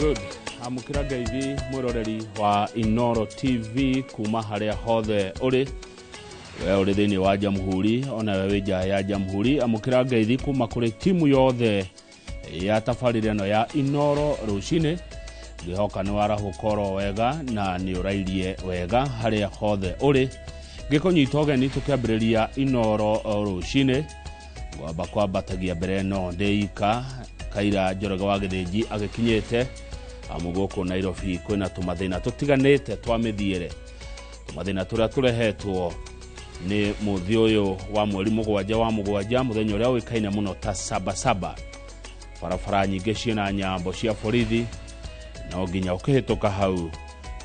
Good. Amũkĩra ngeithi mwĩroreri wa Inoro TV kuma harĩa hothe ũrĩ, we ũrĩ thĩinĩ wa Jamhuri ona we wĩ nja ya Jamhuri. Amũkĩra ngeithi kuma kũrĩ timu yothe ya tabarĩra ĩno ya Inoro rũcinĩ. Ngĩhoka nĩ warahũka oro wega na nĩ ũrairie wega harĩa hothe ũrĩ. Ngĩkũnyita ũgeni tũkĩambĩrĩria Inoro rũcinĩ, ngwamba kwambatagia mbere ĩno ndĩika Kaira Njoroge wa Gĩthĩnji agĩkinyĩte, amu gũkũ Nairobi kwĩna tũmathĩna tũtiganĩte twa mĩthiĩre, tũmathĩna tũrĩa tũrehetwo nĩ mũthĩ ũyũ wa mweri 7 wa 7, mũthenya ũrĩa ũĩkaine mũno ta Sabasaba. Barabara nyingĩ ciĩna nyambo cia borithi, no nginya ũkĩhĩtũka hau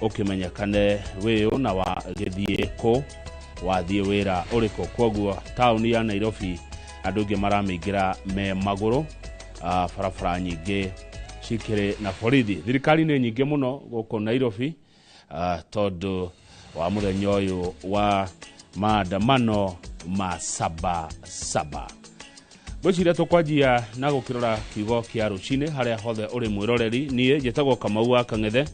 ũkĩmenyekane wĩũ na wa gĩthiĩ kũ, wathiĩ wĩra ũrĩkũ. Kwoguo taũni ya Nairobi andũ aingĩ maramĩingĩra me magũrũ, barabara nyingĩ cikĩrĩ na borithi. Thirikari nĩ nyingĩ mũno gũkũ Nairobi, tondũ wa mũthenya ũyũ wa maandamano ma Saba Saba. Ngwĩciria tũkwanjia na gũkĩrora kiugo kĩa rũcinĩ harĩa hothe ũrĩ mwĩroreri. Niĩ njĩtagwo Kamau wa Kang'ethe.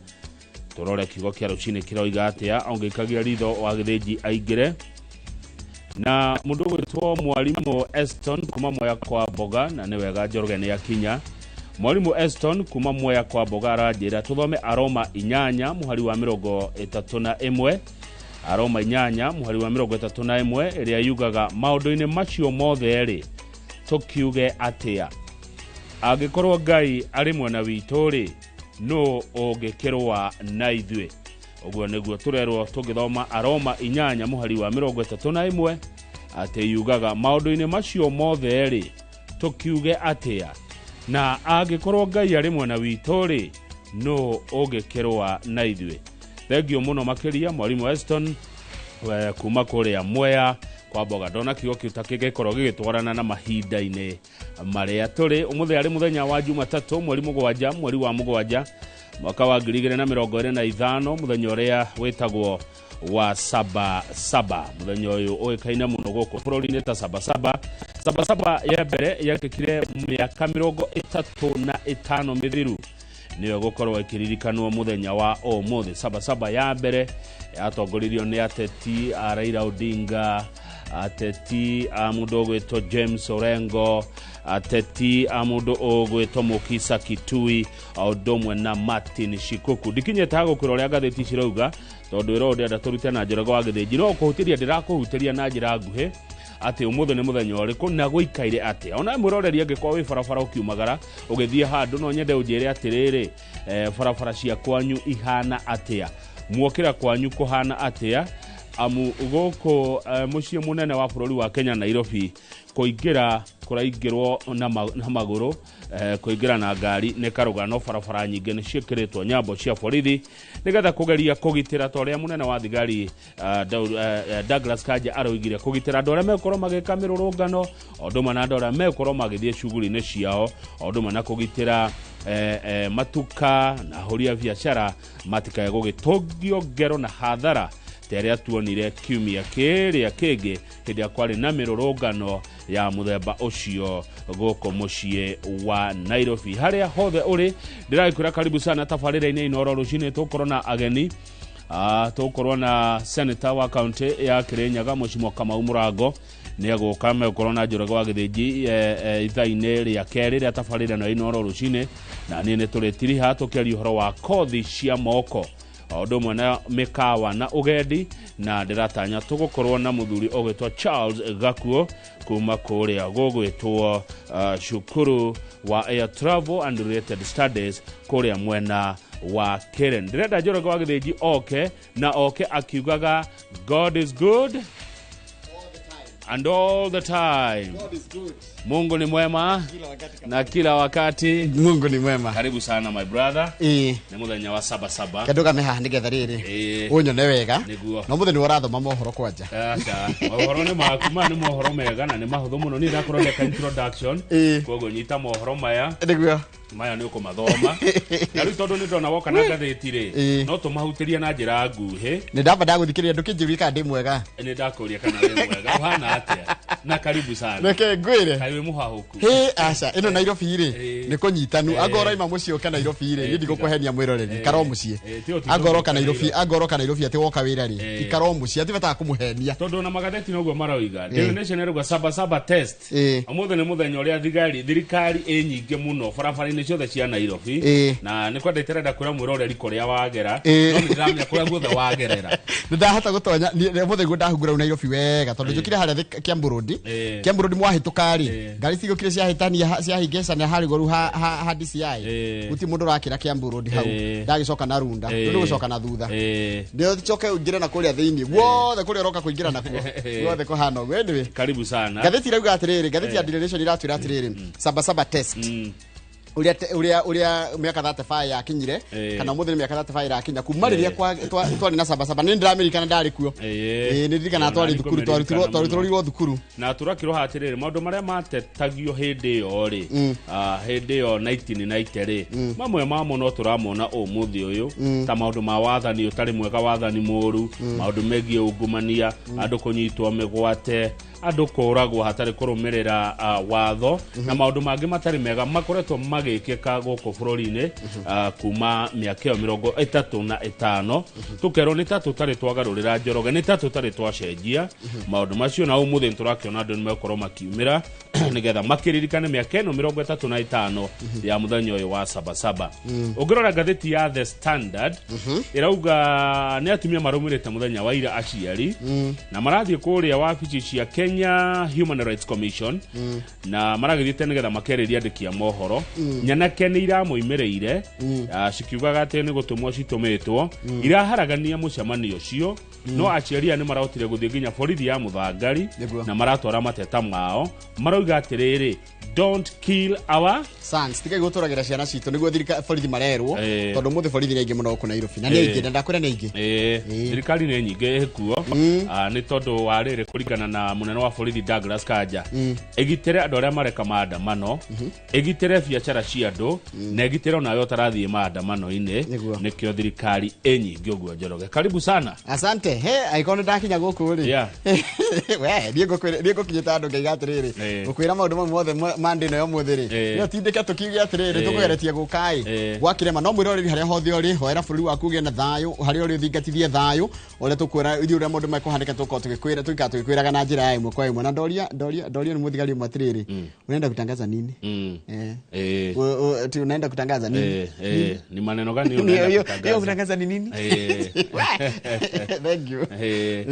Tũrore kiugo kĩa rũcinĩ kĩroiga atĩa. Ongĩikagia ritho wa Gĩthĩnji aingĩre na mũndũ ũgwĩtwo Mwarimũ Eston kuma Mwea kwa Mboga, na nĩ wega Njoroge nĩ akinya. Mwarimũ Eston kuma Mwea kwa Mboga aranjĩra tũthome Aroma 8 mũhari wa 31, Aroma 8 mũhari wa 31, ĩrĩa yugaga maũndũ-inĩ macio mothe rĩ, tũkiuge atĩa? Angĩkorwo Ngai arĩ mwena witũ rĩ, nũ ũngĩkĩrũa na ithuĩ? Ũguo nĩguo tũrerwo tũngĩthoma Aroma 8 mũhari wa 31, atĩ yugaga maũndũ-inĩ macio mothe rĩ, tũkiuge atĩa? Na angĩkorwo Ngai arĩ mwena witũ rĩ, nũ ũngĩkĩrũa na ithuĩ? Thengio mũno makĩria Mwarimũ Eston kuma kũrĩa Mwea kwa Mboga. Ndona kiugo kĩu ta kĩngĩkorwo gĩgĩtwarana na mahinda-inĩ marĩa tũrĩ. Ũmũthĩ arĩ mũthenya wa Jumatatũ, mweri 7, mweri wa 7, mwaka wa 2025, mũthenya ũrĩa wĩtagwo wa Saba Saba. Mũthenya ũyũ ũĩkaine mũno gũkũ bũrũri-inĩ ta Saba Saba. Saba Saba ya mbere yekĩkire mĩaka 35 mĩthiru, nĩyo gũkorwo ĩkĩririkanwo mũthenya wa ũmũthĩ. Saba Saba ya mbere yatongoririo nĩ ateti a Raila Odinga, ateti a mũndũ ũgwĩtwo James Orengo, ateti a mũndũ ũgwĩtwo Mukisa Kitui, o ũndũ ũmwe na Martin Shikuku. Ndikinyĩte ha gũkwĩra ũrĩa ngathĩti cirauga, tondũ wĩra ũyũ ndĩrenda tũrute na Njoroge wa Gĩthĩnji, no kũhutĩria ndĩrakũhutĩria na njĩra nguhĩ atĩ ũmũthĩ nĩ mũthenya ũrĩkũ na gũikaire atĩa. Ona mwĩroreri angĩkorwo wĩ barabara ũkiumagara ũgĩthiĩ handũ, no nyende ũnjĩre atĩrĩrĩ, barabara cia kwanyu ihana atĩa, muokĩra kwanyu kũhana atĩa? Amu gũkũ mũciĩ mũnene wa bũrũri wa Kenya Nairobi, kũingĩra kũraingĩrwo na magũrũ, kũingĩra na ngari nĩ karũgano. Barabara nyingĩ nĩ ciĩkĩrĩtwo nyambo cia borithi nĩgetha kũgeria kũgitĩra, ta ũrĩa mũnene wa thigari Douglas Kanja aroigire, kũgitĩra andũ arĩa megũkorwo magĩka mĩrũrũngano, o ũndũ ũmwe na andũ arĩa megũkorwo magĩthiĩ cuguri-inĩ ciao, o ũndũ ũmwe na kũgitĩra matuka na ahũri a biacara matikae gũgĩtũngio ngero na hathara ta ĩrĩa tuonire kiumia kĩrĩa kĩngĩ hĩndĩ ĩrĩa kwarĩ na mĩrũrũngano ya mũthemba ũcio gũkũ mũciĩ wa Nairobi. Harĩa hothe ũrĩ, ndĩragĩkwĩra karibu sana tabarĩra-inĩ Inooro rũcinĩ. Tũgũkorwo na ageni, tũgũkorwo na senator wa kaunti ya Kirinyaga Mheshimiwa Kamau Mũrango nĩ egũka, megũkorwo na Njoroge wa Gĩthĩnji ithaa-inĩ rĩa kerĩ rĩa tabarĩra ĩno ya Inooro rũcinĩ, na niĩ nĩ tũrĩtiriha tũkĩaria ũhoro wa kothi cia moko o ũndũ ũmwe na mĩkawa na ũgendi, na ndĩratanya tũgũkorwo na mũthuri ũgwĩtwo Charles Gakuo kuma kũrĩa gũgwĩtwo cukuru wa Air Travel and Related Studies kũrĩa mwena wa Karen. Ndĩrenda Njoroge wa Gĩthĩnji oke na oke akiugaga God is good and all the time. God is good. Mungu ni mwema Kila wakati. Na kila wakati. Mungu ni mwema. Karibu sana my brother. Ĩĩ. Nĩ mũthenya wa Saba Saba. Kandũgame haha nĩgetha rĩrĩ. Ĩĩ. Ũnyone wega. Nĩguo. Na ũmũthĩ nĩwe ũrathoma mohoro kwanja. Aca, mohoro nĩ maku, maya nĩ mohoro mega na nĩ mahũthũ mũno. Niĩ ndakorwo ndeka introduction. Ĩĩ. Koguo nyita mohoro maya. Nĩguo. Maya nĩ ũkũmathoma. Na rĩu tondũ nĩ ndona woka na ngathĩti rĩ, Ĩĩ. no tũmahutĩrie na njĩra nguhĩ. Nĩ ndamba ndagũthikĩrĩria ndũkĩnjĩrie kana ndĩ mwega. Nĩ ndakũria kana wĩ mwega, ũhana atĩa? Na karibu sana. Reke ngwire. Kaĩ wĩ mũhahũku. Hĩ aca ĩno Nairobi rĩ Ĩĩ. nĩ kũnyitanu. Ĩĩ. Angorwo ima mũciĩ ũka Nairobi rĩ, niĩ ndigũkũhenia mwĩroreri, ikara o mũciĩ. Ĩĩ, ti ũtindũ Angorwo ũka ũka Nairobi, Nairobi. angorwo ũka Nairobi atĩ woka wĩra rĩ, Ĩĩ. ikara o mũciĩ, atĩ bataga kũmũhenia. Tondũ ona magatheti noguo maroiga. Daily Nation ĩrauga Sabasaba test. Ĩĩ. Ũmũthĩ nĩ mũthenya ũrĩa thigari thirikari ĩ nyingĩ mũno barabara-inĩ ciothe cia Nairobi. Ĩĩ. Na nĩ kwenda ĩtarenda kwĩra mwĩroreri kũrĩa wagera. Ĩĩ. No nĩ ndĩramenya kũrĩa guothe wagerera. Nĩ ndahota gũtonya mũthĩ guo ndahungura rĩu Nairobi wega tondũ njũkire harĩa Kiambu Road. Ĩĩ. Kiambu Road mwahĩtũka rĩ, Ĩĩ. ngari cigũkire ciahĩtania ciahĩngĩcania harĩa igũrũ ha DCI. Ĩĩ. Gũtirĩ mũndũ ũrakĩra Kiambu Road hau. Ĩĩ. Ndagĩcoka na Runda. Ĩĩ. Rĩu nĩgũcoka na thutha. Ĩĩ. Ndio coke ũingĩre na kũrĩa thĩinĩ guothe kũrĩa ũroka kũingĩra nakuo guothe kũhana ũguo. Anyway, Karibu sana. ngathĩti irauga atĩrĩrĩ, ngathĩti ya Daily Nation iratwĩra atĩrĩrĩ, Sabasaba test, ũrĩa ũrĩa mĩaka 35 yakinyire, Ĩĩ. kana ũmũthĩ nĩ mĩaka 35 ĩrakinya kuma rĩrĩa twarĩ na Sabasaba. Nĩ ndĩramirikana ndarĩ kuo. Ĩĩ. Ĩĩ, nĩ ndirikana Ona twarĩ nĩ thukuru, ngũmĩririkana twarutĩrwo thukuru. Na tũrakĩrwo atĩrĩrĩ, maũndũ marĩa matetagio hĩndĩ ĩyo rĩ, hĩndĩ ĩyo 1990 rĩ, mamwe mamo no tũramona ũmũthĩ ũyũ, ta maũndũ ma wathani ũtarĩ mwega, wathani mũru, maũndũ megiĩ ungumania, andũ kũnyitwo mĩgwate, andũ kũragwo hatarĩ kũrũmĩrĩra watho, na maũndũ mangĩ matarĩ mega makoretwo magĩkĩka gũkũ bũrũri-inĩ kuma mĩaka ĩyo 35. Tũkerwo nĩ ta tũtarĩ twagarũrĩra Njoroge, nĩ ta tũtarĩ twacenjia maũndũ macio, na ũmũthĩ nĩ tũrakĩona andũ nĩ megũkorwo makiumĩra nĩgetha makĩririkane mĩaka ĩno 35 ya mũthenya ũyũ wa Sabasaba. Ũngĩrora ngathĩti ya The Standard ĩrauga nĩ atumia marũmĩrĩte mũthenya wa ira aciari, na marathiĩ kũrĩa wabici cia Kenya Human Rights Commission, na maragĩthiĩte nĩgetha makerĩrie andĩki a mohoro. Nyanake nĩ iramoimĩrĩire, cikiugaga atĩ nĩ gũtũmwo citũmĩtwo iraharagania mũcemanio ũcio, no aciari aya nĩ marahotire gũthiĩ nginya borithi ya Mũthangari Nĩguo. na maratwara mateta mao, marauga atĩrĩrĩ, "Don't kill our sons," tigai gũtũragĩra ciana citũ, nĩguo borithi marerwo, Ĩĩ. tondũ ũmũthĩ borithi nĩ aingĩ mũno gũkũ Nairobi, na nĩ aingĩ, na ndakwĩra nĩ aingĩ. Ĩĩ, thirikari nĩ nyingĩ ĩkuo. Nĩ tondũ wa rĩrĩ, kũringana na mũnene wa borithi Douglas Kanja, ĩgitĩre andũ arĩa mareka maandamano, ĩgitĩre biacara cia andũ, na ĩgitĩre onawe ũtarathiĩ maandamano-inĩ. Nĩguo. Nĩkĩo thirikari ĩ nyingĩ ũguo. Njoroge, karibu sana. Asante. He angĩkorwo nĩ ndakinya gũkũ rĩ, we niĩ niĩ ngũkinyĩte andũ ngaiga atĩrĩrĩ, Ĩĩ. ngũkwĩra maũndũ mau mothe ma ndĩ ĩno ya ũmũthĩ rĩ, Ĩĩ. nĩ ũtindĩke tũkiuge atĩrĩrĩ, Ĩĩ. tũkũgeretie gũka ĩ Ĩĩ. gwakĩrema. No mwĩroreri, harĩa hothe ũrĩ, hoera bũrũri waku ũgĩe na thayũ, harĩa ũrĩ ũthingatithie thayũ ũrĩa tũkwĩra ithuĩ, ũrĩa maũndũ mekũhanĩka tũkorwo tũgĩkwĩra, tũgĩikara tũgĩkwĩraga na njĩra ya ĩmwe kwa ĩmwe. Na ndoria nĩ mũthigari ũmwe atĩrĩrĩ, "Unaenda kutangaza nini?" Eh. Ati unaenda kutangaza nini? Ni maneno gani Hiyo unaenda hiyo kutangaza? Kutangaza ni nini? Thank you.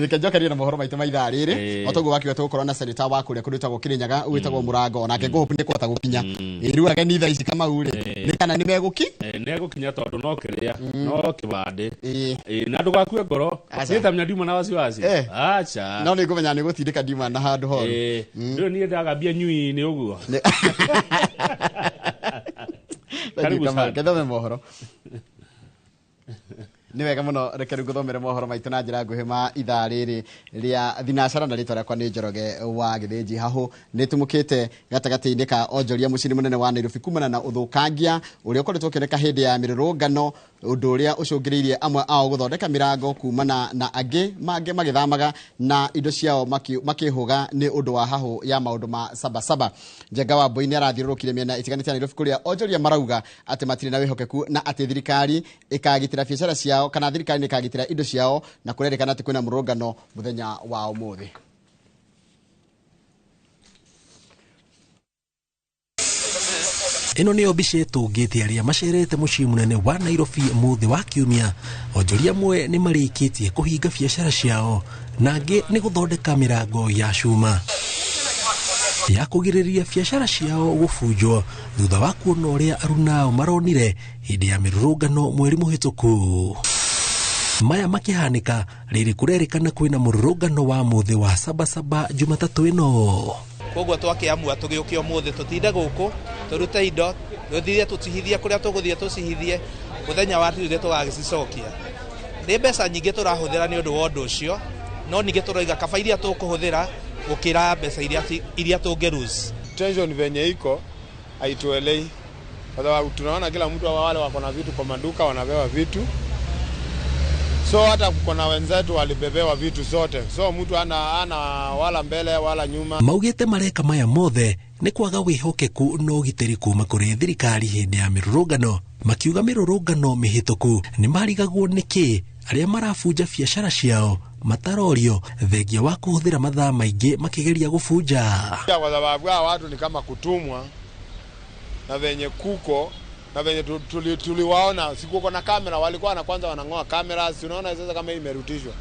Reke njokerie na mohoro maitũ ma ithaa rĩrĩ. O toguo wakiuga, tũgũkorwo na seneta wa kũrĩa kũndũ gwĩtagwo Kĩrĩnyaga, gwĩtagwo Mũrango, onake ngũhũpu nĩ kũhota gũkinya. Ĩ, rĩu ageni thaa ici Kamau rĩ, nĩ kana nĩ megũki Nĩegũkinya tondũ no kĩrĩa no kĩbandĩ. Ĩĩ. Na ndũgakue ngoro. Aca. Niĩ tamenya ndiuma na wasiwasi. Eh. Aca. No nĩ ngũmenya nĩ gũtindĩka ndiuma na handũ horu. Rĩu niĩ ndagambia nyui-inĩ ũguo. Thank you, Karibu Kamau. sana. Ngethome mohoro nĩ wega mũno. Reke rĩu ngũthomere mohoro maitũ na njĩra nguhĩ ma ithaa rĩrĩ rĩa thinacara, na rĩtwa rĩakwa nĩ Njoroge wa Gĩthĩnji. Hahũ nĩ tumũkĩte gatagatĩ-inĩ ka onjoria mũciĩ-inĩ mũnene wa Nairobi kumana na ũthũkangia ũrĩa ũkoretwo ũkĩoneka hĩndĩ ya mĩrũrũngano, ũndũ ũrĩa ũcũngĩrĩirie amwe ao gũthondeka mĩrango kumana na angĩ mangĩ magĩthamaga na indo ciao makĩhũga nĩ ũndũ wa hahũ ya maũndũ ma Sabasaba. Njenga wa Mbui nĩ arathiũrũrũkire mĩena itiganĩte ya Nairobi kũrĩa onjoria marauga atĩ matirĩ na wĩhokeku na atĩ thirikari ĩkagitĩra biacara ciao, kana thirikari nĩ ĩkagitĩra indo ciao, na kũrerĩkana atĩ kwĩna mũrũrũngano mũthenya wa ũmũthĩ. Ĩno nĩyo mbica ĩtũngĩte arĩa macerete mũciĩ mũnene wa Nairobi mũthĩ wa kiumia. Onjoria amwe nĩ marĩkĩtie kũhinga biacara ciao, na angĩ nĩ gũthondeka mĩrango ya cuma ya kũgirĩrĩria biacara ciao gũbunjwo thutha wa kuona ũrĩa arunao maronire hĩndĩ ya mĩrũrũngano mweri mũhĩtũku. Maya makĩhanĩka rĩrĩ kũrerĩkana kwĩna mũrũrũngano wa mũthĩ wa Sabasaba Jumatatũ ĩno. Koguo twakĩamua tũgĩũke ũmũthĩ tũtinde gũkũ, tũrute indo, tũthire tũcihithie kũrĩa tũgũthiĩ tũcihithie, mũthenya wa Tuesday tũgagĩcicokia. Nĩ mbeca nyingĩ tũrahũthĩra nĩ ũndũ wa ũndũ ũcio, no ningĩ tũroiga kaba iria tũkũhũthĩra gũkĩra mbeca iria tũngĩ lose. Tension venye iko haituelei, kwa sababu tunaona kila mtu, wale wako na vitu kwa maduka wanapewa vitu. So hata kuko na wenzetu walibebewa vitu zote, so mtu ana wala mbele wala nyuma. Maugĩte mareka maya mothe nĩ kwaga wĩhokeku na ũgitĩri kuma kũrĩ thirikari hĩndĩ ya mĩrũrũngano. Makiuga mĩrũrũngano mĩhĩtũku nĩ marigagwo nĩkĩ arĩa marabunja biacara ciao matarorio thengia wa kũhũthĩra mathaa maingĩ makĩgeria gũbunja. Kwa sababu hawa watu ni kama kutumwa na venye kuko na venye tuliwaona sikuko na kamera, walikuwa na kwanza wanang'oa kamera, si unaona sasa kama hii imerutishwa.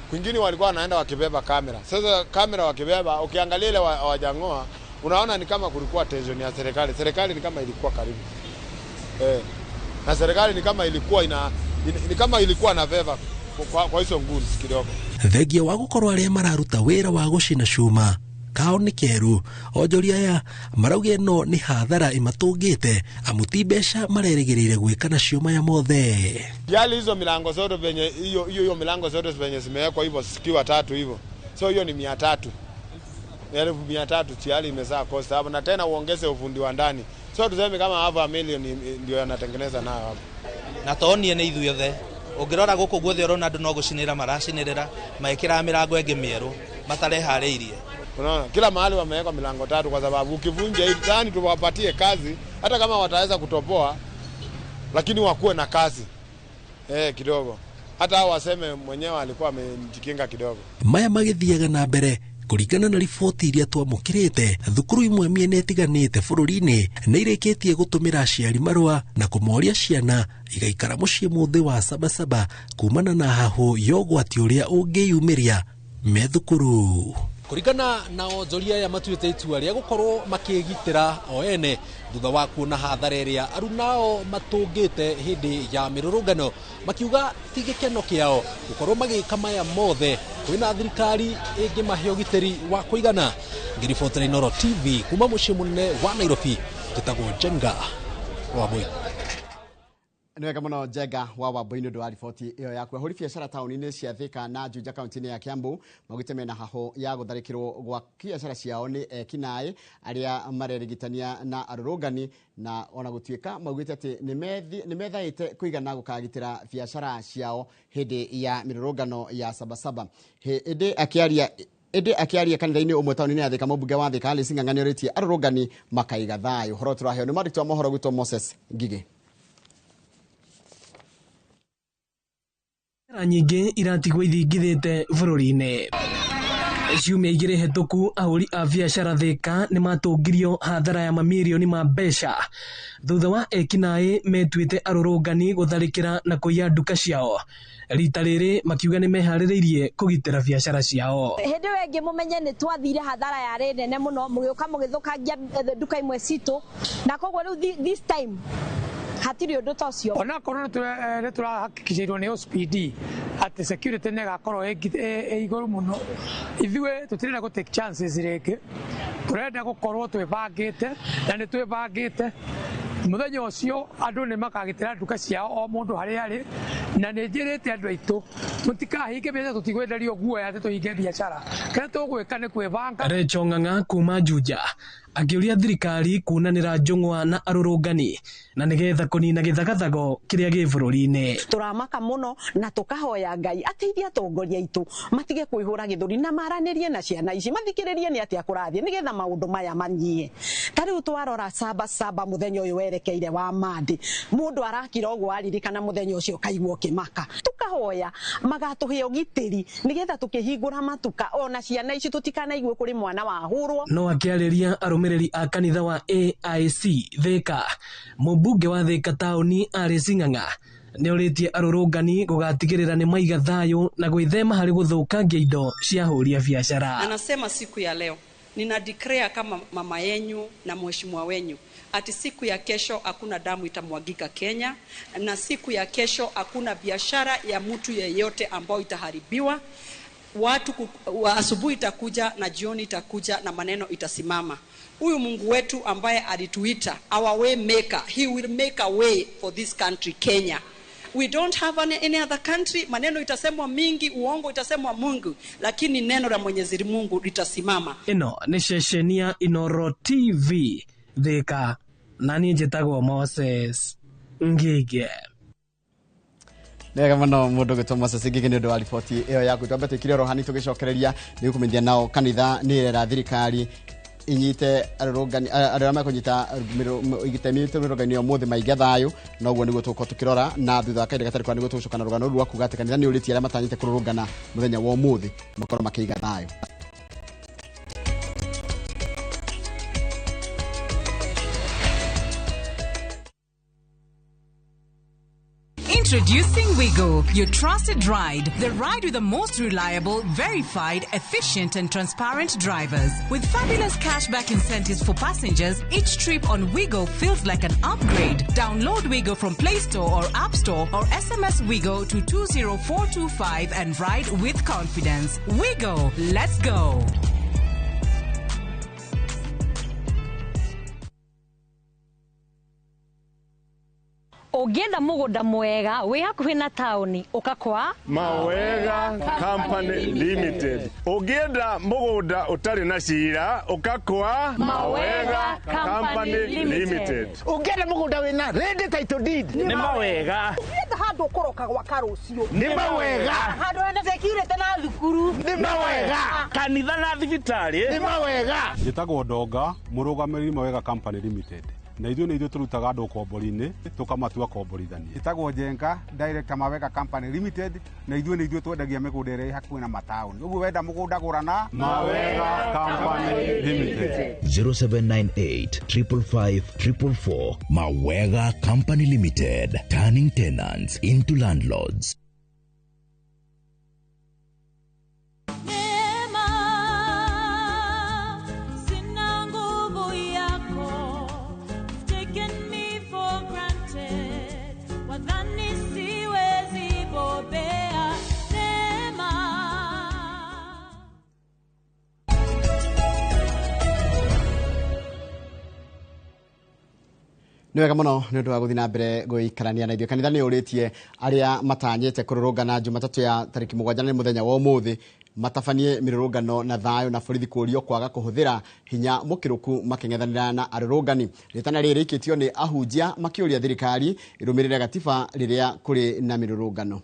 Kwingine walikuwa wanaenda wakibeba kamera. Sasa kamera wakibeba, ukiangalia ile hawajang'oa, unaona ni kama kulikuwa tension ya serikali. Serikali ni kama ilikuwa karibu. Na serikali ni kama ilikuwa ni kama ilikuwa na veva kwa hizo nguns kidogo. Thengia wa gũkorwo arĩa mararuta wĩra wa gũcina cuma kao nĩ keru, onjoria aya marauga ĩno nĩ hathara ĩmatũngĩte amu ti mbeca marerĩgĩrĩire gwĩka nacio maya mothe. Yali hizo milango zote venye hiyo hiyo milango zote venye zimewekwa hivyo zikiwa tatu hivyo. So hiyo ni 300. 300,000 tayari imezaa cost hapo, na tena uongeze ufundi wa ndani. So tuseme kama half a million ndio yanatengeneza nayo hapo. Na tonie nĩ ithuothe. Ũngĩrora gũkũ guothe ũrona andũ no gũcinĩra maracinĩrĩra, maĩkĩraga mĩrango ĩngĩ mĩerũ matareharĩirie. Unaona kila mahali wameweka milango tatu kwa sababu ukivunja hii ndani tuwapatie kazi, hata kama wataweza kutoboa lakini wakuwe na kazi kidogo. Hata hao waseme mwenyewe alikuwa amejikinga kidogo. Maya magĩthiaga na mbere kũringana na riboti iria twamũkĩrĩte, thukuru imwe mĩena ĩtiganĩte bũrũri-inĩ nĩ irĩkĩtie gũtũmĩra aciari marũa na kũmoria ciana igaikara mũciĩ mũthĩ wa Sabasaba kumana na hahũ ya ũgwati ũrĩa ũngĩyumĩria me thukuru. Kũringana na onjoria aya matuĩte itua rĩa gũkorwo makĩgitĩra o ene thutha wa kuona hathara ĩrĩa arunao matũngĩte hĩndĩ ya mĩrũrũngano, makiuga ti gĩkeno kĩao gũkorwo magĩka maya mothe kwĩna thirikari ĩngĩmahe ũgitĩri wa kũigana. Ngĩribotera Inooro TV kuma mũciĩ mũnene wa Nairobi, njĩtagwo Njenga Wambui. Nĩ wega mũno Njenga wa Wambui nĩ ũndũ wa riboti ĩyo yaku. Ahũri biacara taũni-inĩ cia Thika na Juja kaunti-inĩ ya Kiambu maugĩte mena hahũ ya gũtharĩkĩrwo gwa biacara ciao nĩ ekinaĩ arĩa marerigitania na arũrũngani, na ona gũtuĩka maugĩte atĩ nĩ methaĩte kũigana gũkagitĩra biacara ciao hĩndĩ ya mĩrũrũngano ya Sabasaba. Ĩndĩ akĩaria kanitha-inĩ ũmwe taũni-inĩ ya Thika, mũmbunge wa Thika Alice Ng'ang'a nĩorĩtie arũrũngani makaiga thayũ. Ũhoro tũraheo nĩ mwandĩki wa mohoro gwitũ Moses Ngigĩ. Nyingĩ iratigwo ithingithĩte bũrũri-inĩ. Ciumia igĩrĩ hĩtũku ahũri a biacara Thika nĩ matũngirio hathara ya mamirioni ma mbeca thutha wa ekinaĩ metuĩte arũrũngani gũtharĩkĩra na kũiya nduka ciao. Rita rĩrĩ makiuga nĩ meharĩrĩirie kũgitĩra biacara ciao. Hĩndĩ ĩyo ĩngĩ mũmenye nĩ twathire hathara yarĩ nene mũno, mũgĩũka mũgĩthũkangia nduka imwe citũ, na koguo rĩu this time hatirĩ ũndũ ta ũcio. Onakorwo nĩ tũrahakikicĩirwo nĩ OCPD atĩ security nĩ ĩgakorwo ĩ igũrũ mũno, ithuĩ tũtirenda gũ take chances rĩngĩ, tũrenda gũkorwo twĩbangĩte na nĩ twĩbangĩte. Mũthenya ũcio andũ nĩ makagitĩra nduka ciao o mũndũ harĩa arĩ, na nĩ njĩrĩte andũ aitũ mũtikahinge biacara, tũtigwenderio guoya atĩ tũhinge biacara, kĩrĩa tũgwĩka nĩ kwĩbanga. Rachel Ng'ang'a kuma Juja akĩũria thirikari kuunanĩra njũng'wa na arũrũngani na nĩgetha kũnina gĩthagathago kĩrĩa gĩ bũrũri-inĩ. Tũramaka mũno na tũkahoya Ngai ateithie atongoria aitũ matige kwĩhũra gĩthũri na maranĩrie na ciana ici, mathikĩrĩrie nĩ atĩa kũrathiĩ nĩgetha maũndũ maya manyie. Ta rĩu twarora Sabasaba mũthenya ũyũ werekeire wa Monday, mũndũ arakira ũguo aririkana mũthenya ũcio kaigua ũkĩmaka. Tũkahoya magatũhe ũgitĩri nĩgetha tũkĩhingũra matuka ona ciana ici tũtikanaigue kũrĩ mwana wahũrwo. No akĩarĩria arũmĩrĩri a kanitha wa AIC Thika, mũmbunge wa Thika taũni Alice Ng'ang'a nĩorĩtie arũrũngani gũgatigĩrĩra nĩ maiga thayũ na gwĩthema harĩ gũthũkangia indo cia ahũri a biacara. Anasema siku ya leo nina declare kama mama yenyu na mheshimiwa wenyu ati siku ya kesho hakuna damu itamwagika Kenya, na siku ya kesho hakuna biashara ya mtu yeyote ambayo itaharibiwa. Watu asubuhi itakuja na jioni itakuja na maneno itasimama. Huyu Mungu wetu ambaye alituita our way maker, he will make a way for this country Kenya. We don't have any other country. Maneno itasemwa mingi, uongo itasemwa Mungu, lakini neno la Mwenyezi Mungu litasimama. Ĩno nĩ ceceni ya Inooro TV Thika, na niĩ njĩtagwo Moses Ngige. Nĩwega mũno mũndũ gwĩtwo Moses Ngigi nĩ ũndũ wa riboti ĩyo yaku. Twambe twĩkire oro hani tũgĩcokereria nĩ gũkũmenyithia nao kanitha nĩ ĩrera thirikari inyite arũrũngani arĩa mekũnyita itemi mĩrũrũngano ũmũthĩ maige thayũ, noguo nĩguo tũgũkorwo tũkĩrora na thutha wa kahinda gatarĩ kwa nĩguo tũgũcoka na rũgano rũu rwa kuga atĩ kanitha nĩ ũrĩtie arĩa matanyĩte kũrũrũngana mũthenya wa ũmũthĩ makorwo makĩiga thayũ. Introducing Wigo, your trusted ride. The ride with the most reliable, verified, efficient, and transparent drivers. With fabulous cashback incentives for passengers, each trip on Wigo feels like an upgrade. Download Wigo from Play Store or App Store or SMS Wigo to 20425 and ride with confidence. Wigo, let's go. Ũngĩenda mũgũnda mwega wĩ hakuhĩ na taũni ũka kwa Mawega Company Limited. Ũngĩenda mũgũnda ũtarĩ na cira ũka kwa Mawega Company Limited. Ũngĩenda mũgũnda wĩna ready title deed nĩ Mawega. Ũngĩenda handũ ũkũroka gwaka rũciũ nĩ Mawega. Handũ hena security na thukuru nĩ Mawega. Kanitha na thibitarĩ nĩ Mawega. Njĩtagwo Ndonga, mũrũgamĩrĩri Mawega Company Limited. Na ithuĩ nĩ ithuĩ tũrutaga andũ ũkombori-inĩ tũkamatua komborithania. Ĩtagwo Njenga, director Mawega Company Limited, na ithuĩ nĩ ithuĩ twendagia mĩgũnda ĩrĩa ĩ hakuhĩ na mataũni. Ũguo wenda mũgũnda gũra na Mawega Company Limited. 0798 555 444. Mawega Company Limited, turning tenants into landlords. Nĩ wega mũno nĩ ũndũ wa gũthiĩ na mbere gũikarania na ithuĩ. Kanitha nĩ ũrĩtie arĩa matanyĩte kũrũrũngana Jumatatũ ya tarĩki 7 nĩ mũthenya wa ũmũthĩ matabanie mĩrũrũngano na thayũ na borithi kũũrio kwaga kũhũthĩra hinya mũkĩrũku makĩng'ethanĩra na arũrũngani. Rĩtana rĩrĩ rĩikĩtio nĩ ahunjia makĩũria thirikari ĩrũmĩrĩre gatiba rĩrĩa kũrĩ na mĩrũrũngano.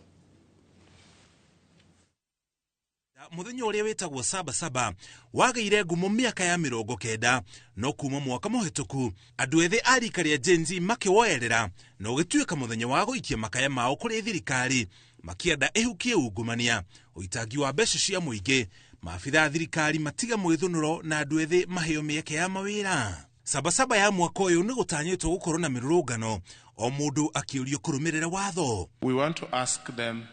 Muthenya uria witagwo Saba Saba wagĩire ngumo mĩaka ya 90 no kuma mwaka mũhĩtũku andũ ethĩ a rika rĩa Gen Z makĩwoerera na ũgĩtuĩka mũthenya wa gũikia makaya mao kũrĩ thirikari makĩenda ĩhukie ungumania, ũitangi wa mbeca cia mũingĩ, maabitha a thirikari matiga mwĩthũnũro na andũ ethĩ maheo mĩeke ya mawĩra. Saba Saba ya mwaka ũyũ nĩ gũtanyĩtwo gũkorwo na mĩrũrũngano o mũndũ akĩũrio kũrũmĩrĩra watho. We want to ask them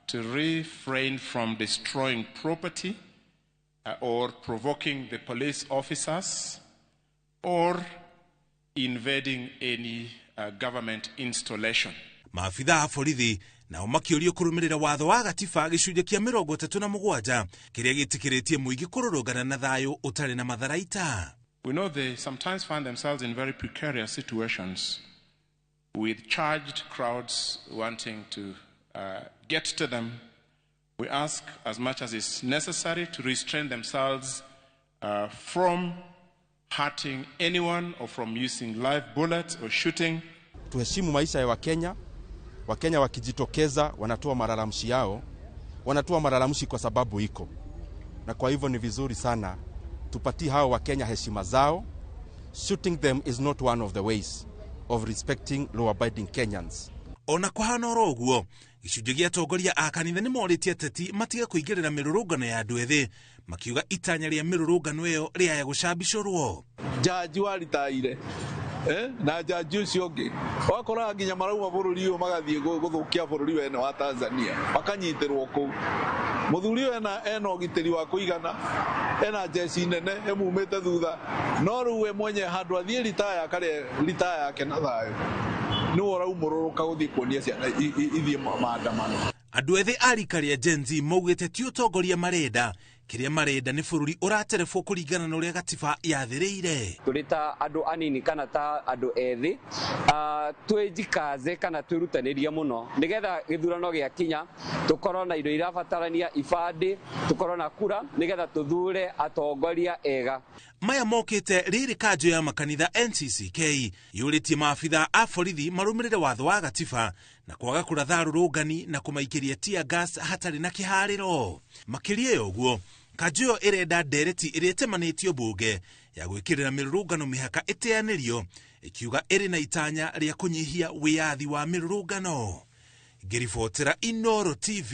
to refrain from destroying property or provoking the police officers or invading any government installation. Maabitha a borithi nao makĩũrio kũrũmĩrĩra watho wa gatiba gĩcunjĩ kĩa 37 kĩrĩa gĩtĩkĩrĩtie mũingĩ kũrũrũngana na thayũ ũtarĩ na matharaita. We know they sometimes find themselves in very precarious situations with charged crowds wanting to get to them. We ask as much as is necessary to restrain themselves from hurting anyone or from using live bullets or shooting. Tuheshimu maisha ya Wakenya. Wakenya wakijitokeza wanatoa malalamishi yao, wanatoa malalamishi kwa sababu iko. Na kwa hivyo ni vizuri sana tupatie hao Wakenya heshima zao. Shooting them is not one of the ways of respecting law-abiding Kenyans. Ona kũhana oro ũguo, gĩcunjĩ gĩa atongoria a kanitha nĩ morĩtie ateti matige kũingĩrĩra mĩrũrũngano ya andũ ethĩ, makiuga itanya rĩa mĩrũrũngano ĩyo rĩaya gũcambicũrwo. Jaji waritaire na jaji ũcio ũngĩ wakoraga nginya marauma bũrũri ũyũ magathiĩ gũthũkia bũrũri wene wa Tanzania makanyitĩrwo kũu. Mũthuri ũyũ ena ũgitĩri wa kũigana, ena jeci nene ĩmumĩte thutha, no rĩu we mwenye handũ athiĩ ritaya akarĩa ritaya yake na thayũ nĩwe ũraumũrũrũka gũthiĩ kuonia ciana ithiĩ maandamano. Andũ ethĩ a rika rĩa Gen Z maugĩte ti ũtongoria marenda, kĩrĩa marenda nĩ bũrũri ũraterebwo kũringana na ũrĩa gatiba yathĩrĩire. Tũrĩ ta andũ anini kana ta andũ ethĩ twĩjikaze kana twĩrutanĩrie mũno nĩgetha gĩthurano gĩakinya tũkorwo na indo irabatarania, ibandĩ, tũkorwo na kura nĩgetha tũthure atongoria ega. Maya mokĩte rĩrĩ kanjũ ya makanitha NCCK yũrĩtie maabitha a borithi marũmĩrĩre watho wa gatiba na kwaga kũratha arũrũngani na kũmaikĩria tear gas hatarĩ na kĩharĩro. Makĩria ya ũguo, kanjũ ĩyo ĩrenda ndereti ĩrĩa ĩtemanĩtio mbunge ya gwĩkĩrĩra mĩrũrũngano mĩhaka ĩteanĩrio, ĩkiuga ĩrĩ na itanya rĩa kũnyihia wĩyathi wa mĩrũrũngano. Ngĩribotera Inooro TV,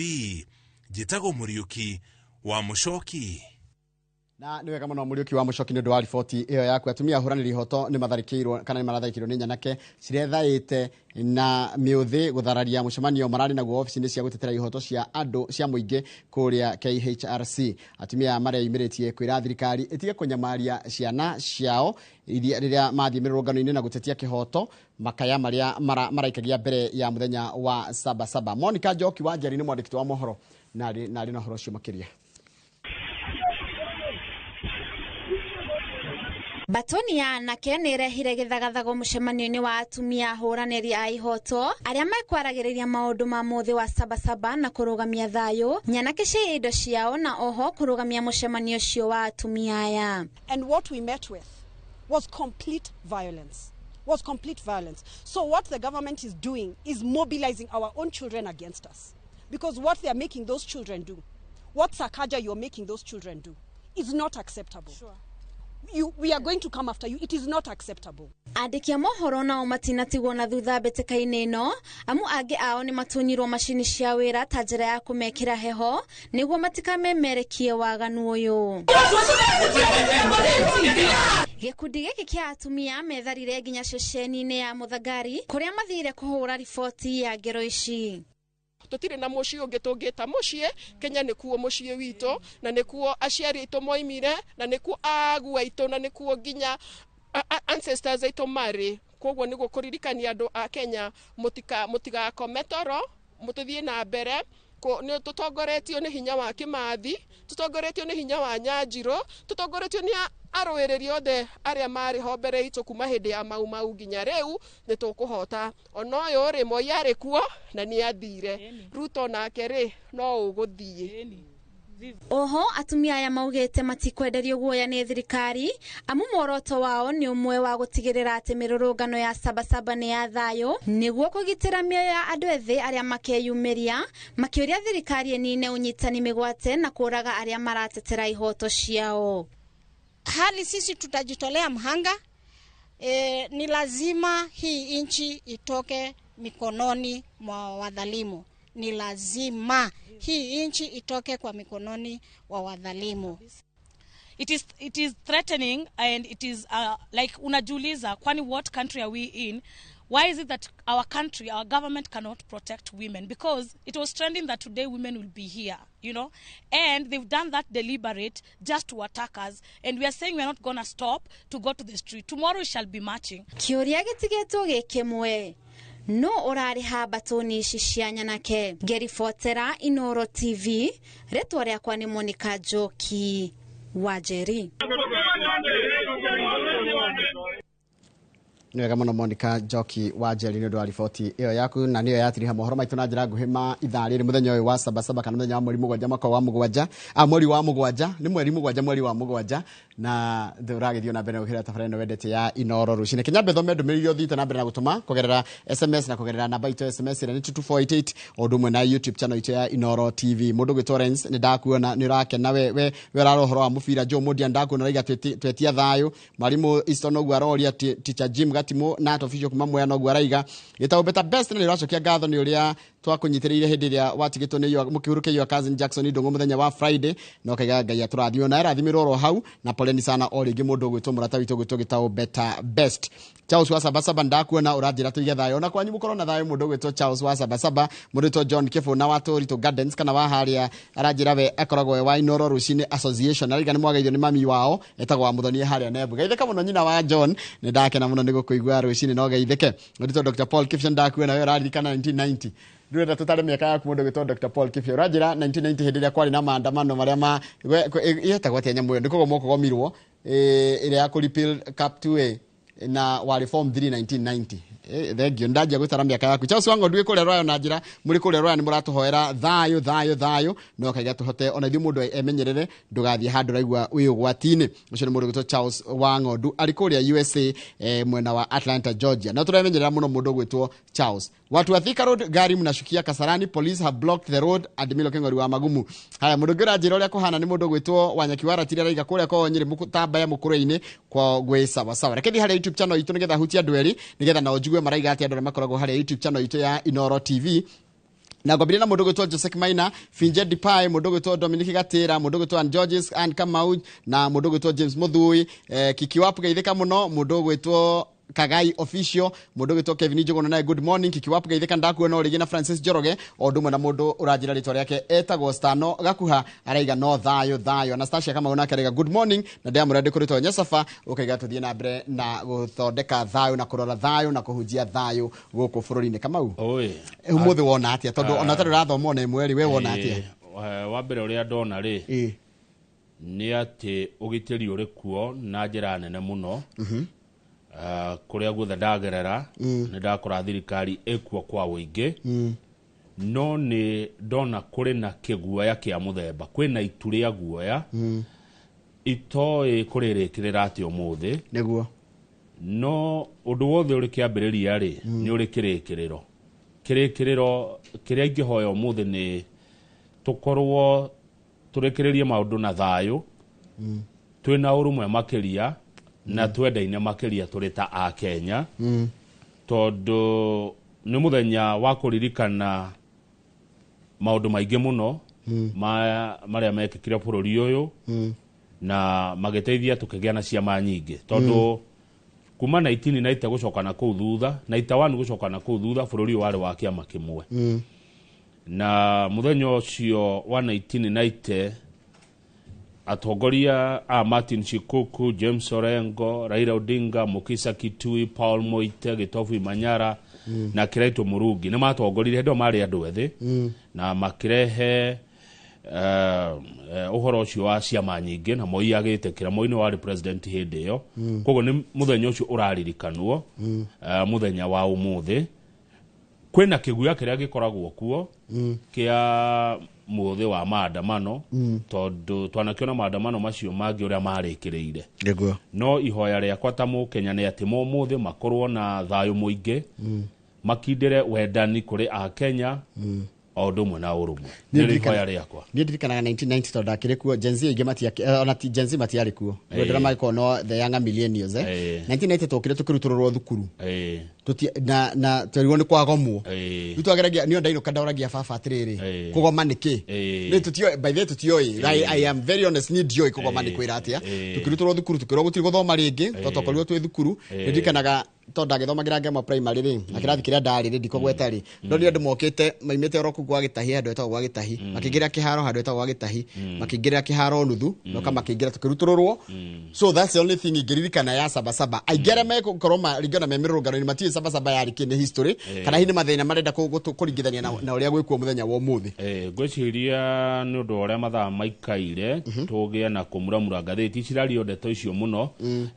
njĩtagwo Mũriũki wa Mũcoki. Na nĩ wega mũno Mũriũki wa Mũcoki nĩ ũndũ wa riboti ĩyo yaku. Atumia ahũranĩri ihoto nĩ matharĩkĩirwo kana nĩ maratharĩkĩirwo nĩ nyanake cirethaĩte na mĩũthĩ gũthararia mũcemanio mararĩ naguo obici-inĩ cia gũtetera ihoto cia andũ cia mũingĩ kũrĩa KHRC. Atumia aya mareyumĩrĩtie kwĩra thirikari ĩtige kũnyamaria ciana ciao rĩrĩa mathiĩ mĩrũrũngano-inĩ na gũtetia kĩhoto makaya marĩa maraikagia mbere ya mũthenya wa Sabasaba. Monica Njoki wa Njeri nĩ mwandĩki wa mohoro na arĩ na ũhoro ũcio makĩria. Batoni ya anake nĩ ĩrehire gĩthagathago mũcemanio-inĩ wa atumia ahũranĩri a ihoto arĩa mekwaragĩrĩria maũndũ ma mũthĩ wa Sabasaba na kũrũgamia thayũ nyanake cia indo ciao na oho kũrũgamia mũcemanio ũcio wa atumia aya. And what we met with was complete violence. Was complete violence. So what the government is doing is mobilizing our own children against us. Because what they are making those children do, what Sakaja you're making those children do, is not acceptable. Sure. We are going to come after you. It is not acceptable. Andĩki a mohoro nao matinatigwo na thutha mbĩtĩka-inĩ ĩno, amu angĩ ao nĩ matunyirwo macini cia wĩra ta njĩra ya kũmekĩra heho nĩguo matikamemerekie waganu ũyũ. Gĩkundi gĩkĩ kĩa atumia metharire nginya ceceni-inĩ ya Mũthangari kũrĩa mathire kũhũra riboti ya ngero ici. Tutire na muciĩ ũngĩ tũngĩta muciĩ. Kenya nĩkuo muciĩ witũ na nĩkuo aciari aitũ moimire na nĩkuo agu aitũ na nĩkuo nginya ancestors aitũ marĩ. Koguo nĩguo kũririkania andũ a Kenya mũtigakome toro, mũtũthiĩ na mbere. Nĩ tũtongoretio nĩ hinya wa Kĩmathi, tũtongoretio nĩ hinya wa Nyanjirũ, tũtongoretio nĩ arũĩrĩri othe arĩa marĩ ho mbere itũ kuma hĩndĩ ya Mau Mau nginya rĩu, nĩ tũkũhota. Ona ũyũ rĩ, Moi arĩ kuo na nĩ athire. Ruto nake rĩ, no ũgũthiĩ. Oho atumia aya maugĩte matikwenderio guoya nĩ thirikari amu muoroto wao nĩ ũmwe wa gũtigĩrĩra atĩ mĩrũrũngano ya Sabasaba nĩ ya thayũ nĩguo kũgitĩra mĩoyo ya andũ ethĩ arĩa makeyumĩria makĩũria thirikari ĩnine ũnyitani mĩgwate na kũraga arĩa maratetera ihoto ciao. Hali sisi tutajitolea mhanga. Ni lazima hii nchi itoke mikononi mwa wadhalimu. Ni lazima hii nchi itoke kwa mikononi wa wadhalimu. It is threatening and it is like unajiuliza kwani what country are we in? Why is it that our country, our government cannot protect women? Because it was trending that today women will be here, you know, and they've done that deliberate just to attack us. And we are saying we are not going to stop to go to the street. Tomorrow we shall be marching. Kĩũria gĩtigĩtwo gĩkĩmwe. No ũrarĩha mbatũni ici cia nyanake. Ngĩribotera Inooro TV, rĩtwa rĩakwa nĩ Monica Njoki wa Njeri. Nĩ wega mũno Monica Njoki wa Njeri nĩ ũndũ wa riboti ĩyo yaku, na nĩyo yatiriha mohoro maitũ na njĩra nguhĩ ma ithaa rĩrĩ mũthenya ũyũ wa Sabasaba kana mũthenya wa mweri mũgwanja mwaka wa mũgwanja, mweri wa mũgwanja, nĩ mweri mũgwanja mweri wa mũgwanja, na ũragĩthiĩ na mbere na gũkĩra tabarĩra ĩno wendete ya Inooro rũcinĩ. Kĩnyambe thome ndũmĩrĩri iria ũthiĩte na mbere na gũtũma kũgerera SMS na kũgerera namba itũ ya SMS ĩrĩa nĩ 22488 o ũndũ ũmwe na YouTube channel itũ ya Inooro TV. Mũndũ ũgwĩtwo Lawrence nĩ ndakuona nĩ ũrakena we ũrarora ũhoro wa mũbira. Joe Mũndia ndakuona ũraiga twetia thayũ. Mwalimu Easton ũguo aroria Teacher Jim Gatimu na official kuma Mwea noguo araiga gĩtagwo Better Best na nĩ ũracokia ngatho nĩ ũrĩa twakũnyitĩrĩire hĩndĩ ĩrĩa watigĩtwo nĩ mũkĩhurũkĩrio wa cousin Jackson Ndũng'ũ mũthenya wa Friday, na ũkaiga Ngai atũrathime na arathimĩrwo oro hau, na poleni sana o rĩngĩ mũndũ ũgwĩtwo mũrata witũ ũgwĩtwo gĩtagwo Better Best. Charles wa Sabasaba ndakuona ũranjĩra tũige thayũ, ona kwanyu mũkorwo na thayũ. Mũndũ ũgwĩtwo Charles wa Sabasaba, mũndũ ũgwĩtwo John Kĩbũ na wa Tũritũ Gardens kana wa harĩa aranjĩra we akoragwo we wa Inooro Rũcinĩ Association, araiga nĩ mwageithio nĩ mami wao etagwo wa Mũthoni harĩa Nembu. Geithĩka mũno nyina wa John, nĩ ndakena mũno nĩ gũkũigua rũcinĩ, no geithĩke. Mũndũ ũgwĩtwo Dr Paul Kipshan ndakuona we ũraririkana 1990 ndurenda tũtare mĩaka yaku. Mũndũ ũgwĩtwo Dr Paul Kipshan ũranjĩra 1990 hĩndĩ ĩrĩa kwarĩ na maandamano marĩa ma yetagwo atĩa nyamũ ĩyo, nĩ kũgomwo kũgomirwo ĩrĩa ya kũ repeal Cap 2A na warĩ form 3 1990. Thengio ndanjia gwĩtara mĩaka yaku. Charles Wang'ondu wĩ kũrĩa Rwaya na njĩra mũrĩ kũrĩa Rwaya nĩ mũratũhoera thayũ thayũ thayũ, no kaiga tũhote ona ithuĩ mũndũ emenyerere ndũgathiĩ handũ ũraigua wĩ ũgwati-inĩ. Ũcio nĩ mũndũ ũgwĩtwo Charles Wang'ondu arĩ kũrĩa USA, mwena wa Atlanta, Georgia. No tũremenyerera mũno mũndũ ũgwĩtwo Charles. Watu wa Thika Road, gari mnashukia Kasarani, police have blocked the road. Admilo Keng'ori wa Magumu. Haya, mũndũ ũngĩ ũranjĩra ũrĩa kũhana nĩ mũndũ ũgwĩtwo Wanyaki wa Ratiri araiga kũrĩa kwao Nyĩrĩ mũtambaya mũkũrwe-inĩ kwao gwĩ sawa sawa. Reke thiĩ harĩa YouTube channel itũ nĩgetha hutie andũ erĩ nĩgetha nao njigue maraiga atĩa andũ arĩa makoragwo harĩa YouTube channel itũ ya Inoro TV. Na ngwambĩrĩria na mũndũ ũgwĩtwo Joseph Maina, Finje Dipai, mũndũ ũgwĩtwo Dominic Gatĩra, mũndũ ũgwĩtwo Ann Georges, Ann Kamau na mũndũ ũgwĩtwo James Mũthui, Kikiwapu geithĩka mũno, mũndũ ũgwĩtwo Kagai Official, mũndũ ũgwĩtwo Kevin Njuguna naye good morning, Kikiwapu geithĩka ndakuona rĩngĩ na Francis Njoroge, o ũndũ ũmwe na mũndũ ũranjĩra rĩtwa rĩake etagwo Stano Gakuha araiga no thayũ thayũ. Anastasia Kamau nake araiga good morning na ndĩramwĩra ndĩkũrĩtwo Nyesafa, ũkaiga tũthiĩ na mbere na gũthondeka thayũ na kũrora thayũ na kũhunjia thayũ gũkũ bũrũri-inĩ. Kamau, ũmũthĩ wona atĩa? Tondũ ona ũtarĩ ũrathoma ona ĩmwe rĩ, we wona atĩa? Wa mbere ũrĩa ndona rĩ nĩ atĩ ũgitĩri ũrĩ kuo na njĩra nene mũno. Kũrĩa guothe ndagerera nĩ ndakora thirikari ĩkuo kwa ũingĩ, no nĩ ndona kũrĩ na kĩguoya kĩa mũthemba, kwĩna itu rĩa guoya itoĩ kũrĩrĩkĩrĩra atĩ ũmũthĩ nĩguo. No ũndũ wothe ũrĩ kĩambĩrĩria rĩ nĩ ũrĩ kĩrĩkĩrĩro. Kĩrĩkĩrĩro kĩrĩa ingĩhoya ũmũthĩ nĩ tũkorwo tũrĩkĩrĩrie maũndũ na thayũ, twĩna ũrũmwe makĩria na twendaine makĩria tũrĩ ta Akenya, tondũ nĩ mũthenya wa kũririkana maũndũ maingĩ mũno marĩa mekĩkire bũrũri ũyũ na magĩteithia tũkĩgĩa na ciama nyingĩ, tondũ kuma 1990 gũcoka na kũu thutha, 91 gũcoka na kũu thutha, bũrũri ũyũ warĩ wa kĩama kĩmwe. Na mũthenya ũcio wa 1990 atongoria a Martin Shikuku, James Orengo, Raila Odinga, Mukisa Kitui, Paul Moite, Gitobu Imanyara na Kiraito Murungi nĩ matongoririe hĩndĩ ĩyo marĩ andũ ethĩ, na makĩrehe ũhoro ũcio wa ciama nyingĩ, na Moi agĩtĩkĩra. Moi nĩ warĩ president hĩndĩ ĩyo. Koguo nĩ mũthenya ũcio ũraririkanwo, mũthenya wa ũmũthĩ. Kwĩna kĩguoya kĩrĩa gĩkoragwo kuo kĩa mũthĩ wa maandamano, tondũ twanakĩona maandamano macio mangĩ ũrĩa marĩkĩrĩire. Nĩguo. No ihoya rĩakwa ta mũkenya nĩ atĩ mũmũthĩ makorwo na thayũ mũingĩ, makindĩre wendani kũrĩ Akenya, o ũndũ ũmwe na ũrũmwe. Nĩ ihoya rĩakwa. Niĩ ndirikanaga 1990 tondũ ndakĩrĩ kuo, Gen Z aingĩ ona ti Gen Z matiarĩ kuo. Ndĩra magĩkorwo no the younger millennials, 1990 twokire tũkĩrutũrũrwo thukuru. Na twerirwo nĩ kwagomwo. Rĩu twageragia, niĩ ndainũka ndaũragia baba atĩrĩrĩ, kũgoma nĩ kĩ? Nĩ tũtioĩ, by the way tũtioĩ. I am very honest, niĩ ndioĩ kũgoma nĩ kwĩra atĩa. Tũkĩrutũrwo thukuru tũkĩrwo gũtirĩ gũthoma rĩngĩ, tondũ twakorirwo twĩ thukuru. Nĩ ndirikanaga tondũ ndagĩthomagĩra Ngema primary rĩ, na kĩrathi kĩrĩa ndarĩ rĩ, ndikũgweta rĩ, ndonire andũ mokĩte maimĩte oro kũu gwa Gĩtahi, handũ hetagwo gwa Gĩtahi, makĩingĩra kĩharo handũ hetagwo gwa Gĩtahi, makĩingĩra kĩharo nuthu, moka makĩingĩra tũkĩrutũrũrwo. So that's the only thing ingĩririkana ya Sabasaba. Aingĩ arĩa megũkorwo maringana me mĩrũrũngano-inĩ matiũĩ Sabasaba yarĩ kĩ, nĩ history, kana hihi nĩ mathĩna marenda kũringithania na ũrĩa gwĩkuo mũthenya wa ũmũthĩ. Ngwĩciria nĩ ũndũ wa ũrĩa mathaa maikaire, tũgĩe na kũmuramura ngathĩti cirario ndeto icio mũno,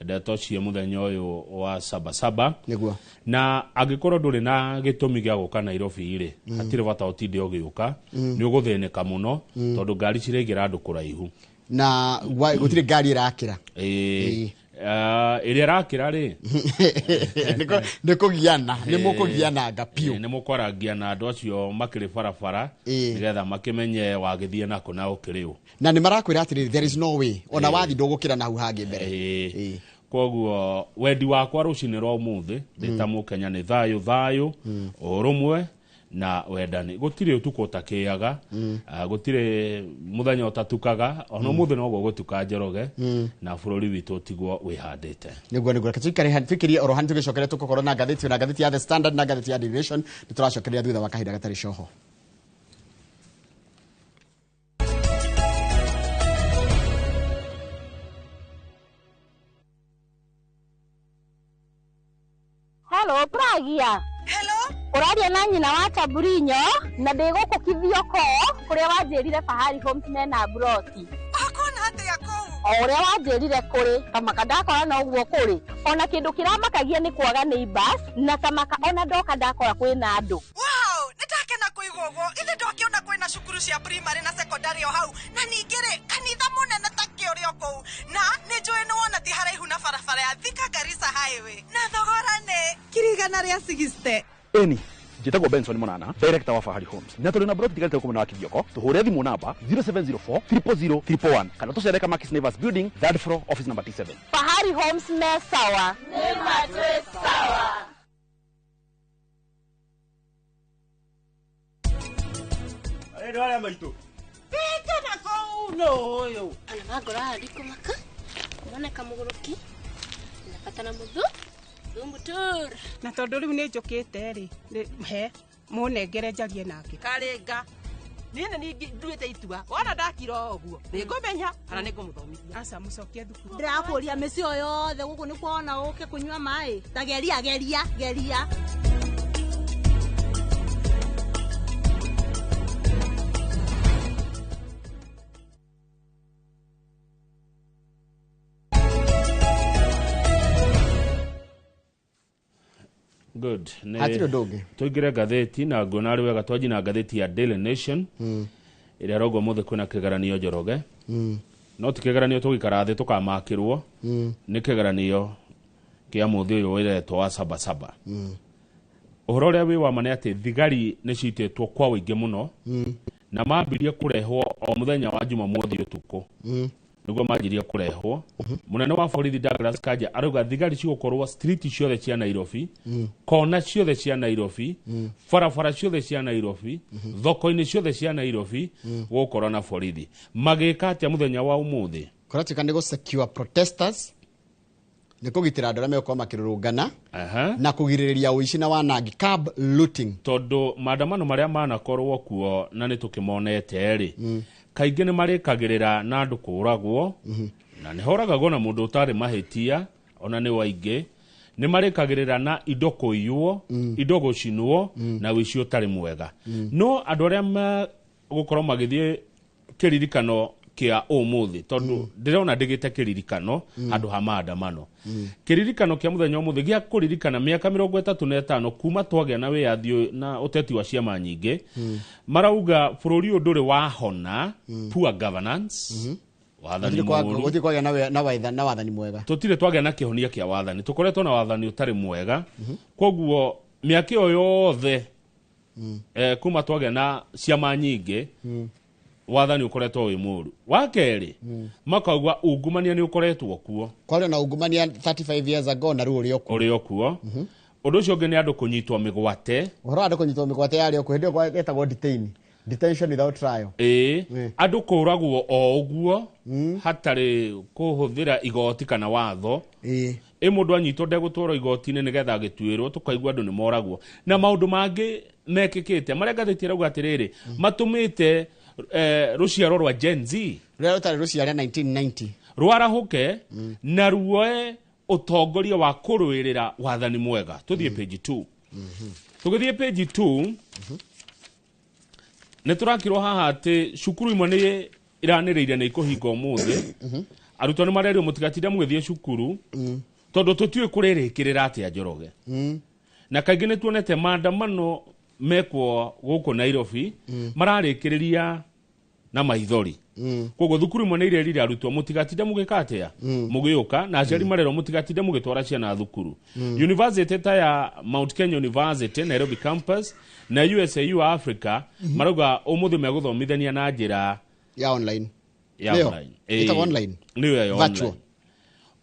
ndeto cia mũthenya ũyũ wa Sabasaba. Nĩguo. Na angĩkorwo ndũrĩ na gĩtũmi gĩa gũka Nairobi rĩ, hatirĩ bata ũtinde ũgĩũka, nĩ ũgũthĩnĩka mũno, tondũ ngari ciraingĩra andũ kũraihu. Na gũtirĩ ngari ĩrakĩra. Ĩrĩa ĩrakĩra rĩ, nĩ kũgiana, nĩ mũkũgiananga biũ. Nĩ mũkwarangia na andũ acio makĩrĩ barabara, nĩgetha makĩmenye wagĩthiĩ nako na ũkĩrĩ ũ. Na nĩ marakwĩra atĩrĩrĩ, there is no way, ona wathi ndũgũkĩra na hau hangĩ mbere. Koguo wendi wakwa rũcinĩ rwa ũmũthĩ ndĩ ta mũkenya nĩ thayũ thayũ, ũrũmwe na wendani. Gũtirĩ ũtukũ ũtakĩaga, gũtirĩ mũthenya ũtatukaga, ona ũmũthĩ noguo gũtuka Njoroge, na bũrũri witũ ũtigwo wĩhandĩte. Nĩguo, nĩguo. Reke tũikare tũikĩrie oro hanini tũgĩcokere tũgũkorwo na ngathĩti, na ngathĩti ya The Standard na ngathĩti ya Daily Nation. Nĩ tũracokereria thutha wa kahinda gatarĩ coho. Hello, Pragia. Hello. Ũraria na nyina wa Taburinyo na ndĩ gũkũ Kithioko kũrĩa wanjĩrire Fahari Homes mena mburoti. Ũkuona atĩa kũu? O ũrĩa wanjĩrire kũrĩ kamaka ndakora no ũguo kũrĩ ona kĩndũ kĩramakagia nĩ kwaga neighbors na kamaka ona ndoka ndakora kwĩna andũ. Wow, nĩndakena kũigua ũguo. Ithe ndokĩona kwĩna cukuru cia primary na secondary o hau, na ningĩ rĩ kanitha mũnene ta kĩ ũrĩ o kũu, na nĩ njũĩ nĩ wona ti haraihu na barabara ya Thika Garissa Highway, na thogora nĩ 160,000. Eni njĩtagwo Benson Monana, director wa Fahari Homes, na tũrĩ na broti tigarĩte gũkũ mwena wa Kithioko. Tũhũre thimũ namba 0704 000 111 kana tũcere Kamakis Neighbors Building, third floor, office number T7. Fahari Homes me sawa. Nĩ matwĩ sawa. Arä arĩa maitũ Pita na kũu no ũyũ. Ana mangora ndikũmaka moneka mũgũrũki nabatara mũthu thumutur. Na tondũ rĩu nĩ njũkĩte rĩ, he mũnengere njarie nake. Karĩnga niĩ nĩ nduĩte itua wona ndakira o ũguo nĩ ngũmenya kana nĩ ngũmũthomithia. Aca mũcokie thukuru. Ndĩrakũria mĩciĩ o yothe gũkũ nĩ kuona ũke kũnyua maĩ ta geria geria geria. Good. Hatirĩ ũndũ ũngĩ. Tũingĩre ngathĩti na nguona arĩ wega twanji na ngathĩti ya Daily Nation ĩrĩa ĩrauga ũmũthĩ kwĩna kĩgeranio Njoroge. No ti kĩgeranio tũgĩikara thĩ tũkamakĩrwo, nĩ kĩgeranio kĩa mũthĩ ũyũ wĩretwo wa Sabasaba. Ũhoro ũrĩa wĩ wa ma nĩ atĩ thigari nĩ citĩtwo kwa ũingĩ mũno na mambirie kũrehwo o mũthenya wa Jumamothi ũtukũ. Nĩguo manjirie kũrehwo. Mũnene wa borithi Douglas Kanja arauga thigari cigũkorwo street ciothe cia Nairobi, kona ciothe cia Nairobi, barabara ciothe cia Nairobi, thoko-inĩ ciothe cia Nairobi, gũgũkorwo na borithi. Magĩka atĩa mũthenya wa ũmũthĩ? Kũratuĩka nĩ gũ secure protesters, nĩ kũgitĩra andũ arĩa megũkorwo makĩrũrũngana na kũgirĩrĩria ũici na wanangi, curb looting. Tondũ maandamano marĩa manakorwo kuo na nĩ tũkĩmonete rĩ, kaingĩ nĩ marĩkagĩrĩra na andũ kũũragwo, na nĩ horagagwo na mũndũ ũtarĩ mahĩtia ona nĩ waingĩ, nĩ marĩkagĩrĩra na indo kũiywo, indo gũcinwo, na ũici ũtarĩ mwega. No andũ arĩa megũkorwo magĩthiĩ kĩririkano kĩa ũmũthĩ, tondũ ndĩrona ndĩgĩte kĩririkano handũ ha maandamano. Kĩririkano kĩa mũthenya ũmũthĩ gĩa kũririkana mĩaka 35 kuma twagĩa na wĩyathi na ũteti wa ciama nyingĩ, marauga bũrũri ũyũ ndũrĩ wahona, poor governance, wathani mũũru. Gũtirĩ kwagĩa na wathani mwega. Tũtirĩ twagĩa na kĩhonia kĩa wathani, tũkoretwo na wathani ũtarĩ mwega. Koguo mĩaka ĩyo yothe kuma twagĩa na ciama nyingĩ, wathani ũkoretwo wĩ mũũru. Wa kerĩ, makauga ungumania nĩ ũkoretwo kuo. Kwarĩ na ungumania 35 years ago na rĩu ũrĩ o kuo. Ũrĩ o kuo. Ũndũ ũcio ũngĩ nĩ andũ kũnyitwo mĩgwate. Ũhoro wa andũ kũnyitwo mĩgwate yarĩ o kuo, hĩndĩ ĩyo getagwo detain. Detention without trial. Ĩĩ, andũ kũũragwo o ũguo hatarĩ kũhũthĩra igoti kana watho. Ĩ mũndũ anyitwo ndegũtwarwo igoti-inĩ nĩgetha agĩtuĩrwo, tũkaigua andũ nĩ moragwo. Na maũndũ mangĩ mekĩkĩte marĩa ngathĩti ĩrauga atĩrĩrĩ, matũmĩte rũciaro rwa Gen Z rũrĩa rũtarĩ rũciare 1990 rwarahũke na ruoe ũtongoria wa kũrũĩrĩra wathani mwega. Tũthiĩ page 2. Tũgĩthiĩ page 2, nĩ tũrakirwo haha atĩ cukuru imwe nĩ iranĩrĩire nĩ ikũhinga ũmũthĩ. Arutwo nĩ marerirwo mũtigatinde mũgĩthiĩ cukuru tondũ tũtiũĩ kũrĩrĩkĩrĩra atĩa Njoroge. Na kaingĩ nĩ tuonete maandamano mekwo gũkũ Nairobi mararĩkĩrĩria na maithori. Koguo thukuru imwe nĩ irerire arutwo mũtigatinde mũgĩka atĩa mũgĩũka, na aciari marerwo mũtigatinde mũgĩtwara ciana thukuru. University ta ya Mount Kenya University Nairobi campus na USAU Africa marauga ũmũthĩ megũthomithania na njĩra ya online. Ya online. Ĩtagwo online. Nĩyo ya Virtual. online.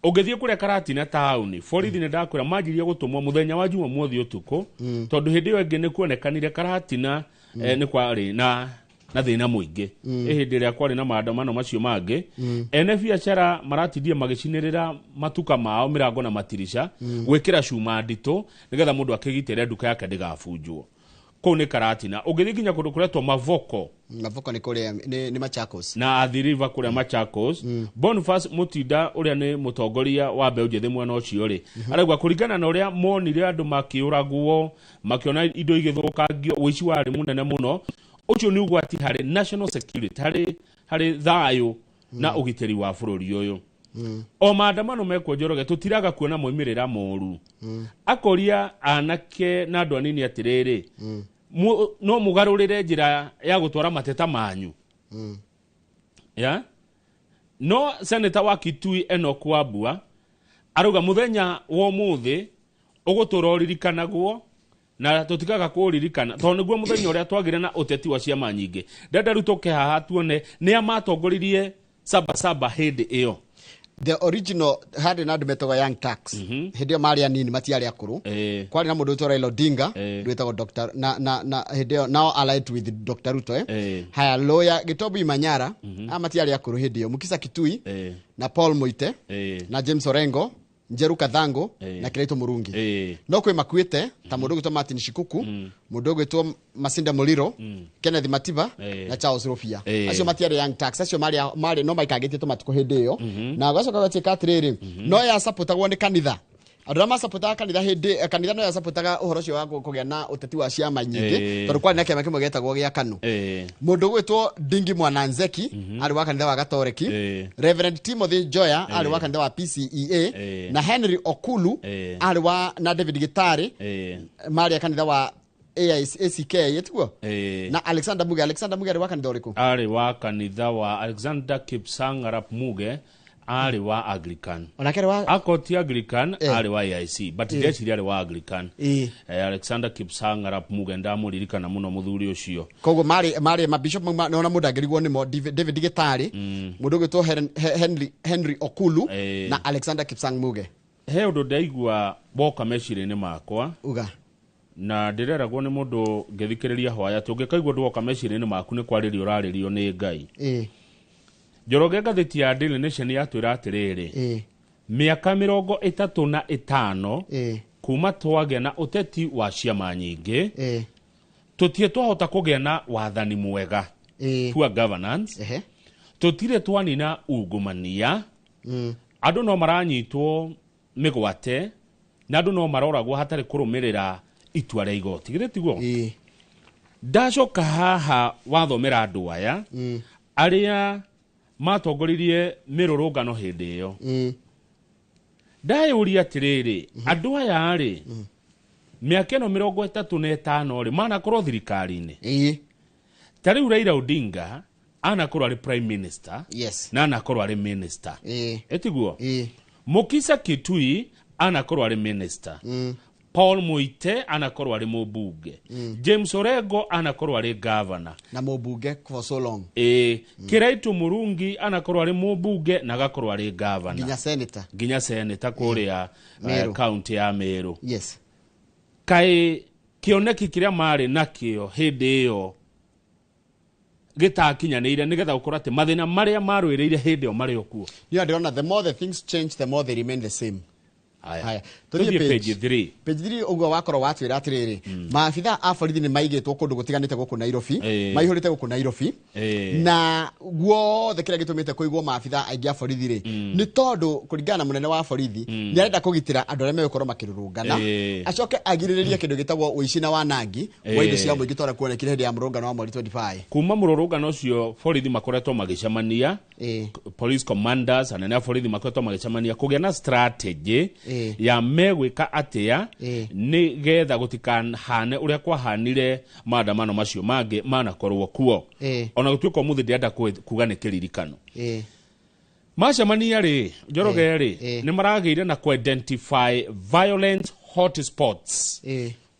Ũngĩthiĩ kũrĩa Karatina taũni, borithi nĩ ndakwĩra manjirie gũtũmwo mũthenya wa Jumamothi ũtukũ, tondũ hĩndĩ ĩyo ĩngĩ nĩ kuonekanire Karatina nĩ kwarĩ na thĩna mũingĩ. Ĩ hĩndĩ ĩrĩa kwarĩ na maandamano macio mangĩ, ene biacara maratindie magĩcinĩrĩra matuka mao mĩrango na matirica, gwĩkĩra cuma nditũ nĩgetha mũndũ akĩgitĩre nduka yake ndĩgabunjwo. Kũu nĩ Karatina. Ũngĩthiĩ nginya kũndũ kũretwo Mavoko. Mavoko nĩ kũrĩa nĩ Machakos. Na Athi River kũrĩa Machakos. Boniface Mutinda ũrĩa nĩ mũtongoria wa mbeũ njĩthĩ mwena ũcio rĩ, arauga kũringana na ũrĩa monire andũ makĩũragwo, makĩona indo igĩthũkangio, ũici warĩ mũnene mũno, ũcio nĩ ũgwati harĩ national security, harĩ thayũ Na ũgitĩri wa bũrũri ũyũ. O maandamano mekwo, Njoroge, tũtiraga kuona moimĩrĩra moru. Akoria anake na andũ anini atĩrĩrĩ, no mũgarũrĩre njĩra ya gũtwara mateta manyu. Ya no seneta wa Kitui Enoch Wambua arauga muthenya wa ũmũthĩ ũgũtũra ũririkanagwo na tũtikaga kũũririkana tondũ nĩguo mũthenya ũrĩa twagĩire na ũteti wa ciama nyingĩ. Ndenda rĩu tũke haha tuone nĩa matongoririe Sabasaba hĩndĩ ĩyo. The original harĩ na andũ metagwo Young Turks. Hĩndĩ ĩyo marĩ anini, matiarĩ akũrũ. Kwarĩ na mũndũ wĩtwo Raila Odinga, wĩtagwo Dr. na hĩndĩ ĩyo now allied with Dr. Ruto, eh. Haya, lawyer Gitobu Imanyara, aya matiarĩ akũrũ hĩndĩ ĩyo. Mukisa Kitui na Paul Muite na James Orengo, Njeru Kathango na Kiraito Murungi. No kwĩ makuĩte ta mũndũ ũgwĩtwo Martin Shikuku, mũndũ ũgwĩtwo Masinda Muliro, Kenneth Matiba na Charles Rufia. Acio matiarĩ Young Turks, acio marĩ no maikangĩtie tũmatukũ hĩndĩ ĩyo. Na gacoka gatuĩka atĩrĩrĩ, no yasapotagwo nĩ kanitha, andũ arĩa masapotaga kanitha hĩndĩ kanitha no yasapotaga ũhoro ũcio wa kũgĩa na ũteti wa ciama nyingĩ, tondũ kwarĩ na kĩama kĩmwe gĩetagwo gĩa KANU. Mũndũ ũgwĩtwo Ndingi Mwananzeki arĩ wa kanitha wa Gatoreki, Reverend Timothy Njoya arĩ wa kanitha wa PCEA, na Henry Okulu arĩ wa na David Gitari marĩ a kanitha wa AIC, ACK ĩtiguo, na Alexander Muge. Alexander Muge arĩ wa kanitha ũrĩkũ? Arĩ wa kanitha wa Alexander Kipsang Arap Muge arĩ wa Anglican. Onake arĩ wa Akorwo ti Anglican, arĩ wa AIC, but ndeciria arĩ wa Anglican. Alexander Kipsang Arap Muge, ndamũririkana mũno mũthuri ũcio. Koguo marĩ mabishop mau nona mũndũ angĩrigwo nĩmo David Gitari, mũndũ ũgwĩtwo Henry Okulu na Alexander Kipsang Muge. He ũndũ ndaigua woka meciria-inĩ makwa. Uga. Na ndĩreragwo nĩ mũndũ ngĩthikĩrĩria hwaya atĩ ũngĩkaigua ũndũ woka meciria-inĩ maku, nĩ kwarĩrio ũrarĩrio nĩ Ngai. Njoroge, ngathĩti ya Daily Nation yatwĩra atĩrĩrĩ, mĩaka 35 kuma twagĩa na ũteti wa ciama nyingĩ, tũtirĩ twahota kũgĩa na wathani mwega, poor governance. Tũtirĩ twanina ungumania. Andũ no maranyitwo mĩgwate na andũ no maroragwo hatarĩ kũrũmĩrĩra itua rĩa igoti. Githĩ tiguo? Ndacoka haha wathomera andũ aya arĩa matongoririe mĩrũrũngano hĩndĩ ĩyo, ndayũria atĩrĩrĩ, andũ aya rĩ, mĩaka ĩno 35 rĩ, manakorwo thirikari-inĩ. Ta rĩu Raila Odinga anakorwo arĩ prime minister na anakorwo arĩ minister, ĩtiguo? Mukisa Kitui anakorwo arĩ minister. Paul Muite anakorwo arĩ mũmbunge. James Orengo anakorwo arĩ governor na mũmbunge for so long. Ĩ, Kiraitu Murungi anakorwo arĩ mũmbunge na agakorwo arĩ governor nginya senator. Nginya senator kũrĩa Meru. Kaunti ya Meru. Kaĩ kĩoneki kĩrĩa marĩ nakĩo hĩndĩ ĩyo gĩtakinyanĩire, nĩgetha gũkorwo atĩ mathĩna marĩa marũĩrĩire hĩndĩ ĩyo marĩ o kuo? Niĩ ndĩrona the more the things change, the more they remain the same. Haya. Haya. Tũthiĩ page 3. Page 3, ũguo wakorwo watwĩra atĩrĩrĩ, maabitha a borithi nĩ maigĩtwo kũndũ gũtiganĩte gũkũ Nairobi, maihũrĩte gũkũ Nairobi, na guothe kĩrĩa gĩtũmĩte kũigwo maabitha aingĩ a borithi rĩ, nĩ tondũ kũringana na mũnene wa borithi, nĩ arenda kũgitĩra andũ arĩa megũkorwo makĩrũrũngana, acoke agirĩrĩrie kĩndũ gĩtagwo ũici na wanangi wa indo cia mũingĩ tondũ kuonekire hĩndĩ ya mũrũngano wa mweri 25. Kuma mũrũrũngano ũcio, borithi makoretwo magĩcemania, police commanders, anene a borithi makoretwo magĩcemania kũgĩa na strategy ya megwĩka atĩa nĩgetha gũtikanahane ũrĩa kwahanire maandamano macio mangĩ manakorwo kuo. Ona gũtuĩka ũmũthĩ ndĩrenda kuga nĩ kĩririkano. Macemania rĩ, Njoroge rĩ, nĩ maragĩire na ku-identify violent hotspots,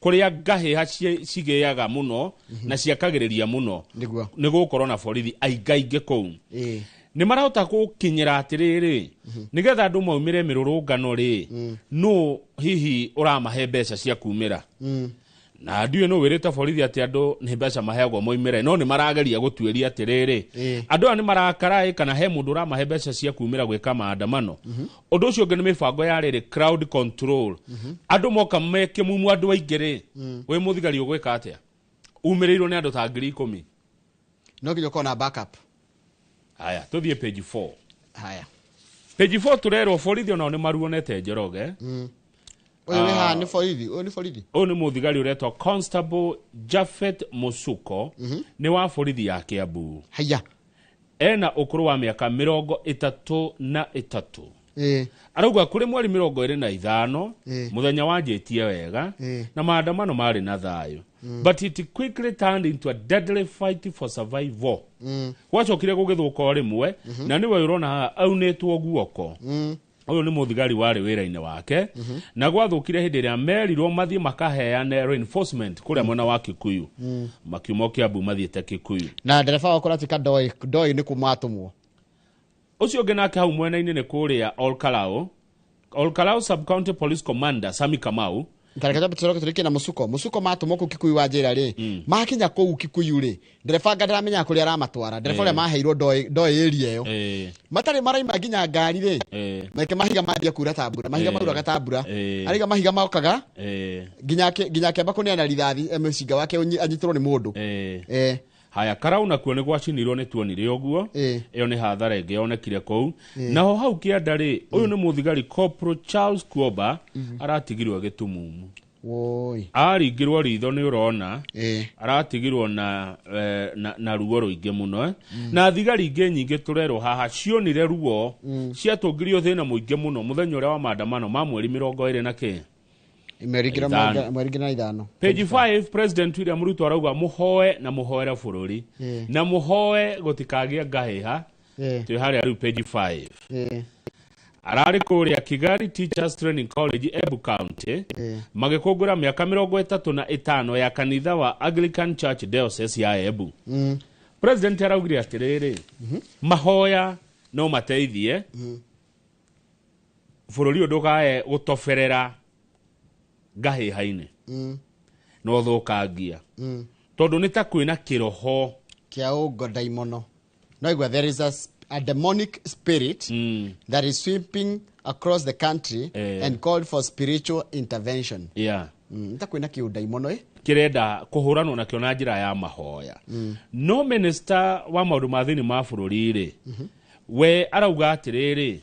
kũrĩa ngahĩha cigĩaga mũno na ciakagĩrĩria mũno. Nĩ gũkorwo na borithi aingaingĩ kũu. Nĩ marahota gũkinyĩra atĩrĩrĩ, nĩgetha andũ maumĩre mĩrũrũngano rĩ, nũ hihi ũramahe mbeca cia kumĩra? Na ndiũĩ nũ wĩrĩte borithi atĩ andũ nĩ mbeca maheagwo moimĩre, no nĩ marageria gũtuĩria atĩrĩrĩ, andũ aya nĩ marakara ĩ, kana he mũndũ ũramahe mbeca cia kumĩra gwĩka maandamano. Ũndũ ũcio ũngĩ nĩ mĩbango ya rĩrĩ, crowd control. Andũ moka me kĩmumu, andũ aingĩ rĩ, wĩ mũthigari ũgwĩka atĩa umĩrĩirwo nĩ andũ ta 10,000? No nginya ũkorwo na backup. Haya, tũthiĩ page 4. Haya. Page 4 tũrerwo borithi onao nĩ maruonete, Njoroge. Ũyũ wĩ haha nĩ borithi, ũyũ nĩ borithi. Ũyũ nĩ mũthigari ũretwo Constable Jafet Musuko, nĩ wa borithi ya Kiambu. Haya. Ena ũkũrũ wa mĩaka 33. Arauga kũrĩ mweri 25 mũthenya wanjĩtie wega na maandamano marĩ na thayũ, but it quickly turned into a deadly fight for survival. Gwacokire gũgĩthũka o rĩmwe, na nĩwe ũrona haha aunĩtwo guoko. Ũyũ nĩ mũthigari warĩ wĩra-inĩ wake, na gwathũkire hĩndĩ ĩrĩa merirwo mathiĩ makaheane reinforcement kũrĩa mwena wa Kikuyu. Makiuma Kiambu mathiĩte Kikuyu. Na ndereba wakwa ũratuĩka ndoĩ ndoĩ nĩ kũmatũmwo. Ũcio ũngĩ nake hau mwena-inĩ nĩ kũrĩa Olkalou, Olkalou Sub-County Police Commander Sami Kamau. Tareke twambe tũcoke tũrĩkie na mũcuko. Mũcuko matũmwo kũu Kikuyu wa njĩra rĩ, makinya kũu Kikuyu rĩ, ndereba anga ndaramenya kũrĩa aramatwara. Ndereba ũrĩa maheirwo ndoĩ ndoĩ area ĩyo. Matarĩ maraima nginya ngari rĩ, meke mahiga manjia kura ta mbura. Mahiga mauraga ta mbura. Araiga mahiga mokaga nginya akĩamba kũneana rithathi, mũcinga wake anyitĩrwo nĩ mũndũ. Haya, Karau nakuo nĩ gwacinirwo nĩ tuonire ũguo. Ĩyo nĩ hathara ĩngĩ yonekire kũu. Naho hau kĩanda rĩ, ũyũ nĩ mũthigari Corporal Charles Kuoba, aratigirwo gĩtumumu. Woi. Aringirwo ritho nĩ ũrona, aratigirwo na ruo rũingĩ mũno. Na thigari ingĩ nyingĩ tũrerwo haha cionire ruo, ciatũngirio thĩna mũingĩ mũno mũthenya ũrĩa wa maandamano ma mweri 25 na kĩ. Mweri igĩrĩ Ithano. Mweri 25. Page 5, President William Ruto arauga mũhoe na mũhoere bũrũri na mũhoe gũtikagĩe ngahĩha. Twĩ harĩa rĩu page 5. Ararĩ kũrĩa Kigali Teachers Training College, Embu County, magĩkũngũra mĩaka 35 ya kanitha wa Anglican Church Diocese ya Embu. President araugire atĩrĩrĩ, mahoya no mateithie bũrũri ũyũ ndũkae gũtoberera ngahĩha-inĩ na ũthũkangia, tondũ nĩ ta kwĩna kĩroho kĩa ũngodaimono. No igua there is a demonic spirit that is sweeping across the country and called for spiritual intervention. Nĩ ta kwĩna kĩũndaimono ĩ kĩrenda kũhũranwo nakĩo na njĩra ya mahoya. No minister wa maũndũ ma thĩinĩ ma bũrũri rĩ, we arauga atĩrĩrĩ,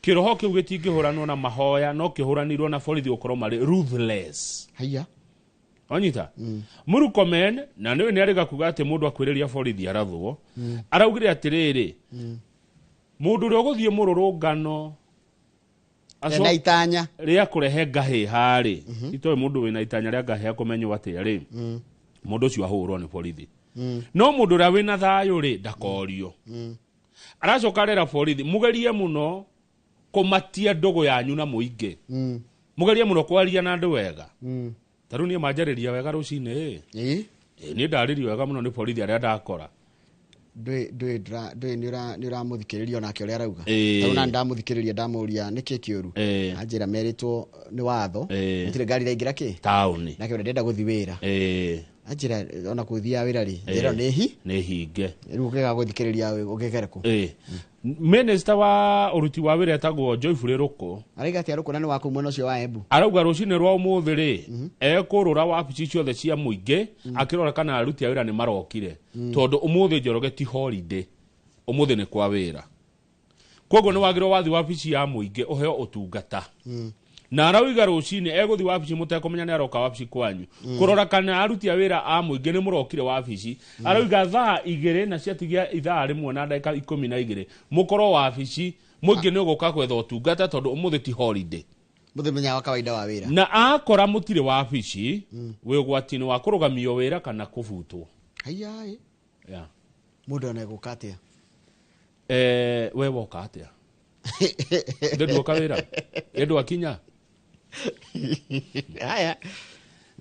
kĩroho kĩu gĩtingĩhũranwo na mahoya, no kĩhũranirwo na borithi gũkorwo marĩ ruthless. Haiya. Onyita Murkomen, na nĩwe nĩ arĩga kuga atĩ mũndũ akwĩrĩria borithi arathwo. Araugire atĩrĩrĩ, mũndũ ũrĩa ũgũthiĩ mũrũrũngano Ena itanya rĩa kũrehe ngahĩha rĩ, itoĩ mũndũ wĩna itanya rĩa ngahĩha kũmenywo atĩa rĩ, mũndũ ũcio ahũrwo nĩ borithi. No mũndũ ũrĩa wĩna thayũ rĩ, ndakorio. Aracoka arera borithi mũgerie mũno kũmatia ndũgũ yanyu na mũingĩ, mũgerie mũno kwaria na andũ wega. Ta rĩu niĩ manjarĩria wega rũcinĩ ĩ, niĩ ndarĩrio wega mũno nĩ borithi arĩa ndakora. Ndũĩ ndũĩ nĩ ũramũthikĩrĩria onake ũrĩa arauga. Tarĩu na ndamũthikĩrĩria ndamũria nĩkĩ kĩũru, anjĩra merĩtwo nĩ watho gũtirĩ ngari iraingĩra kĩ taũni, nake ũrĩa ndĩrenda gũthiĩ wĩra, anjĩra ona kũthiaga wĩra rĩ, njĩra nĩ hi nĩ hinge. Rĩu ũkĩaga gũthikĩrĩria ũgĩkere kũ? Minister wa ũruti wa wĩra etagwo Joyful Ruku. Araiga atĩa Ruku na nĩ wa kũu mwena ũcio wa Embu? Arauga rũcinĩ rwa ũmũthĩ rĩ, ekũrũra wabici ciothe cia mũingĩ akĩrora kana aruti a wĩra nĩ marokire, tondũ ũmũthĩ Njoroge ti holiday, ũmũthĩ nĩ kwa wĩra. Koguo nĩ wagĩrĩirwo wathiĩ wabici ya mũingĩ ũheo ũtungata. Na arauga rũcinĩ egũthiĩ wabici mũtekũmenya nĩ aroka wabici kwanyu, kũrora kana aruti a wĩra a mũingĩ nĩ mũrokire wabici. Arauga thaa 2 na ciatigia ithaa 1 na ndagĩka 12 mũkorwo wabici, mũingĩ nĩ ũgũka gwetha ũtungata tondũ ũmũthĩ ti holiday, mũthenya wa kawaida wa wĩra. Na akora mũtirĩ wabici, wĩ ũgwati-inĩ wa kũrũgamio wĩra kana kũbutwo. Haiya. Mũndũ ona egũka atĩa? We woka atĩa? Ndũka wĩra? Ndwakinya? Haya.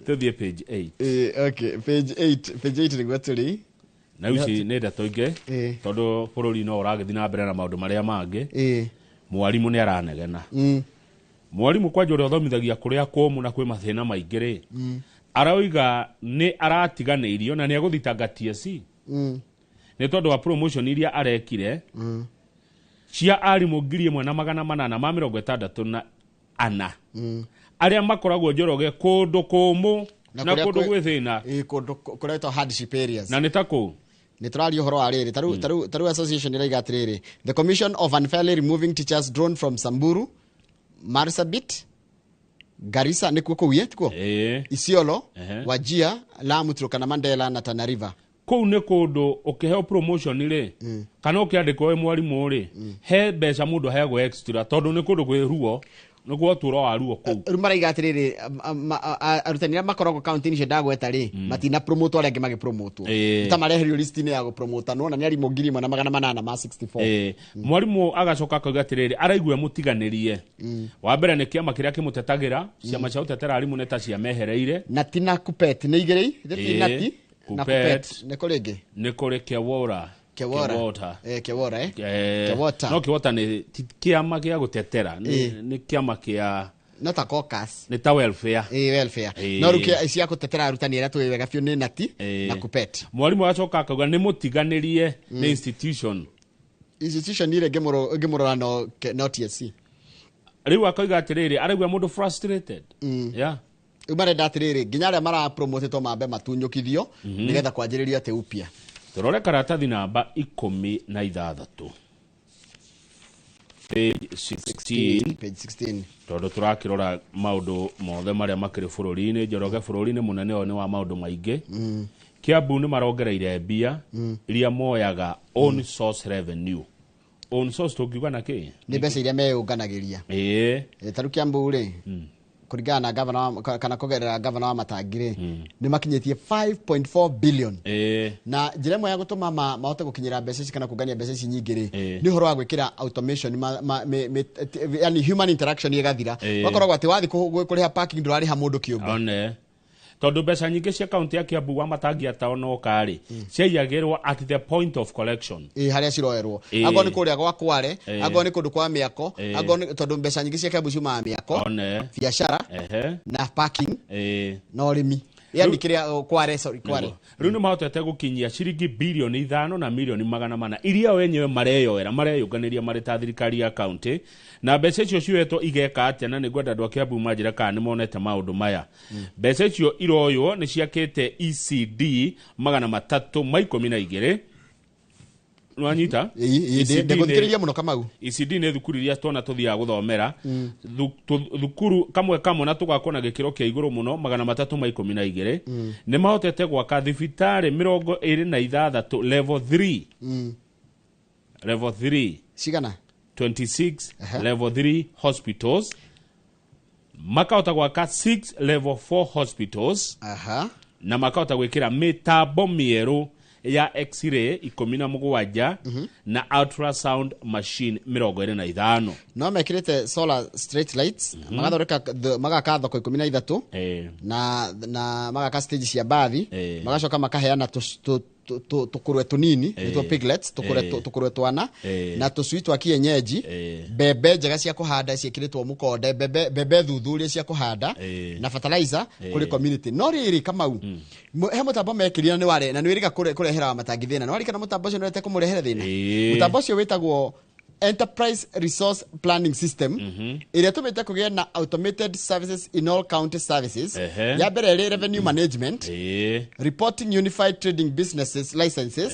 Tuthiĩ page 8. Okay, page 8, page 8 nĩguo tũrĩ. Na ici nĩ ndeto ingĩ, tondũ bũrũri no ũragĩthiĩ na mbere na maũndũ marĩa mangĩ. Mwarimũ nĩ aranegena. Mwarimũ kwanja ũrĩa ũthomithagia kũrĩa kũmũ na kwĩ mathĩna maingĩ rĩ, arauga nĩ aratiganĩirio na nĩ egũthitanga TSC nĩ tondũ wa promotion iria arekire cia arimũ 1864 arĩa makoragwo Njoroge kũndũ kũmũ na kũndũ gwĩ thĩna, kũndũ kũretwo hardship areas. Na nĩ ta kũ? Nĩ tũraria ũhoro wa rĩrĩ, tarĩu association ĩraiga atĩrĩrĩ, the commission of unfairly removing teachers drawn from Samburu, Marsabit, Garissa nĩkuo kũu ĩ tikuo, Isiolo, Wajir, Lamu, Turkana, Mandela na Tana River. Kũu nĩ kũndũ ũkĩheo promotion rĩ, kana ũkĩandĩkwo wĩ mwarimũ rĩ, he mbeca mũndũ aheagwo extra, tondũ nĩ kũndũ kwĩ ruo, nĩ kwa ũtũũro wa ruo kũu. Rĩu maraiga atĩrĩrĩ, arutani arĩa makoragwo kaunti-inĩ icio ndagweta rĩ, matina promote arĩa angĩ magĩpromotwo, ta mareherio list-inĩ ya gũpromotanwo, na nĩ arimũ 1864. Mwarimũ agacoka akauga atĩrĩrĩ, araigua mũtiganĩrie. Wa mbere nĩ kĩama kĩrĩa kĩmũtetagĩra, ciama cia gũtetera arimũ nĩ ta ciamehereire. Nati na Kupet nĩ igĩrĩ ithĩ, Nati na Kupet. Kupet nĩ kũrĩ ĩngĩ. Nĩ kũrĩ Kewora. Kewora. Kewota. Kewora, Kewota. No Kewota nĩ ti kĩama gĩa gũtetera, nĩ kĩama kĩa no ta caucus. Nĩ ta welfare. Welfare. No rĩu cia gũtetera arutani arĩa tũĩ wega biũ nĩ Nati na Kupet. Mwarimũ agacoka akauga nĩ mũtiganĩrie nĩ institution. Institution ile ngĩmũrora no TSC. Rĩu akoiga atĩrĩrĩ, araigua mũndũ frustrated. Yeah. Rĩu marenda atĩrĩrĩ, nginya arĩa marapromotĩtwo mambe matunyũkithio, nĩgetha kwanjĩrĩrio atĩ upya. Tũrore karatathi namba 16, page 16. Page 16. Tondũ tũrakĩrora maũndũ mothe marĩa makĩrĩ bũrũri-inĩ, Njoroge, bũrũri-inĩ mũnene ũyũ nĩ wa maũndũ maingĩ. Kiambu nĩ marongereire mbia iria moyaga own source revenue. Own source tũngiuga na kĩ? Nĩ mbeca iria meyũnganagĩria. Ta rĩu Kiambu rĩ, kũringana na gavana kana kũgerera gavana wa Matangi rĩ, nĩ makinyĩtie 5.4 billion. Na njĩra ĩmwe ya gũtũma mahote gũkinyĩra mbeca ici kana kũngania mbeca ici nyingĩ rĩ, nĩ ũhoro wa gwĩkĩra automation, yani human interaction ĩgathira. Ũgakoragwo atĩ wathiĩ kũrĩha parking ndũrarĩha mũndũ kĩũmbe. One tondũ mbeca nyingĩ cia kaunti ya Kiambu wa Matangi ataonoka rĩ, ciaiyagĩrwo at the point of collection. Ĩ, harĩa ciroerwo, angorwo nĩ kũrĩa gwa Kware, angorwo nĩ kũndũ kwa mĩako, angorwo nĩ tondũ mbeca nyingĩ cia Kiambu ciumaga mĩako, one biacara na parking na ũrĩmi, yani kĩrĩa Kware, sorry, Kware. Rĩu nĩ mahotete gũkinyia ciringi 5 bilioni na milioni 400 iria o enyewe mareyoera, mareyũnganĩria marĩ ta thirikari ya kaunti. Na mbeca icio cioetwo igeka atĩa? Na nĩ ngwenda andũ a Kiambu manjĩre kana nĩ monete maũndũ maya. Mbeca icio iroywo nĩ ciakĩte ECD 312. Nĩwanyita? ECD Ndĩgũthikĩrĩria mũno, Kamau. ECD nĩ thukuru iria twana tũthiaga gũthomera. Thukuru kamwe kamwe na tũgakwo na gĩkĩro kĩa igũrũ mũno, 312. Nĩ mahotete gwaka thibitarĩ 26 level 3. Level 3. Cigana? 26 level 3 hospitals. Makahota gwaka 6 level 4 hospitals. Na makahota gwĩkĩra mĩtambo mĩerũ ya x-ray 17 na ultrasound machine 25. No mekĩrĩte solar street lights, magathondeka magaka thoko 13, na magaka stage cia mbathi, magacoka makaheana tũkũrwe tũnini, nĩtuo piglets, tũkũrwe, tũkũrwe twana na tũcui twa kienyeji, mbembe njega cia kũhanda ciĩkĩrĩtwo mũkonde, mbembe thuthurie cia kũhanda na fertilizer kũrĩ community. No rĩrĩ, Kamau, he mũtambo mekĩrire na nĩ ware na nĩ wĩrĩga kũrehera Wamatangi thĩna. Nĩ warikana mũtambo ũcio nĩ ũrete kũmũrehere thĩna? Mũtambo ũcio wĩtagwo Enterprise Resource Planning System, ĩrĩa ĩtũmĩte kũgĩe na automated services in all county services. Ya mbere ĩrĩ revenue management, reporting unified trading businesses licenses,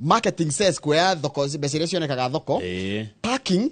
marketing sales, kuoya thoko mbeca iria cionekaga thoko, parking,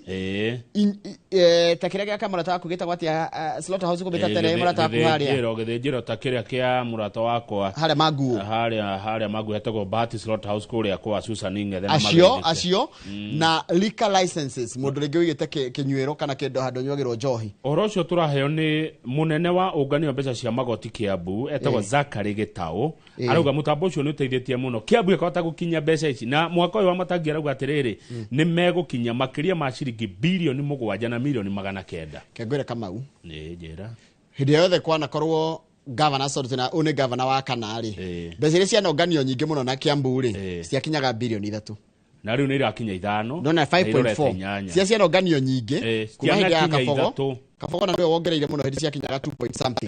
ta kĩrĩa gĩa kamũrata waku gĩtagwo atĩa, slaughter house kũmĩta tene mũrata waku harĩa. Gĩthĩnjĩro ta kĩrĩa kĩa mũrata wakwa. Harĩa manguo. Harĩa manguo hetagwo Bahati Slaughter House kũrĩa kwa Susan Ng'ethe na acio Margaret. Acio na liquor licenses, mũndũ rĩngĩ ũigĩte kĩnyuĩro kana kĩndũ handũ nyuagĩrwo njohi. Ũhoro ũcio tũraheo nĩ mũnene wa ũngania wa mbeca cia magoti Kiambu, etagwo Zakary Gĩtaũ. Arauga mũtambo ũcio nĩ ũteithĩtie mũno Kiambu ĩkahota gũkinyia mbeca ici, na mwaka ũyũ wa Matangi arauga atĩrĩrĩ, nĩ megũkinyia makĩria ma ciringi 7 bilioni na milioni 900. Kengwĩre, Kamau. Nĩ njĩra. Hĩndĩ yothe kwanakorwo gavana Sortina, ũyũ nĩ gavana wa kana rĩ, mbeca iria cianonganio nyingĩ mũno na Kiambu rĩ, ciakinyaga 3 bilioni. Na rĩu nĩ irakinya 5. Nona Na irorete 5.4 8. cia cianonganio nyingĩ kuma hĩndĩ ya cianakinya Kabogo. 3. Kabogo na nĩwe wongereire mũno, hĩndĩ ciakinyaga 2 point something.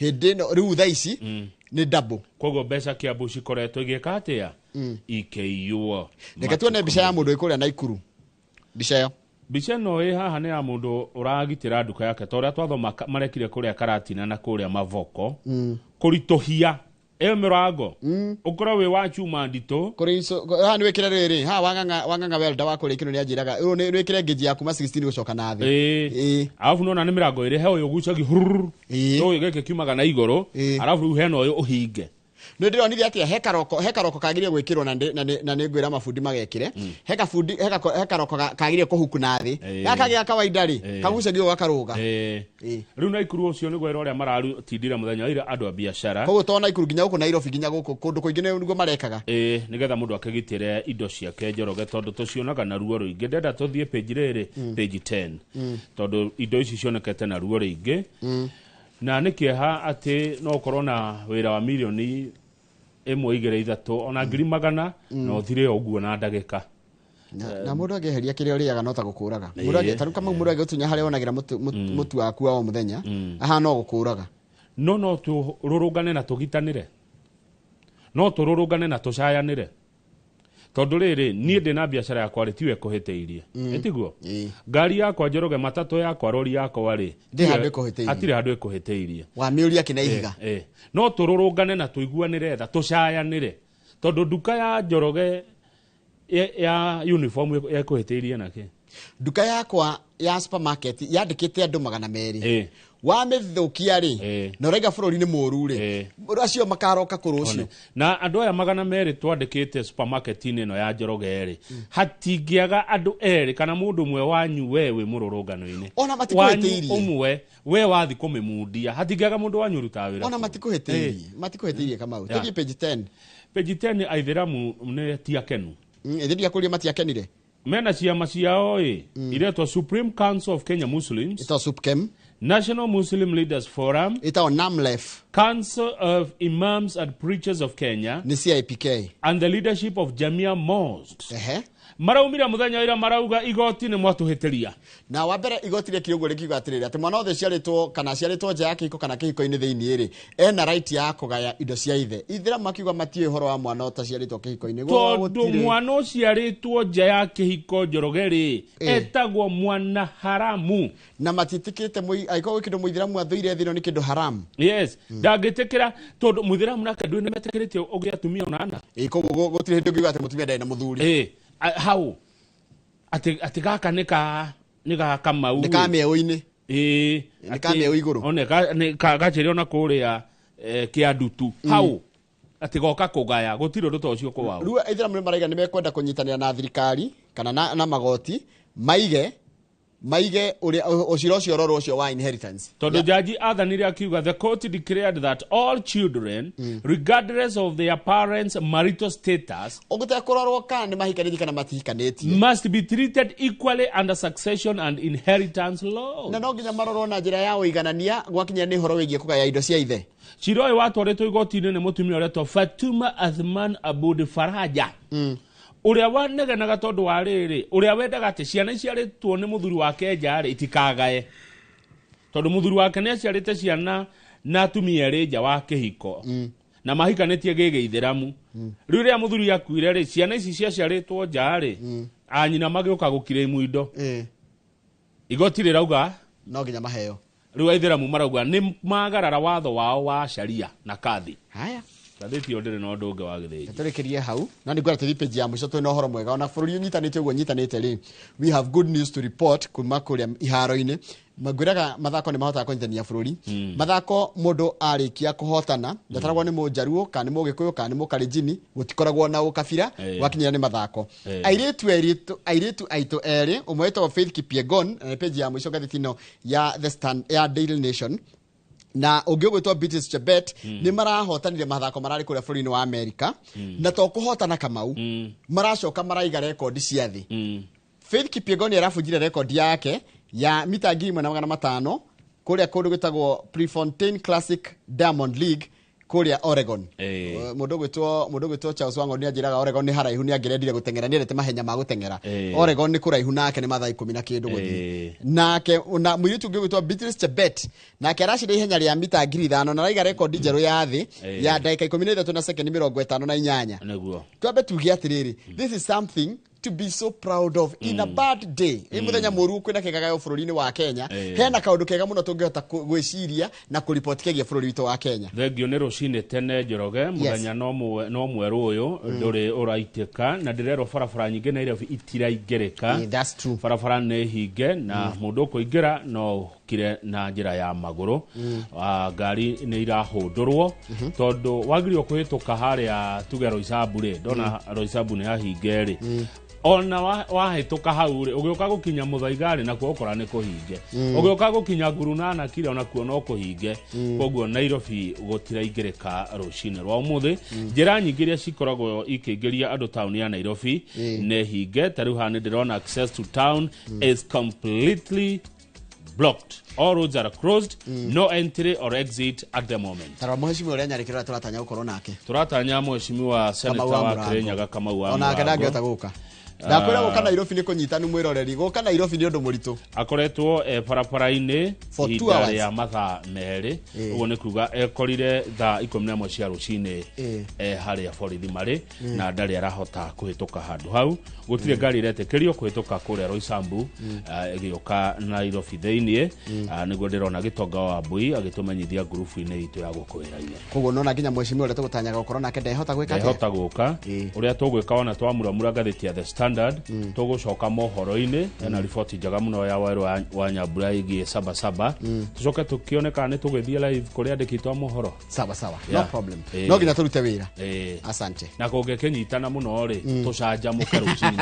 Hĩndĩ ĩno rĩu thaa ici nĩ double. Koguo mbeca Kiambu cikoretwo igĩka atĩa? Ikĩiywo. Reke tuone mbica ya mũndũ wĩ kũrĩa Naikuru, mbica ĩyo. Mbica ĩno ĩ haha nĩ ya mũndũ ũragitĩra nduka yake, ta ũrĩa twathoma marekire kũrĩa Karatina na kũrĩa Mavoko, kũritũhia ĩyo mĩrango ũkorwo wĩ wa chuma nditũ. Kũrĩ haha nĩ wĩkĩre rĩrĩ haha wang'ang'a welda wa kũrĩa ikĩno nĩ anjĩraga ũyũ nĩ wĩkĩre ngĩnji ya kuma 16 gũcoka na thĩ. Arabu nona nĩ mĩrango ĩrĩ, he ũyũ ũgucagia hururu, ũyũ gĩkĩ kiumaga na igũrũ, arabu rĩu hena ũyũ ũhinge. Nĩ ndĩronire atĩa he karoko kagĩrĩire gwĩkĩrwo na nĩ ngwĩra mabundi magekĩre. He kabundi he karoko kagĩrĩire kũhuku na thĩ. Gaka gĩa kawaida rĩ kagucagio gakarũga. Rĩu Naikuru ũcio nĩguo wĩra ũrĩa maratindĩra mũthenya wa ira andũ a biacara. Koguo to Naikuru nginya gũkũ Nairobi nginya gũkũ kũndũ kũingĩ nĩguo marekaga. Nĩgetha mũndũ akĩgitĩre indo ciake Njoroge tondũ tũcionaga na ruo rũingĩ. Ndenda tũthiĩ page rĩrĩ page 10 tondũ indo ici cionekete na ruo rũingĩ. Na nĩ kĩeha atĩ no ũkorwo na wĩra wa mirioni 1, 2, 3 ona 100,000 na ũthire ũguo na ndagĩka. Na mũndũ angĩeheria kĩrĩa ũrĩaga no ta gũkũraga. Mũndũ angĩ kama mũndũ angĩgũtunya harĩa wonagĩra mũtu waku wa o mũthenya ahana no gũkũraga. No tũrũrũngane na tũgitanĩre. No tũrũrũngane na tũcayanĩre. Tondũ rĩrĩ niĩ ndĩ na biacara yakwa rĩ tiwe kũhĩtĩirie. Ĩtiguo? Ngari yakwa Njoroge, matatũ yakwa, rori yakwa rĩ hatirĩ handũ ĩkũhĩtĩirie. Wamĩũria kĩna ihiga. No tũrũrũngane na tũiguanĩre tha tũcayanĩre. Tondũ nduka ya Njoroge ya uniform ĩkũhĩtĩirie nakĩ? Nduka yakwa ya supermarket yandĩkĩte andũ 200. Wamĩthũkia rĩ na ũraiga bũrũri nĩ mũũru rĩ acio makaroka kũrũcio. Na andũ aya 200 twandĩkĩte supermarket-inĩ ĩno ya Njoroge rĩ hatingĩaga andũ erĩ kana mũndũ ũmwe wanyu we wĩ mũrũrũngano-inĩ. Ona matikũhĩtĩirie. Ũmwe we wathi kũmĩmundia hatingĩaga mũndũ wanyu ũrutaga wĩra. Ona matikũhĩtĩirie. Matikũhĩtĩirie Kamau. Tũthiĩ page 10. Page 10 aithĩramu nĩ ti akenu. Ĩthĩ ndiakũria matiakenire. Mena ciama ciao ĩ iretwo Supreme Council of Kenya Muslims. Ĩtagwo SUPKEM. National Muslim Leaders Forum. Ĩtagwo NAMLEF. Council of Imams and Preachers of Kenya. Nĩ CIPK. And the leadership of Jamia Mosques. Maraumire mũthenya ira marauga igoti nĩ mwatũhĩtĩria. Na wa mbere igoti rĩkire ũguo rĩkiuga atĩrĩrĩ atĩ mwana wothe ũciarĩtwo kana aciarĩtwo nja ya kĩhiko kana kĩhiko-inĩ thĩinĩ rĩ ena right ya kũgaya indo cia ithe. Ithĩramu makiuga matiũĩ ũhoro wa mwana ũtaciarĩtwo kĩhiko-inĩ. Tondũ mwana ũciarĩtwo nja ya kĩhiko Njoroge rĩ etagwo mwana haramu. Na matiĩtĩkĩrĩte angĩkorwo gwĩ kĩndũ mũithĩramu athũire thĩ ĩno nĩ kĩndũ haramu. Yes, ndangĩtĩkĩra tondũ mũithĩramu nake ndũĩ nĩmetĩkĩrĩtio ũgĩe atumia onana. Koguo gũtirĩ hĩndĩ ũngiuga atĩ mũtumia ndarĩ na mũthuri. Hau atĩ gaka nĩ ga Kamau nĩ ka mĩeũ-inĩ. Nĩ ka mĩeũ igũrũ. One gacĩrĩ ona kũrĩa kĩandutu hau atĩ goka kũgaya gũtirĩ ũndũ ta ũcio kwao. Rĩu aithĩramu nĩ maraiga nĩ mekwenda kũnyitanĩra na thirikari kana na magoti maige ũrĩa ũcira ũcio ũrorwo ũcio wa inheritance. Tondũ jaji athanire akiuga the court declared that all children regardless of their parents' marital status ũgũtekũrorwo kana nĩ mahikanĩtie kana matihikanĩtie must be treated equally under succession and inheritance law. Na no nginya marorwo na njĩra ya ũiganania gwakinya nĩ ũhoro wĩgiĩ kũgaya indo cia ithe. Cira ũyũ watwarĩtwo igoti-inĩ nĩ mũtumia ũretwo Fatuma Athman Abud Faraja. Ũrĩa wanegenaga tondũ wa rĩrĩ ũrĩa wendaga atĩ ciana iciarĩtwo nĩ mũthuri wake nja rĩ itikagae tondũ mũthuri wake nĩ aciarĩte ciana na atumia erĩ nja wa kĩhiko na mahikanĩtie gĩgĩithĩramu. Rĩu rĩrĩa mũthuri akuire rĩ ciana ici ciaciarĩtwo nja rĩ anyina magĩũka gũkirĩmu indo. Igoti rĩrauga no nginya maheo. Rĩu aithĩramu marauga nĩ magarara watho wao wa sharia na kadhi. Haya. Ngathĩti ĩyo ndĩrĩ na ũndũ ũngĩ wa gĩthĩnji. Tũrĩkĩrie hau na nĩngwenda tũthiĩ page ya mũico twĩna ũhoro mwega ona bũrũri ũnyitanĩte ũguo nyitanĩte rĩ we have good news to report kuma kũrĩa iharo-inĩ. Ngwĩraga mathako nĩ mahotaga kũnyitania bũrũri. Mathako mũndũ arĩkia kũhotana ndataragwo nĩ mũnjaruo kana nĩ mũgĩkũyũ kana nĩ mũkalenjini gũtikoragwo na ũkabira wakinyĩra nĩ mathako. Airĩtu aitũ erĩ ũmwe wĩtagwo Faith Kipyegon na page ya mũico ngathĩti ĩno ya The Stand ya Daily Nation na ũngĩ ũgwĩtwo Beatrice Chebet nĩ marahotanire mathako mararĩ kũrĩa bũrũri-inĩ wa Amerika na to kũhotana Kamau maracoka maraiga rekondi cia thĩ. Faith Kipyegon arabunjire rekondi yake ya mita 1500 kũrĩa kũndũ gwĩtagwo Prefontaine Classic Diamond League kũrĩa Oregon. Mũndũ ũgwĩtwo Charles Wango nĩ anjĩraga Oregon nĩ haraihu nĩ angĩrendire gũteng'era nĩ endete mahenya ma gũteng'era. Oregon nĩ kũraihu nake nĩ mathaa 10 na kĩndũ gũthiĩ. Nake na mũirĩtu ũngĩ ũgwĩtwo Beatrice Chebet nake aracinda ihenya rĩa mita 5000 na araiga rekondi njerũ ya thĩ ya ndagĩka 13 na sekendi 58. Nĩguo. Twambe tuge atĩrĩrĩ this is something to be so proud of in a bad day. Mũthenya mũru kwĩna kĩgagayo bũrũri-inĩ wa Kenya hena kaũndũ kega mũno tũngĩhota gwĩciria na kũripoti kegiĩ bũrũri witũ wa Kenya. Thengio nĩ rũcinĩ tene Njoroge mũthenya no mwerũ ũyũ ndũrĩ ũraitĩka na ndĩrerwo barabara nyingĩ Nairobi itiraingĩrĩka. That's true. Barabara nĩ hinge na mũndũ ũkũingĩra no mahĩtũkire na njĩra ya magũrũ. Ngari nĩ irahũndũrwo tondũ wagĩrĩirwo kũhĩtũka harĩa tuge Roysambu rĩ, ndona Roysambu nĩ yahinge rĩ, ona wahĩtũka hau rĩ, ũgĩũka gũkinya Muthaiga rĩ, nakuo ũkora nĩ kũhinge. Ũgĩũka gũkinya Gurunana kire onakuo no kũhinge. Koguo Nairobi gũtiraingĩrĩka rũcinĩ rwa ũmũthĩ. Njĩra nyingĩ iria cikoragwo ikĩingĩria andũ taũni ya Nairobi nĩ hinge. Ta rĩu haha nĩ ndĩrona access to town is completely blocked, all roads are closed, no entry or exit at the moment. Tarora mũhecimiwa ũrĩa nyarĩkĩrwo ũrĩa tũratanya gũkorwo nake. Tũratanya mũhecimiwa Kamau Senator wa wa Mũrango. Kirinyaga Kamau wa Onake Mũrango. ndangĩhota gũka. Ndakwĩra gũka Nairobi nĩ kũnyitanu mwĩroreri, gũka Nairobi nĩ ũndũ mũritũ. Akoretwo barabara-inĩ For two ihinda hours. rĩa mathaa 2, ũguo nĩ kuga ekorire thaa 11 cia rũcinĩ harĩa borithi marĩ, na ndarĩ arahota kũhĩtũka handũ hau. Gũtirĩ ngari iretĩkĩrio kũhĩtũka kũrĩa Roysambu ĩgĩũka Nairobi thĩiniĩ. Nĩguo ndĩrona Gĩtonga wa Mbui agĩtũmenyithia ngurubu-inĩ itũ ya gũkũ wĩra-inĩ. Koguo nona nginya mũhecimiwa ũrĩa tũgũtanyaga gũkorwo nake ndehota gwĩka atĩa? Ndehota gũka. Ũrĩa tũgwĩka, ona twamuramura ngathĩti ya The Standard, tũgũcoka mohoro-inĩ ena riboti njega mũno ya Werũ wa Nyambura ĩgiĩ Sabasaba, tũcoke tũkĩone kana nĩ tũgĩthiĩ live kũrĩ andĩki twa mohoro. Sawa sawa, no Yeah. problem. No nginya tũrute wĩra. Asante. Na kũngĩkĩnyitana mũno rĩ, tũcanjamũke rũcinĩ.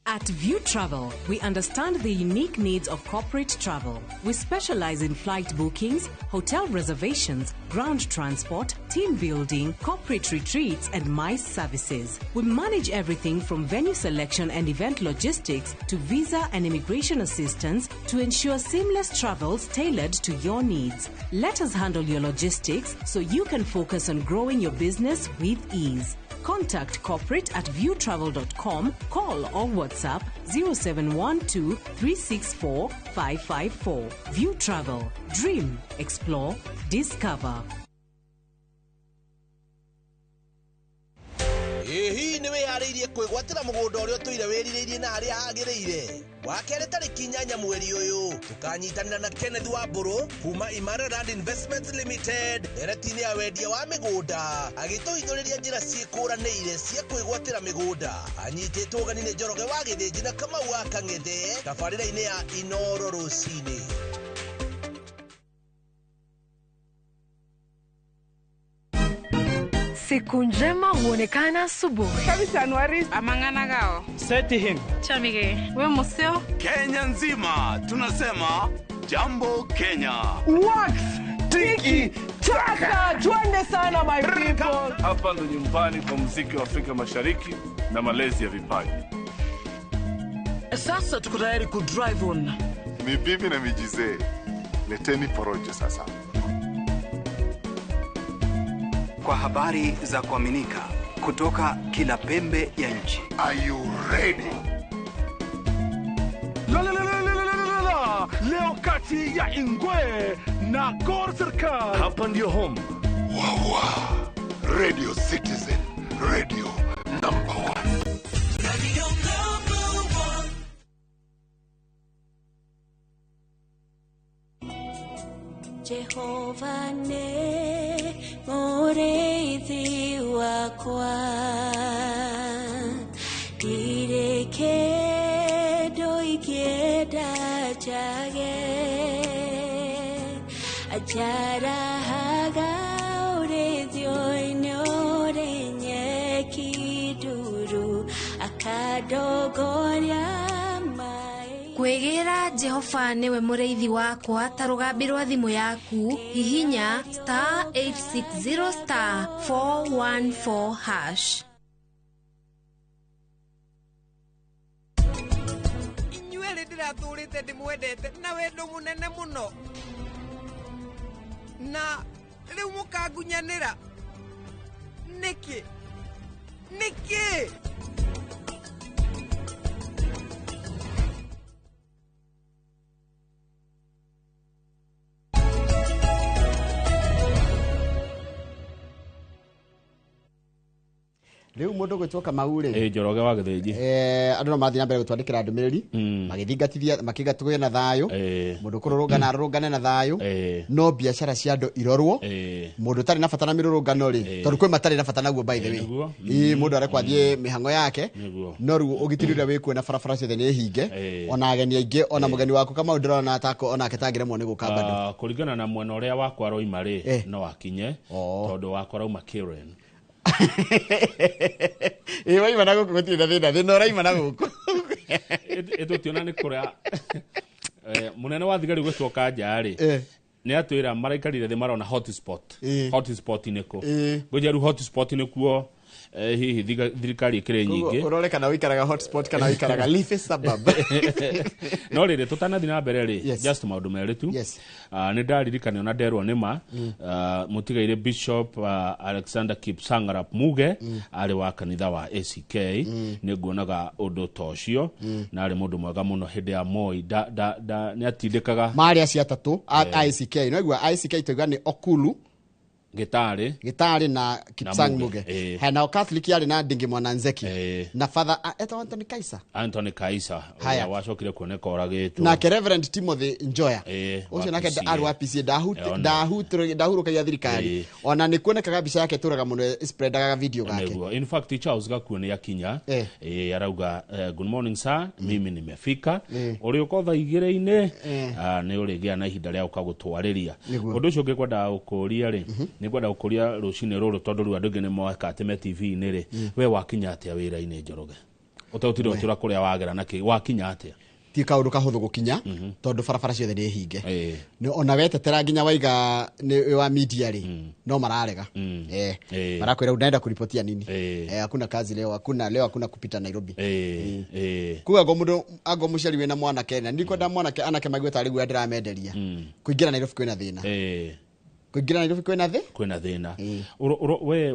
At View Travel, we understand the unique needs of corporate travel. We specialize in flight bookings, hotel reservations, ground transport, team building, corporate retreats, and MICE services. We manage everything from venue selection and event logistics to visa and immigration assistance to ensure seamless travels tailored to your needs. Let us handle your logistics so you can focus on growing your business with ease. Contact corporate at viewtravel.com, call or WhatsApp 0712 364 554. View Travel. Dream, explore, discover. Ĩ hihi nĩ wĩharĩirie kwĩgwatĩra mũgũnda ũrĩa ũtũire wĩrirĩirie na harĩa hagĩrĩire? Wakerĩ tarĩki 8 mweri ũyũ tũkanyitanĩra na Kenneth Wambũrũ kuma Imara Land Investments Limited ndereti-inĩ ya wendia wa mĩgũnda, agĩtũhithũrĩria njĩra ciĩkũranĩire cia kwĩgwatĩra mĩgũnda. Anyitĩtwo ũgeni nĩ Njoroge wa Gĩthĩnji na Kamau wa Kang'ethe tabarĩra-inĩ ya Inoro rũcinĩ. Siku njema huonekana asubuhi. Amang'ana Seti him. Chamige. We museo. Kenya nzima tunasema jambo Kenya. Wax tiki taka, twende sana my people. Hapa ndo nyumbani kwa muziki wa Afrika Mashariki na malezi ya vipaji. Sasa tuko tayari ku drive on. Ni bibi na mijizee, leteni porojo sasa. Kwa habari za kuaminika kutoka kila pembe ya nchi. Are you ready? La la la la la la la la. Leo kati ya Ingwe na Gor Serikal. Hapa ndio home. Wawa. Radio Citizen, radio number 1. Radio number 1. Jehova ne mũrĩithi wakwa, ndirĩ kĩndũ ingĩenda njage, anjarahaga ũrĩithio-inĩ ũrĩ nyeki nduru, akandongoria. Kwĩgĩra Jehova nĩwe mũrĩithi wakwa ta rũgambi rwa thimũ yaku, hihinya star 860 star 414 hash. Inyuerĩ ndĩratũrĩte ndĩmwendete na wendo mũnene mũno, na rĩu mũkangunyanĩra nĩkĩ? Nĩkĩ? Rĩu mũndũ gwĩtwo Kamau rĩ, Ĩ, Njoroge wa Gĩthĩnji. Andũ no mathiĩ na mbere gũtwandĩkĩra ndũmĩrĩri magĩthingatithia makiuga tũgĩe na thayũ, mũndũ kũrũrũngana arũrũngane na thayũ, no biacara cia andũ irorwo. Mũndũ ũtarĩ na bata na mĩrũrũngano rĩ, tondũ kwĩ matarĩ na bata naguo, by the way. Ĩ, mũndũ arekwo athiĩ mĩhang'o yake. No rĩu ũgitĩri ũrĩa wĩkuo na barabara ciothe nĩ hinge, ona ageni aingĩ, ona mũgeni waku Kamau ndĩrona atako onake tangĩremwo nĩ gũka bado. Ah, kũringana na mwena ũrĩa wakwa aroima rĩ, no akinye, tondũ wakwa arauma Karen. Ĩ, waima na gũkũ gũtirĩ na thĩna, thĩna ũraima na gũkũ. Ĩtũtiona nĩ kũrĩa mũnene wa thigari gwĩtwo Kanja rĩ, nĩ atwĩra maraikarire thĩ marona hotspot. Hotspot nĩ kũ? Ngũnjia rĩu hotspot nĩ kuo hihi thirikari ĩkĩrĩ nyingĩ. Ũrore kana ũikaraga hotspot kana ũikaraga leafy suburb. No rĩrĩ, tũtanathiĩ na mbere rĩ, just maũndũ merĩ tu. Ah, nĩ ndaririkana ona nderwo nĩ ma, ah, mũtigairĩ Bishop Alexander Kipsangarap Muge, arĩ wa kanitha wa ACK, nĩ nguonaga ũndũ ta ũcio, na arĩ mũndũ mwega mũno hĩndĩ ya Moi nĩ atindĩkaga. Marĩ acio atatũ a ICK, no igua ICK tũiga nĩ Okulu, Gĩtarĩ. Gĩtarĩ na Kipsang Muge. Muge. Haya, nao Catholic yarĩ na Ndingi Mwana Nzeki na Father etagwo Anthony Kaisa. Anthony Kaisa. Haya. Ũrĩa wacokire kuoneka oragĩtwo. Nake Reverend Timothy Njoya, wa ũcio nake PCA. arĩ wa PCA. Ona. Ndahurũkagia thirikari. Ona nĩ kuonekaga mbica yake tũraga mũno, spreadaga video gake. Nĩguo. In fact, Charles Gakuo nĩ akinya. Arauga good morning sir, mimi nimefika. Ũrĩũka thaa igĩrĩ-inĩ. Ah, nĩ ũrĩgĩa na ihinda rĩa gũka gũtwarĩria. Ũndũ ũcio ũngĩ kwendaga gũkũria rĩ, nĩ ngwenda gũkũria rũcinĩ rũrũ, tondũ rĩu andũ aingĩ nĩ moeka atĩ me TV-inĩ rĩ, we wakinya atĩa wĩra-inĩ, Njoroge, ũtegũtinda ũkĩũra kũrĩa wagera na kĩ, wakinya atĩa? Ti kaũndũ kahũthũ gũkinya, tondũ barabara ciothe nĩ hinge. Ona wetetera nginya waiga nĩ wa media rĩ, no mararega. Marakwĩra unaenda kuripotia nini? Hakuna kazi leo, hakuna leo, hakuna kupita Nairobi. Kuga ngo mũndũ ango mũciari wĩna mwanake, na ndikwenda mwanake anake maigue tarĩ guoya ndĩramenderia, kũingĩra Nairobi kwĩna thĩna. Kũingĩra Nairobi kwĩna thĩ Kwĩna thĩna. We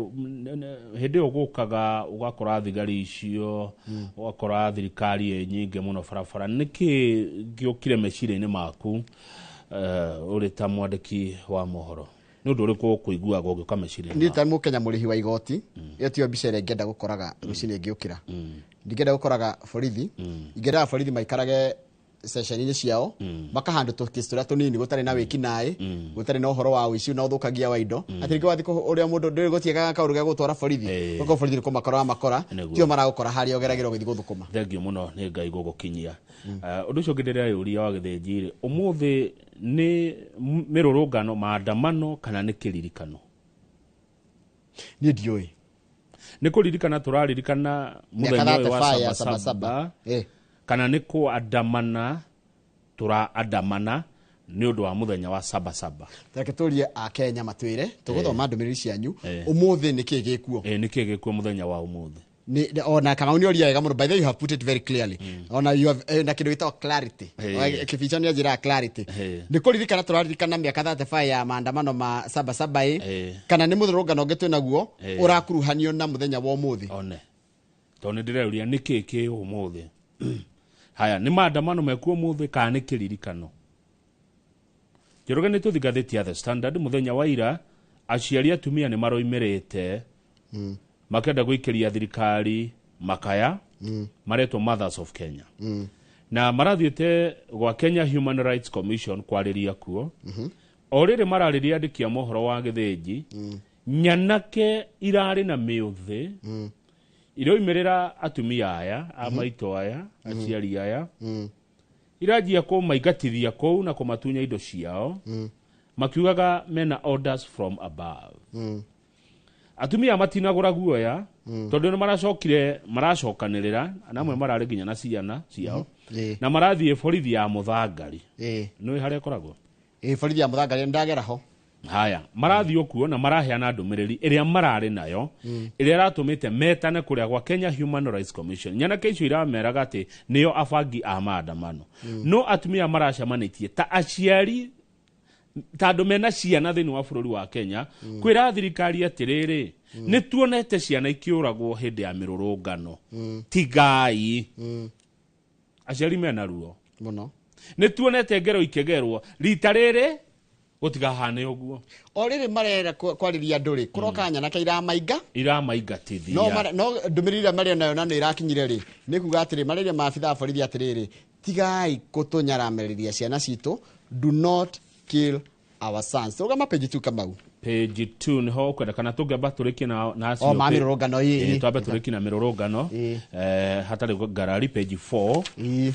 hĩndĩ ĩyo gũkaga ũgakora thigari icio, ũgakora thirikari ĩ nyingĩ mũno barabara, nĩkĩ gĩũkire meciria-inĩ maku, ũrĩ ta mwandĩki wa mohoro, nĩ ũndũ ũrĩkũ ũkũiguaga ũgĩũka meciria-inĩ Niĩ ta mũkenya mũrĩhi wa igoti, ĩyo tiyo mbica ĩrĩa ingĩenda gũkoraga rũcinĩ ngĩũkĩra. Ndingĩenda gũkoraga borithi, ingĩendaga borithi maikarage ceceni-inĩ ciao, makahandũ tũkĩsi tũrĩa tũnini gũtarĩ na wĩkinaĩ, gũtarĩ na ũhoro wa ũici na ũthũkangia wa indo, atĩ rĩngĩ wathiĩ ũrĩa mũndũ ndũrĩ gũtiĩkaga kaũndũ gĩa gũtwara borithi, gũkorwo borithi nĩ kũmakora makora. Tio maragũkora harĩa ũgeragĩra ũgĩthiĩ gũthũkũma. Thengiũ mũno nĩ Ngai gũgũkinyia. Ũndũ ũcio ũngĩ ndĩreyũria wa Gĩthĩnji rĩ, ũmũthĩ nĩ mĩrũrũngano, maandamano, kana nĩ kĩririkano? Niĩ ndiũĩ. Nĩ kũririkana tũraririkana Mĩaka mũthenya ũyũ wa 35 ya Saba Saba Saba, Saba. Kana nĩ kũandamana tũraandamana nĩ ũndũ wa mũthenya wa Saba Saba? Reke tũrie akenya matwĩre, tũgũthoma ndũmĩrĩri cianyu. Ũmũthĩ nĩ kĩĩ gĩkuo? Nĩ kĩĩ gĩkuo mũthenya wa ũmũthĩ? Ona Kamau nĩ oria wega mũno. By the way, you have put it very clearly. Ona you have na kĩndũ gĩtagwo clarity. Kĩbica nĩ anjĩraga clarity. Nĩ kũririkana tũraririkana mĩaka 35 ya maandamano ma Saba Saba ĩ, kana nĩ mũrũrũngano ũngĩ twĩnaguo ũrakuruhanio na mũthenya wa ũmũthĩ? One tondũ nĩ ndĩreuria nĩ kĩĩ kĩ ũmũthĩ. Haya, nĩ maandamano mekuo ũmũthĩ kana nĩ kĩririkano? Njoroge, nĩ tũthi ngathĩti ya The Standard. Mũthenya wa ira aciari atumia nĩ maroimĩrĩte makĩenda gũikĩria thirikari makaya, maretwo Mothers of Kenya, na marathiĩte gwa Kenya Human Rights Commission kwarĩria kuo. O rĩrĩ mararĩria andĩki a mohoro wa Gĩthĩnji, nyanake irarĩ na mĩũthĩ iroimĩrĩra atumia aya a maitũ aya, aciari aya, iranjia kũmaingatithia kũu na kũmatunya indo ciao, makiugaga mena orders from above. Atumia matinagũra guoya, tondũ nĩ maracokire maracokanĩrĩra na amwe mararĩ nginya na ciana ciao, na marathiĩ borithi ya Mũthangari. Nĩũĩ harĩa ĩkoragwo? Ĩ, borithi ya Mũthangari ndagera ho. Haya, marathiĩ okuo na maraheana ndũmĩrĩri ĩrĩa mararĩ nayo, ĩrĩa ĩratũmĩte metane kũrĩa gwa Kenya Human Rights Commission. Nyanake icio irameraga atĩ nĩo abangi a maandamano, no atumia maracemanĩtie ta aciari, ta andũ mena ciana thĩinĩ wa bũrũri wa Kenya, kwĩra thirikari atĩrĩrĩ, nĩ tuonete ciana ikĩũragwo hĩndĩ ya mĩrũrũngano, tigai. Aciari mena ruo mũno. Nĩ tuonete ngero ikĩgerwo rita rĩrĩ. Gũtigahane ũguo. O rĩrĩ marera kwarĩria andũ rĩ, kũroka nyanake iramainga iramaingatithia. No ndũmĩrĩri ĩrĩa marĩ nayo na nĩ ĩrakinyire rĩ, nĩ kuga atĩrĩ, marĩria maabithaa a borithi atĩrĩrĩ, tigai kũtũnyaramarĩria ciana citũ, do not kill our sons. Rũgama page 2 Kamau. Page 2 niho ũkwenda kana tũngĩamba tũrĩkie na acio O, ma mĩrũrũngano, ĩ, ĩ. Twambe tũrĩkie na mĩrũrũngano hatarĩ ngarari. Page 4,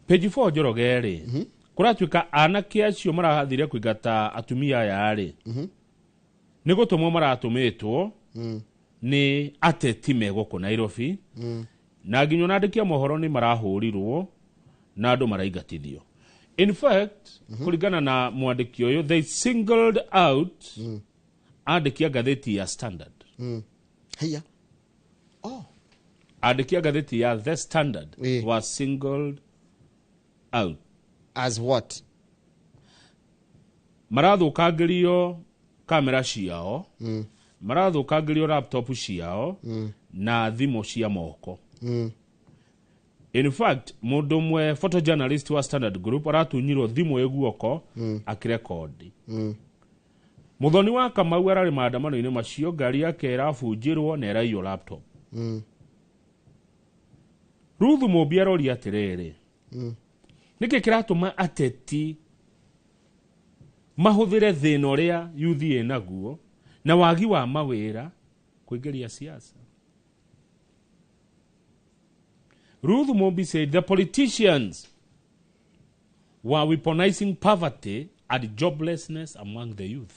page 4, Njoroge rĩ, kũratuĩka anake acio marathire kũingata atumia aya rĩ, nĩ gũtũmwo maratũmĩtwo nĩ ateti me gũkũ Nairobi, na nginya ona andĩki a mohoro nĩ marahũrirwo na andũ maraingatithio. In fact, kũringana na mwandĩki ũyũ, they singled out andĩki a ngathĩti ya Standard. Haiya. Andĩki a ngathĩti ya The Standard were singled out. As what? Marathũkangĩrio kamera ciao, marathũkangĩrio laptop ciao na thimũ cia moko. In fact, mũndũ ũmwe photojournalist wa Standard Group aratunyirwo thimũ ĩ guoko akĩrekondi. Mũthoni wa Kamau ararĩ maandamano-inĩ macio, ngari yake ĩrabunjĩrwo na ĩraiywo laptop. Ruth Mũmbi aroria atĩrĩrĩ, nĩkĩ kĩratũma ateti mahũthĩre thĩna ũrĩa yuthi ĩnaguo na wagi wa mawĩra kũingĩria siasa? Ruth Mumbi said the politicians were weaponizing poverty and joblessness among the youth.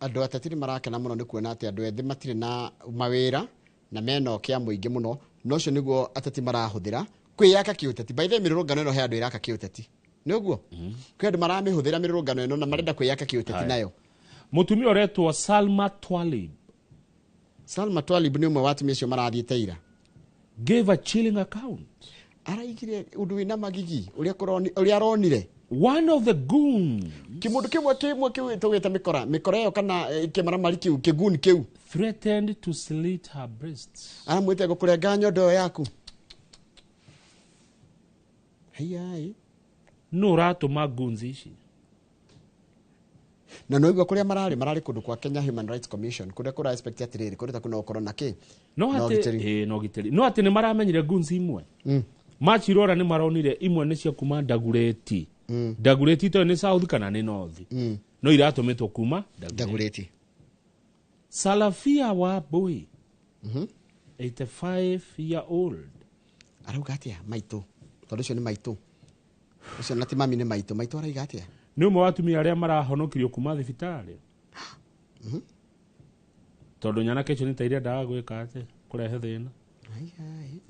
Andũ ateti nĩ marakena mũno nĩ kuona atĩ andũ ethĩ matirĩ na mawĩra na mena ũkĩa mũingĩ mũno, na ũcio nĩguo ateti marahũthĩra kwĩyaka kĩũteti. By the way, mĩrũrũngano ĩno he andũ ĩraka kĩũteti, nĩ ũguo? Kwĩ andũ maramĩhũthĩra mĩrũrũngano ĩno na marenda kwĩyaka kĩũteti nayo. Mũtumia ũretwo Salma Twalib. Salma Twalib nĩ ũmwe wa atumia acio marathiĩte ira. Gave a chilling account. Araigire ũndũ wĩna magigi ũrĩa ũrĩa aronire. One of the goons. Kĩmũndũ kĩmwe kĩu tũgĩte mĩkora, mĩkora ĩyo kana kĩmaramari kĩu, kĩguni kĩu. Threatened to slit her breasts. Aramwĩte gũkũrenga nyondo ĩyo yaku. Haiya. Nũ ũratũma goons ici? Na no igua kũrĩa mararĩ kũndũ kwa Kenya Human Rights Commission, kũrĩa kũra expect atĩrĩrĩ, kũrĩa ta kuna gũkorwo na kĩ? No Na atĩ ũgitĩri. No ũgitĩri. No atĩ nĩ maramenyire goons imwe. Macirora nĩ maronire imwe nĩ cia kuma Dagoretti. Dagoretti to nĩ South kana nĩ North. No iratũmĩtwo kuma Dagoretti. Salafia wa Boy. 85 year old. Arauga atĩa maitũ? Tondũ ũcio nĩ maitũ. Ũcio na ti mami nĩ maitũ. Maitũ arauga atĩa? Nĩ ũmwe wa atumia arĩa marahonokirio kuma thibitarĩ. Tondũ nyanake icio nĩ ta irendaga gwĩka atĩ kũrehe thĩna.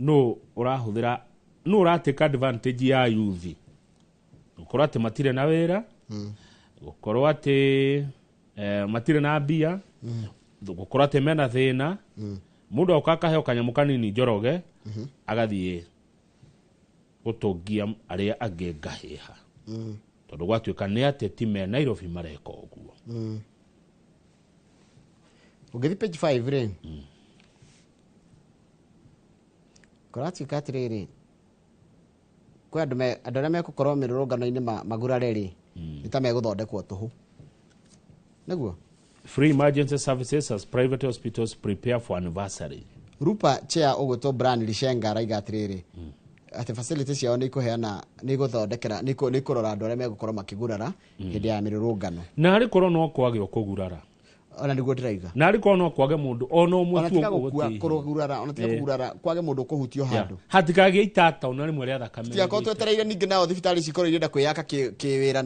Nũ ũrahũthĩra, nũ ũratake advantage ya youth? Gũkorwo atĩ matirĩ na wĩra, gũkorwo atĩ matirĩ na mbia, gũkorwo atĩ mena thĩna. Mũndũ oka akaheo kanyamũ kanini Njoroge, agathiĩ gũtũngia arĩa angĩ ngahĩha. Tondũ gwatuĩka nĩ ateti me Nairobi mareka ũguo. Ũngĩthiĩ page 5 rĩ, kũratuĩka atĩrĩrĩ, kwĩ andũ andũ arĩa megũkorwo mĩrũrũngano-inĩ magurare rĩ, nĩ ta megũthondekwo tũhũ. Nĩguo? Free emergency services as private hospitals prepare for anniversary. Rupa chair ũgwĩtwo Brian Lishenga araiga atĩrĩrĩ, atĩ facility ciao nĩ ikũheana, nĩ igũthondekera, nĩ ikũrora andũ arĩa megũkorwo makĩgurara hĩndĩ ya mĩrũrũngano. Na arĩ korwo no kwage ũkũgurara. Ona nĩguo ndĩraiga. Na arĩ korwo no kwage mũndũ ona ũmwe Ona tu tiga gũkua, ũgũtihia. kũgurara, ona tiga kũgurara, kwage mũndũ ũkũhutio handũ. Hatikagĩe itata ona rĩmwe rĩa thakame. Tigakorwo twetereire ningĩ nao thibitarĩ cikorwo irenda kwĩyaka kĩwĩra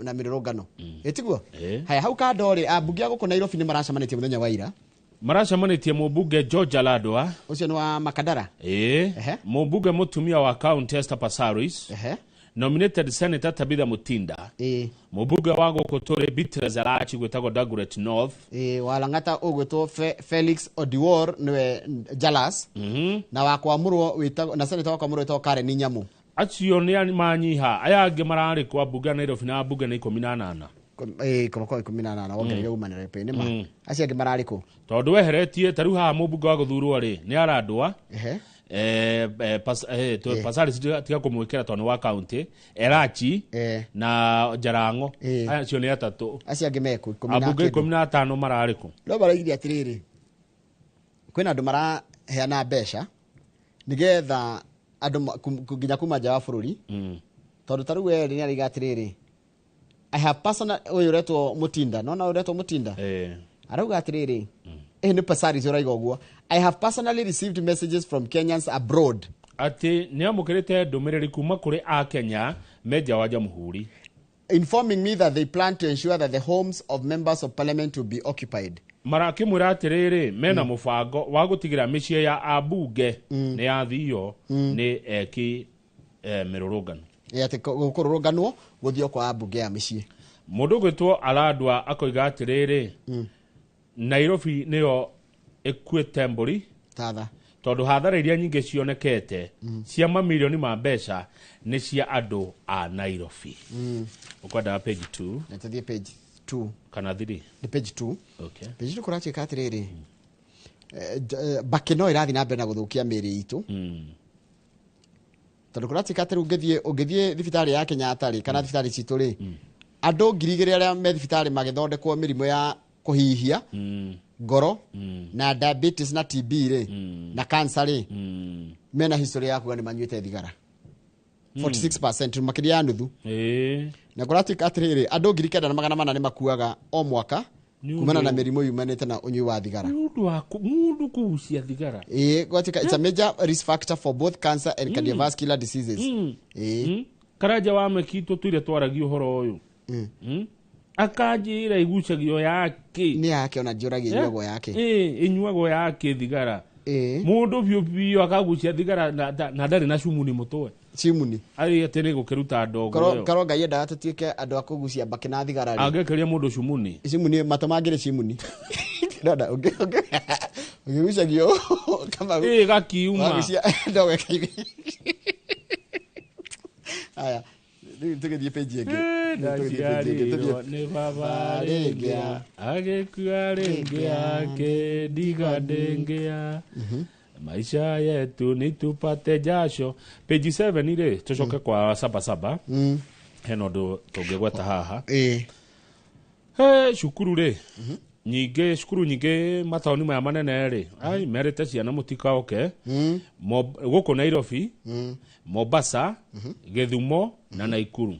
na mĩrũrũngano. Ĩtiguo? Haya, hau kando rĩ, ambunge a gũkũ Nairobi nĩ maracemanĩtie mũthenya wa ira. Maracemanĩtie mũmbunge George Aladwa. Ũcio nĩ wa Makadara. Mũmbunge mũtumia wa county Esther Passaris. Nominated Senator Tabitha Mutinda. Mũmbunge wa gũkũ tũrĩ Beatrice Elachi gwĩtagwo Dagoretti North. Wa Lang'ata ũgwĩtwo Felix Odiwuor nĩwe Jalas. Na wa Kwamũrwo wĩtagwo, na senator wa Kwamũrwo wĩtagwo Karen Nyamu. Acio nĩ manyiha, aya angĩ mararĩ kwa mbunge ya Nairobi na mbunge nĩ 18. Kũmakwa 18, wongereire woman rep, nĩ ma. Acio angĩ mararĩ kũ? Tondũ weheretie ta rĩu haha mũmbunge wa gũthurwo rĩ, nĩ Aradwa. Passaris tiga kũmwĩkĩra tondũ nĩ wa county Elachi na Jarango acio nĩ atatũ. Acio angĩ mekũ 15. Ambunge 15 mararĩ kũ? No maraigire atĩrĩrĩ, kwĩna andũ maraheana mbeca nĩgetha andũ nginya kuma nja wa bũrũri, tondũ ta rĩu we nĩ araiga atĩrĩrĩ, I have personal, ũyũ ũretwo Mũtinda, nona ũretwo Mũtinda arauga atĩrĩrĩ, nĩ Passaris ũraiga ũguo, I have personally received messages from Kenyans abroad, atĩ nĩ amũkĩrĩte ndũmĩrĩri kuma kũrĩ akenya me nja wa jamhuri, informing me that they plan to ensure that the homes of members of parliament will be occupied. Marakĩmwĩra atĩrĩrĩ, mena mũbango wa gũtigĩra mĩciĩ ya ambunge nĩ yathio nĩ eki mĩrũrũngano. Atĩ gũkũrũrũnganwo gũthio kwa ambunge ya mĩciĩ. Mũndũ ũgwĩtwo Aladwa akoiga atĩrĩrĩ, Nairobi nĩyo ĩkuĩte mbũri tatha, tondũ hathara iria nyingĩ cionekete cia mamirioni ma mbeca nĩ cia andũ a Nairobi. Ũkwendaga page 2? Na tũthiĩ page 2 kana 3? Nĩ page 2. Okay. Page 2 kũratuĩka atĩrĩrĩ, mbakĩ no ĩrathiĩ na mbere na gũthũkia mĩĩrĩ itũ, tondũ kũratuĩka atĩ rĩu ũngĩthiĩ thibitarĩ ya Kenyatta rĩ, kana thibitarĩ citũ rĩ, andũ 2,000 arĩa me thibitarĩ magĩthondekwo mĩrimũ ya kũhihia, ngoro, na diabetes na TB rĩ, na cancer rĩ, mena history ya kuga nĩ manyuĩte thigara. 46% makĩria ya nuthu. Na kũratuĩka atĩrĩrĩ, andũ 9,400 nĩ makuaga o mwaka kumana na mĩrimũ yumanĩte na ũnyui wa thigara. Nĩ ũndũ wa mũndũ kũgucia thigara. Gwatuĩka it's a major risk factor for both cancer and cardiovascular diseases. Karanja wa meki tũtũire twaragia ũhoro ũyũ. Akanjĩra igucagio yake. Nĩ yake, ona njũragia ĩnyuagwo yake. Ĩnyuagwo yake thigara. Mũndũ biũ biũ akagucia thigara na ndarĩ na cumuni mũtwe. Cumuni. Arĩ atĩ nĩ gũkĩruta ndogo ĩyo. Korwo Ngai endaga tũtuĩke andũ a kũgucia mbakĩ na thigara rĩ. Angĩkĩria mũndũ cumuni. Cumuni matũ mangĩrĩ cumuni. Ndona ũngĩgucagio kama gakiuma. Wagucia ndogo ĩkaigua. Aya, rĩu tũgĩthiĩ page ĩngĩ. Ndaciarirwo nĩ baba rĩngĩ, agĩkua rĩngĩ akĩndiga ndĩngĩa. Maisha yetu ni tupate jasho. Page 7 rĩ, tũcoke kwa Sabasaba. Hena ũndũ tũngĩgweta haha. Cukuru rĩ, nyingĩ, cukuru nyingĩ mataũni maya manene rĩ, ai merĩte ciana mũtikaoke. Gũkũ Nairobi, Mombasa, Gĩthumo na Naikuru.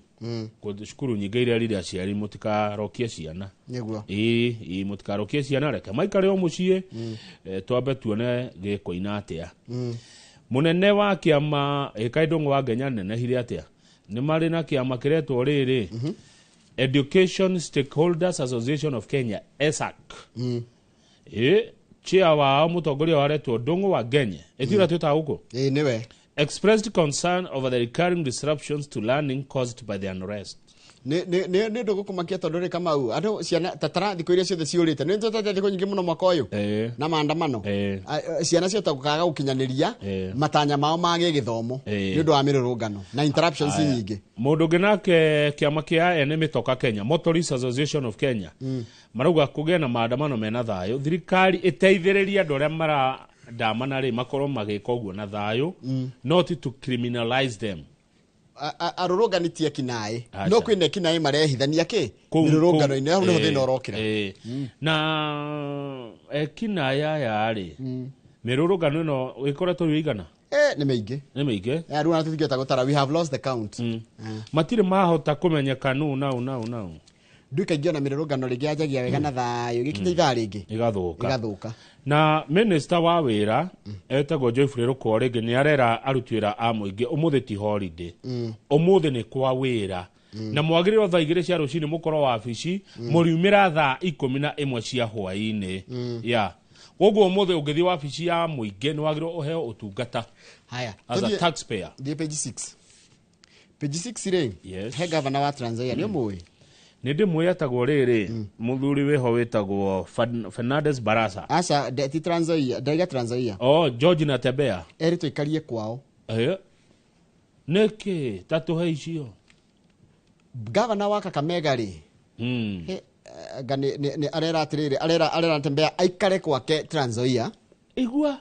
Cukuru nyingĩ irerire aciari mũtikarokie ciana. Nĩguo. Ĩĩ mũtikarokie ciana, reke maikare o mũciĩ, twambe tuone gĩkũina atĩa. Mũnene wa kĩama Ĩkai Ndũng'ũ wa Ngenya nenehire atĩa? Nĩ marĩ na kĩama kĩretwo rĩrĩ, Education Stakeholders Association of Kenya, ESAC. Chair wao mũtongoria waretwo Ndũng'ũ wa Ngenya. Ĩtira twĩtaga gũkũ? Nĩwe. Expressed concern over the recurring disruptions to learning caused by the unrest. Nĩ ũndũ gũkũmakia tondũ rĩ Kamau, andũ ciana tatara thikũ iria ciothe ciũrĩte, nĩ tũtete thikũ nyingĩ mũno mwaka ũyũ na maandamano, ciana ciota gũkaga gũkinyanĩria matanya mao ma gĩgĩthomo nĩ ũndũ wa mĩrũrũngano na interruptions nyingĩ. Mũndũ ũngĩ nake kĩama kĩa ene mĩtoka Kenya, Motorists Association of Kenya, marauga kũgĩe na maandamano mena thayũ, thirikari ĩteithĩrĩrie andũ arĩa marandamana rĩ makorwo magĩka ũguo na thayũ, not to criminalize them. Arũrũngani ti ekinaĩ, no kwĩna ekinaĩ marehithania kĩ mĩrũrũngano-inĩ, hau nĩho thĩna ũrokĩra. Na ekinaĩ aya rĩ, mĩrũrũngano ĩno ĩkoretwo ĩrĩ igana? Nĩ mĩingĩ. Nĩ mĩingĩ. Rĩu ona tũtingĩhota gũtara, we have lost the count. Matirĩ mahota kũmenyeka nũ nau nau nau. Ndũĩ kaingĩ ona mĩrũrũngano rĩngĩ yanjagia wega na thayũ, ĩgĩkinya ithaa rĩngĩ ĩgathũka. Na minister wa wĩra etagwo Geoffrey Ruko rĩngĩ nĩ arera aruti wĩra a mũingĩ ũmũthĩ ti holiday, ũmũthĩ nĩ kwa wĩra, na mwagĩrĩirwo thaa 2 cia rũcinĩ mũkorwo wabici, mũriumĩra thaa 11 cia hwaĩ-inĩ. Ya koguo ũmũthĩ ũngĩthiĩ wabici ya mũingĩ nĩ wagĩrĩirwo ũheo ũtungata. Haya, as a taxpayer. Thiĩ page 6. Page 6 rĩ, he governor wa Trans Nzoia, nĩ ũmũĩ? Nĩ ndĩmũĩ, etagwo rĩrĩ, mũthuri wĩho wĩtagwo Fernandez Barasa. Aca, ti Trans Nzoia, ndaiga Trans Nzoia. Oh, George Natembeya. Erĩtwo aikarie kwao. Nĩkĩ ta tũhe icio? Governor wa Kakamega rĩ, arera atĩrĩrĩ, arera Natembeya aikare kwake Trans Nzoia. Igua.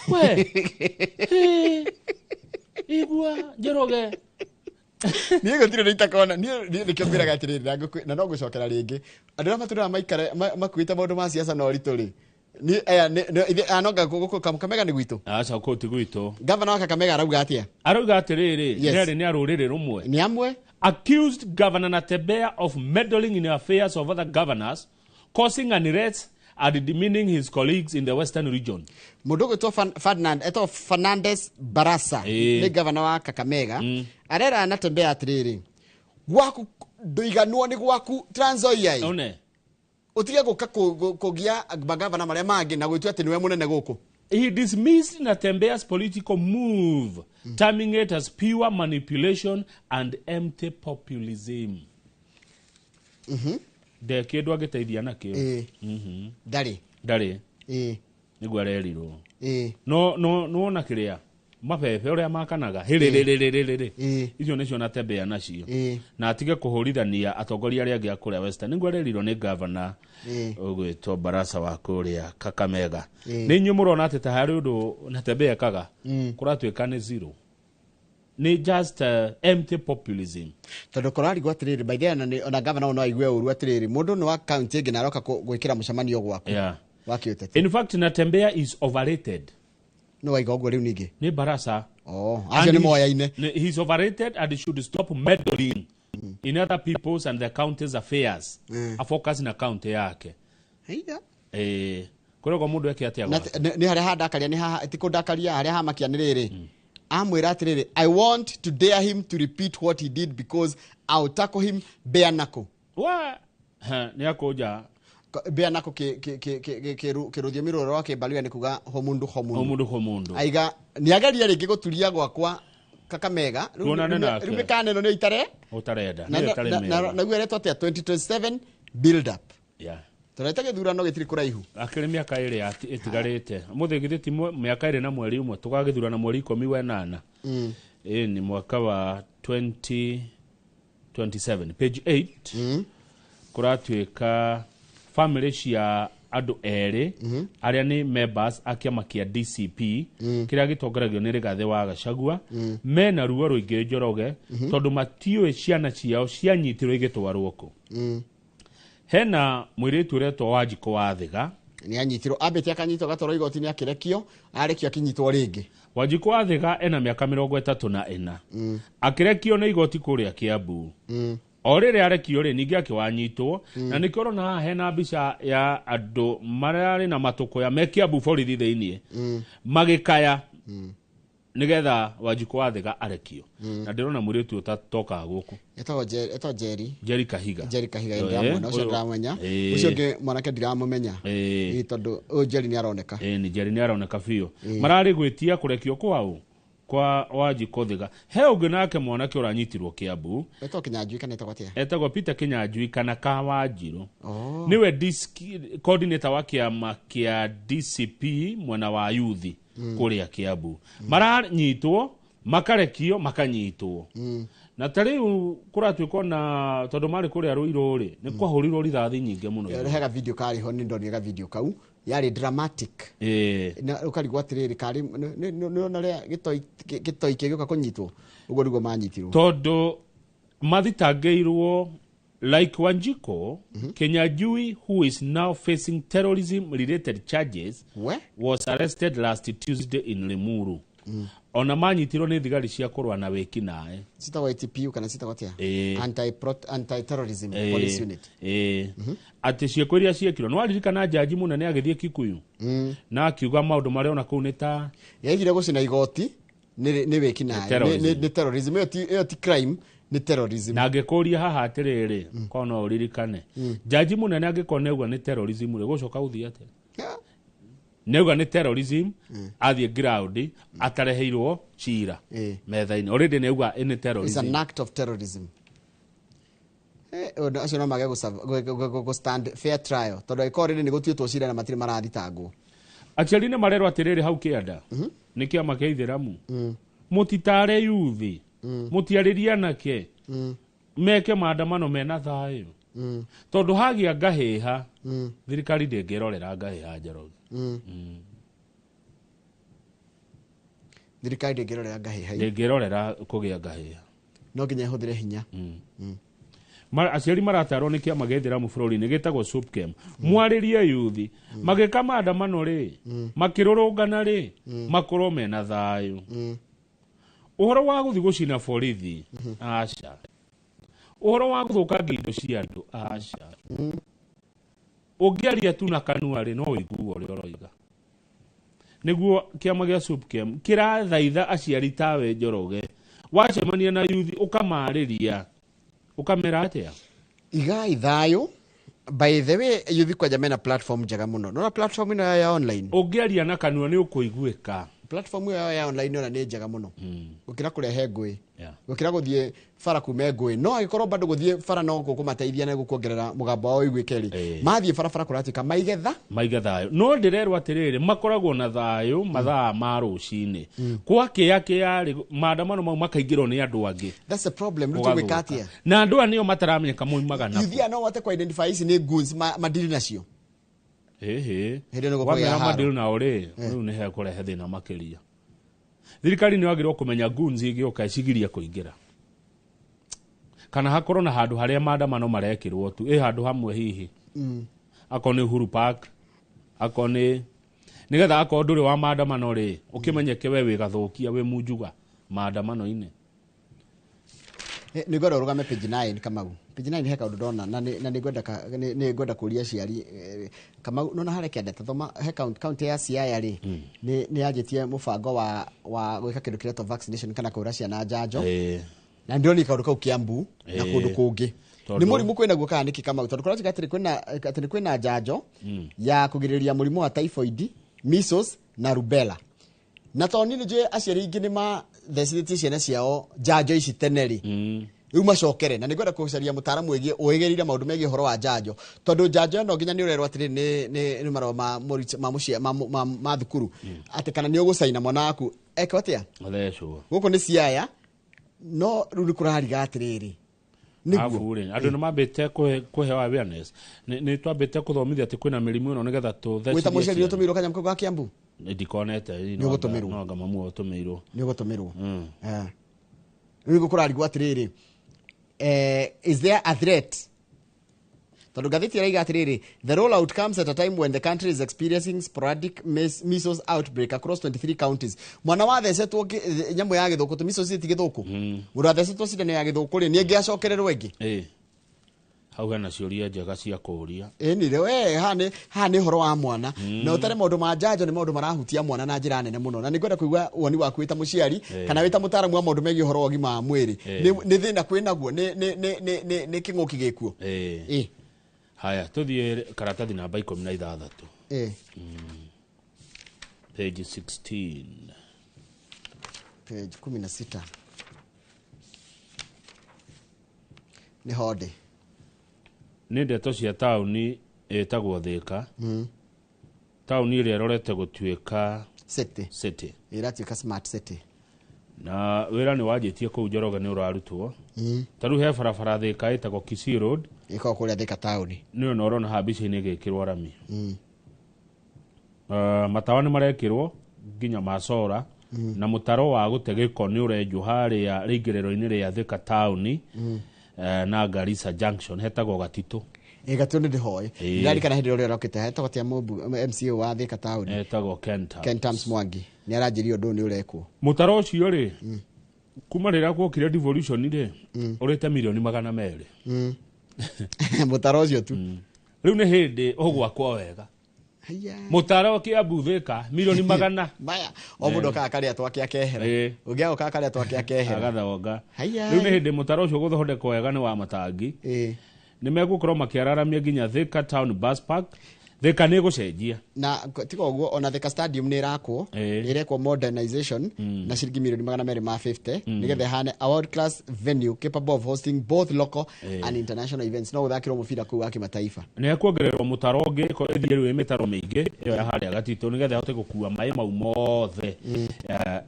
We igua Njoroge niä gå tirä nä itakona niä nä kä o ngwä raga atä rä rä na no ngå cokera rä ngä andå arä a matå maikare makuä te maå ndå ma ciaca na å ritå rä nonga Kakamega nä gwitå aca kå ti gwitå gavana wa Kakamega arauga atä a arauga atĩrĩrĩ Yes. nerĩ nĩ a rũrĩrĩ rũmwe nä amwe accused Governor Natembeya of meddling in the affairs of other governors, causing unrest and demeaning his colleagues in the Western region. Må ndå å gwä two Ferdinand etwo Fernandes Barasa Ĩĩ. nä gavana wa Kakamega arera Natembeya atä rä rä gwaku ndåiganwo nä gwaku Trans Nzoia One. å tige gå ka kå gia magavana marä a mangä na gwä tua atä nä we må nene gå kå. He dismissed Natembeya's political move, terming it as pure manipulation and empty populism. Nde kĩndũ angĩteithia nakĩo. Ĩĩ. Ndarĩ. Ndarĩ. Ĩĩ. Nĩguo arerirwo. Ĩĩ. No no nĩwona kĩrĩa mabebe ũrĩa makanaga hĩrĩrĩrĩrĩrĩ icio nĩcio Natembeya nacio Ĩĩ. na atige kũhũrithania atongoria arĩa angĩ a kũrĩa Western. Nĩguo arerirwo nĩ gavana Ĩĩ. ũgwĩtwo Barasa wa kũrĩa Kakamega. Ĩĩ. Nĩ inyuĩ mũrona atĩ ta harĩ ũndũ Natembeya ekaga kũratuĩka nĩ zero, nĩ just empty populism. Tondå kårarigwo atä rä rä baithä ona gavana å no aigue å ru atä rä rä må ndå nä wa kauntä ä ngä na aroka gwä kä ra må cemanio gwaku yeah. wa kä å teti. In fact, Natembeya is overrated. Nä waiga å guo rä u ningä nä Barasa. Acio nä moyaine. He's overrated and he should stop meddling in other people's and the county's affairs. Afocus na county yake. Haiya. Eh, kũrĩa mũndũ eke atĩa gwake? Nä harä a handakaria nä haha ti kå ndakaria harä a hamakia nä rä rä amwä ra atä rä rä, "I want to dare him to repeat what he did because I'll tackle him bare knuckle." Wa ha, nĩ akũnja. Bare knuckle kä rå thiomi rå rwa kä mbaruya nä kuga homundu homundu. Homundu homundu. Aiga nä ageria rä ngä gå turia gwakwa Kakamega Tuonane nake. rä u mä kaneno nä itare ũtarenda nĩyo ĩtarĩ mĩega. naguo eretwo atä a 2027 build up. Yeah. Tåreta gä thurano gä tirä kå raihu. Akĩrĩ mĩaka ĩrĩ ĩtigarĩte mũthĩ githĩ ti mĩaka 2 na mweri 1 tũgagĩthurana mweri 18. Ĩ ni mwaka wa 2027. Page 8 kũratuĩka family cia andũ erĩ arĩa nĩ members a kĩama kĩa DCP kĩrĩa gĩtongoragio nĩ Rigathĩ wa Gachagua mena ruo rũingĩ Njoroge tondũ matiũĩ ciana ciao cianyitirwo igĩtwarwo kũ. Hena mũirĩtu ũretwo Wanjikũ wa Thiga. Nä anyitirwo ambä te akanyitwo gatwarwo igoti-inä akä rekio arekio akinyitwo rä ngä. Wanjikũ wa Thiga ena mĩaka 34 akĩrekio nĩ igoti kũrĩa Kiambu. O rĩrĩa arekio rĩ ningĩ akĩwanyitwo na nĩkĩo ũrona haha hena mbica ya andũ mararĩ na matũkũya me Kiambu borithi thĩiniĩ magĩkaya nĩgetha Wanjikũ wa Thiga arekio. Na ndĩrona mũirĩtu ũtatokaga gũkũ. Etagwo Njeri. Njeri Kahiga. Njeri Kahiga ndĩramwona ũcio ndĩramenya ũcio ũngĩ mwanake ndiramũmenya. Ĩĩ, tondũ ũyũ Njeri nĩ aroneka. Ĩĩ, nĩ Njeri nĩ aroneka biũ. Mararĩ gwĩtia kũrekio kwao kwa Wanjikũ Thiga. He ũngĩ nake mwanake ũranyitirwo Kiambu. Etagwo Kinyanjui kana etagwo atĩa? Etagwo Peter Kinyanjui kana Kawanjirũ. Nĩwe coordinator wa kĩama kĩa DCP mwena wa yuthi kũrĩa Kiambu. Maranyitwo makarekio makanyitwo. Na ta rĩu kũratuĩka ona tondũ marĩ kũrĩa Rũirũ rĩ nĩ kwahũrirwo rithathi nyingĩ mũno. He ga video karĩ ho nĩ ndonire ga video kau yarĩ dramatic. Na ũkarigwo atĩrĩrĩ karĩ nĩ ũrĩa gĩtoi kĩgĩũka kũnyitwo ũguo nĩguo manyitirwo. Tondũ mathitangĩirwo like Wanjiko, Kinyanjui, who is now facing terrorism related charges, was arrested last Tuesday in Limuru. Ona manyitirwo nĩ thigari cia kũrũa na wĩkinaĩ. Citagwo ATPU kana citagwo atĩa? Anti-terrorism police unit. Atĩ ciĩko iria ciekirwo nĩ waririkana jaji mũnene agĩthiĩ Kikuyu na akiuga maũndũ marĩa ona kũu nĩ ta yaigire gũcina igoti nĩ wĩkinaĩ nĩ terrorism ĩyo ti crime nĩ terrorism. Na angĩkũria haha atĩrĩrĩ korwo no ũririkane jaji mũnene angĩkorwo nĩauga nĩ terrorism rĩ gũcoka gũthiĩ atĩa? Nĩauga nĩ terrorism athiĩ ground atareheirwo cira metha-inĩ already nĩauga nĩ terrorism. It's an act of terrorism. Acio no mage gũ stand fair trial tondũ angĩkorwo rĩrĩ nĩ gũtuĩtwo cira na matirĩ marathitangwo. Aciari nĩ marerwo atĩrĩrĩ hau kĩanda nĩ kĩama kĩa ithĩramu mũtitare yuthi mũtiarĩrie anake meke maandamano mena thayũ tondũ hagĩa ngahĩha thirikari ndĩngĩrorera ngahĩha Njoroge. Thirikari ndĩngĩrorera ngahĩha. Ndĩngĩrorera kũgĩa ngahĩha. No nginya ĩhũthĩre hinya. Aciari maratarwo nĩ kĩama gĩa ithĩramu bũrũri-inĩ gĩtagwo SUPKEM. Mwarĩrie yuthi magĩka maandamano rĩ, makĩrũrũngana rĩ, makorwo mena thayũ. Ũhoro wa gũthiĩ gũcina borithi, aca. Ũhoro wa gũthũkangia indo cia andũ, aca. Ũngĩaria tu na kanua rĩ, no ũiguo ũrĩa ũroiga. Nĩguo kĩama gĩa SUPKEM kĩrathaitha aciari tawe Njoroge, wacemania na yuthi ũkamarĩria, ũkamera atĩa? Igai thayũ. By the way, yuthi kwanja mena platform njega mũno. Nona platform ĩno ya online. Ũngĩaria na kanua nĩ ũkũiguĩka. Platform ĩyo ya online ona nĩ njega mũno. Gũkĩra kũrehe ngũĩ. Gũkĩra gũthiĩ bara kume ngũĩ. No angĩkorwo bado gũthiĩ bara no gũkũmateithia na gũkuongerera mũgambo wao ũiguĩke rĩ. Mathiĩ barabara kũratuĩka maigetha. Maige thayũ. No ndĩrerwo atĩrĩrĩ, makoragwo na thayũ mathaa ma rũcinĩ. Kwa kĩa kĩa rĩ, maandamano mau makaingĩrwo nĩ andũ angĩ. That's the problem. Rĩu tũgwĩka atĩa? Na andũ aya nĩo mataramenyeka moimaga nakũ. Yuthi aya no ũhote kũ-identify ici nĩ goons madiri nacio. Ĩhĩ. Hĩndĩ ĩno gũkũgĩa Wamera haro. madiri nao rĩ, rĩu nĩ hekũrehe thĩna makĩria. Thirikari nĩ yagĩrĩirwo kũmenya goons igĩũka ĩcigirie kũingĩra. Kana hakorwo na handũ harĩa maandamano marekĩrwo tu, ĩ handũ hamwe hihi. Akorwo nĩ Uhuru Park, akorwo nĩ nĩgetha akorwo ndũrĩ wa maandamano rĩ, ũkĩmenyeke we wĩ gathũkia, wĩ munjuga maandamano-inĩ. Nĩ ngwenda ũrũgame page 9 Kamau. Page 9 he kaũndũ ndona na nĩ ngwenda kũria aciari Kamau, nona harĩa kĩanda thoma he county ya Siaya rĩ, nĩ yanjĩtie mũbango wa gwĩka kĩndũ kĩretwo vaccination kana kũhũra ciana njanjo. Na ndĩronire kaũndũ kau Kiambu na kũndũ kũngĩ. Nĩ mũrimũ kwĩnaguo kana nĩkĩ Kamau? Tondũ kũratuĩka atĩ nĩ kwĩna njanjo ya kũgirĩrĩria mũrimũ wa typhoid, measles na rubella. Na tondũ niĩ nĩnjũĩ aciari aingĩ nĩ mathecithĩtie ciana ciao njanjo ici tene rĩ, rĩu macokere. Na nĩngwenda kũcaria mũtaaramu ũĩgĩrĩire maũndũ megiĩ ũhoro wa njanjo, tondũ njanjo ĩno nginya nĩ ũrerwo atĩrĩrĩ nĩ marũa ma thukuru atĩ kana nĩ ũgũcaina mwana waku eke atĩa? Athecwo. Gũkũ nĩ Siaya, no rĩu nĩ kũrariga atĩrĩrĩ. Nĩguo. Andũ nĩ mambĩte kũheo awareness. Nĩ twambĩte kũthomithia atĩ kwĩna mĩrimũ ĩno nĩgetha tũthecithie Wĩta mũciari ciana. ũtũmĩirwo kanyamũ kau ga Kiambu? Ndikonete, Nĩ ũgũtũmĩrwo. no anga mamu ũtũmĩirwo. Nĩ ũgũtũmĩrwo. Rĩu gũkũrarigwo atĩrĩrĩ, is there a threat? Tondũ ngathĩti ĩraiga atĩrĩrĩ, the rollout comes at a time when the country is experiencing sporadic measles outbreak across 23 counties. Mwana wathecetwo nyamũ ya gĩthũkũ, measles ti gĩthũkũ. Mũndũ wathecetwo cindano ya gĩthũkũ rĩ, nĩ ĩngĩ acokererwo ĩngĩ? Hau hena ciũria njega cia kũũria. Ĩni rĩ, we, haha nĩ ũhoro wa mwana. Na ũtarĩ maũndũ ma njanjo nĩ maũndũ marahutia mwana na njĩra nene mũno. Na nĩngwenda kũigua woni waku wĩ ta mũciari, kana wĩ ta mũtaaramu wa maũndũ megiĩ ũhoro wa ũgima wa mwĩrĩ. Nĩ thĩna kwĩ naguo, nĩ kĩng'ũki gĩkuo. Haya, tũthiĩ karatathi namba 16. Page 16. Page 16. Nĩ honde. Nĩ ndeto cia taũni ĩtagwo Thika. Taũni ĩrĩa ĩrorete gũtuĩka city. City. Ĩratuĩka smart city. Na wĩra nĩ wanjĩtie kũu Njoroge nĩ ũrarutwo. Ta rĩu he barabara Thika ĩtagwo Kisii Road. Ĩkoragwo kũrĩa Thika taũni. Nĩyo na ũrona haha mbica-inĩ ĩgĩkĩrwo rami. Matawa nĩ marekĩrwo nginya ma solar. Na mũtaro wa gũte gĩko nĩ ũrenjwo harĩa rĩingĩrĩro-inĩ rĩa Thika taũni. Na Garissa Junction hetagwo Gatitũ. Gatitũ nĩ ndĩhoĩ. Ndirarikana hĩndĩ ĩrĩa ũrokĩte hetagwo tia MCA wa Thika taũni. Hetagwo Ken Tams. Ken Tams Mwangi. Nĩ aranjĩria ũndũ ũyũ nĩ ũrekwo. Mũtaro ũcio rĩ, kuma rĩrĩa gwokire devolution rĩ, ũrĩte mirioni 200. Mũtaro ũcio tu. Rĩu nĩ hĩndĩ ũgwakwo wega. Mũtaro Kiambu Thika mirioni 100. Maya, o mũndũ okaga karĩa twake akehera. Ũngĩ agoka karĩa twake akehera. Agathonga. Rĩu nĩ hĩndĩ mũtaro ũcio gũthondekwo wega nĩ wa matangi. Nĩ megũkorwo makĩararamia nginya Thika Town Bus Park. Thika nĩ ĩgũcenjia. Na tiga ũguo ona Thika Stadium nĩ ĩrakwo, nĩ ĩrekwo modernization na ciringi mirioni 250 nĩgetha ĩhane a world class venue capable of hosting both local and international events. No gũthakĩrwo mũbira kũu wa kĩmataifa. Nĩ ekuongererwo mũtaro ũngĩ, ĩthiĩ rĩu ĩ mĩtaro mĩingĩ ĩyo ya harĩa Gatitũ nĩgetha ĩhote gũkua maĩ mau mothe,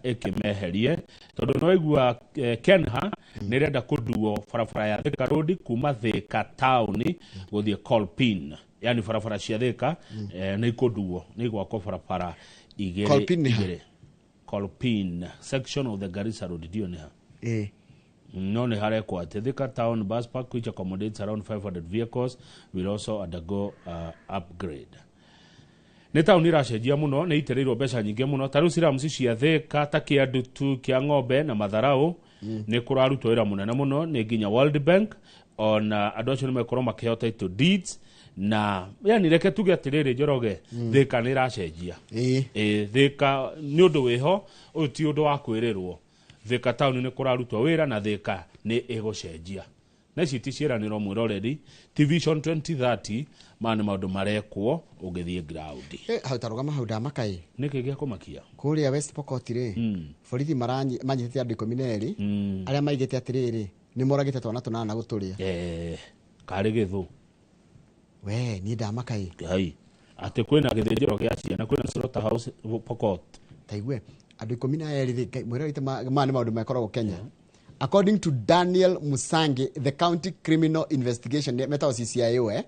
ĩkĩmeherie. Tondũ no igua Kenha nĩ ĩrenda kũnduo barabara ya Thika Road kuma Thika taũni gũthiĩ Kolpin. Yani barabara cia Thika, nĩ ikũnduo, nĩ igwakwo barabara igĩrĩ. Kolpin nĩ ha? Igĩrĩ. Kolpin section of the Garissa Road ndio nĩ ha. Ĩĩ. No nĩ harekwo atĩ Thika Town Bus Park, which accommodates around 500 vehicles, will also undergo upgrade. Nĩ taũni ĩracenjia mũno, nĩ itĩrĩirwo mbeca nyingĩ mũno. Ta rĩu slums cia Thika ta Kĩandutu, kĩa Ng'ombe na Matharau, nĩ kũrarutwo wĩra mũnene mũno nĩ nginya World Bank. Ona andũ acio nĩ mekorwo makĩheo title deeds, na yani reke tuge atĩrĩrĩ, Njoroge, Thika nĩ ĩracenjia. Ĩĩ, Thika nĩ ũndũ wĩho ũyũ, ti ũndũ wa kwĩrĩrwo. Thika taũni nĩ kũrarutwo wĩra na Thika nĩ ĩgũcenjia, na ici ti ciĩranĩro, mwĩroreri, ti Vision 2030. Maya nĩ maũndũ marekwo ũngĩthiĩ ground. Hau tarũgama hau, ndamaka ĩ. Nĩkĩ gĩa kũmakia? Kũrĩa West Pokot rĩ, borithi manyitĩte andũ 12 arĩa maigĩte atĩrĩrĩ nĩ moragĩte twana tũnana gũtũrĩa. Karĩ gĩthũ. We niĩ ndamaka ĩ. Ngai, atĩ kwĩna gĩthĩnjĩro gĩa ciana, kwĩna slaughter house Pokot? Taigue andũ 12 rĩ. Ngai, mwĩrorete maya nĩ maũndũ makoragwo Kenya. According to Daniel Musangi, the county criminal investigation, metagwo CCIO,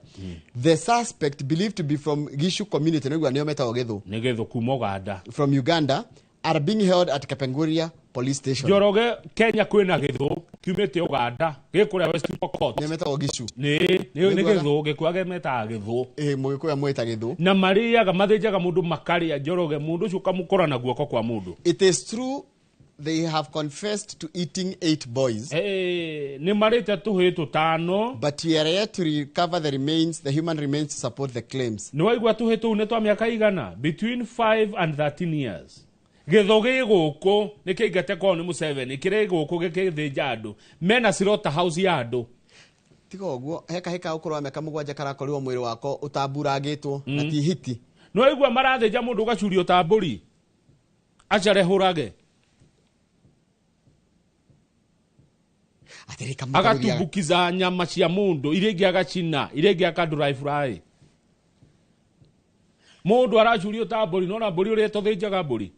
the suspect believed to be from Gishu community, nĩguo nĩo metagwo gĩthũ. Nĩ gĩthũ kuma Uganda. From Uganda, are being held at Kapenguria Police Station. Njoroge, Kenya kwĩna gĩthũ kiumĩte Uganda gĩ kũrĩa West Pokot. Nĩ metagwo Gishu. Nĩ gĩthũ gĩkuage metaga gĩthũ. Ĩ, mũgĩkũyũ amwĩta gĩthũ. Na marĩaga, mathĩnjaga mũndũ makarĩa. Njoroge, mũndũ ũcio ũkamũkora na guoko kwa mũndũ. It is true they have confessed to eating eight boys. Nĩ marĩte tũhĩ tũtano. But we are yet to recover the remains, the human remains to support the claims. Nĩ waigua tũhĩ tũu nĩ twa mĩaka igana? Between 5 and 13 years. Gĩthũ gĩ gũkũ nĩ kĩingate kwao nĩ Museveni, kĩrĩ gũkũ gĩkĩthĩnja andũ, mena slaughter house ya andũ. Tiga ũguo, he kahĩ ka ũkũrũ wa mĩaka 7 karakorirwo mwĩrĩ wako ũtamburangĩtwo na ti hiti. Nĩ waigua marathĩnja mũndũ ũgacurio ta mbũri acarehũrage. Atĩrĩ kamũkarugia. Agatumbukiza nyama cia mũndũ, iria ingĩ agacina, iria ingĩ akandũra fry. Mũndũ aracurio ta mbũri, nona mbũri ũrĩa tũthĩnjaga mbũri.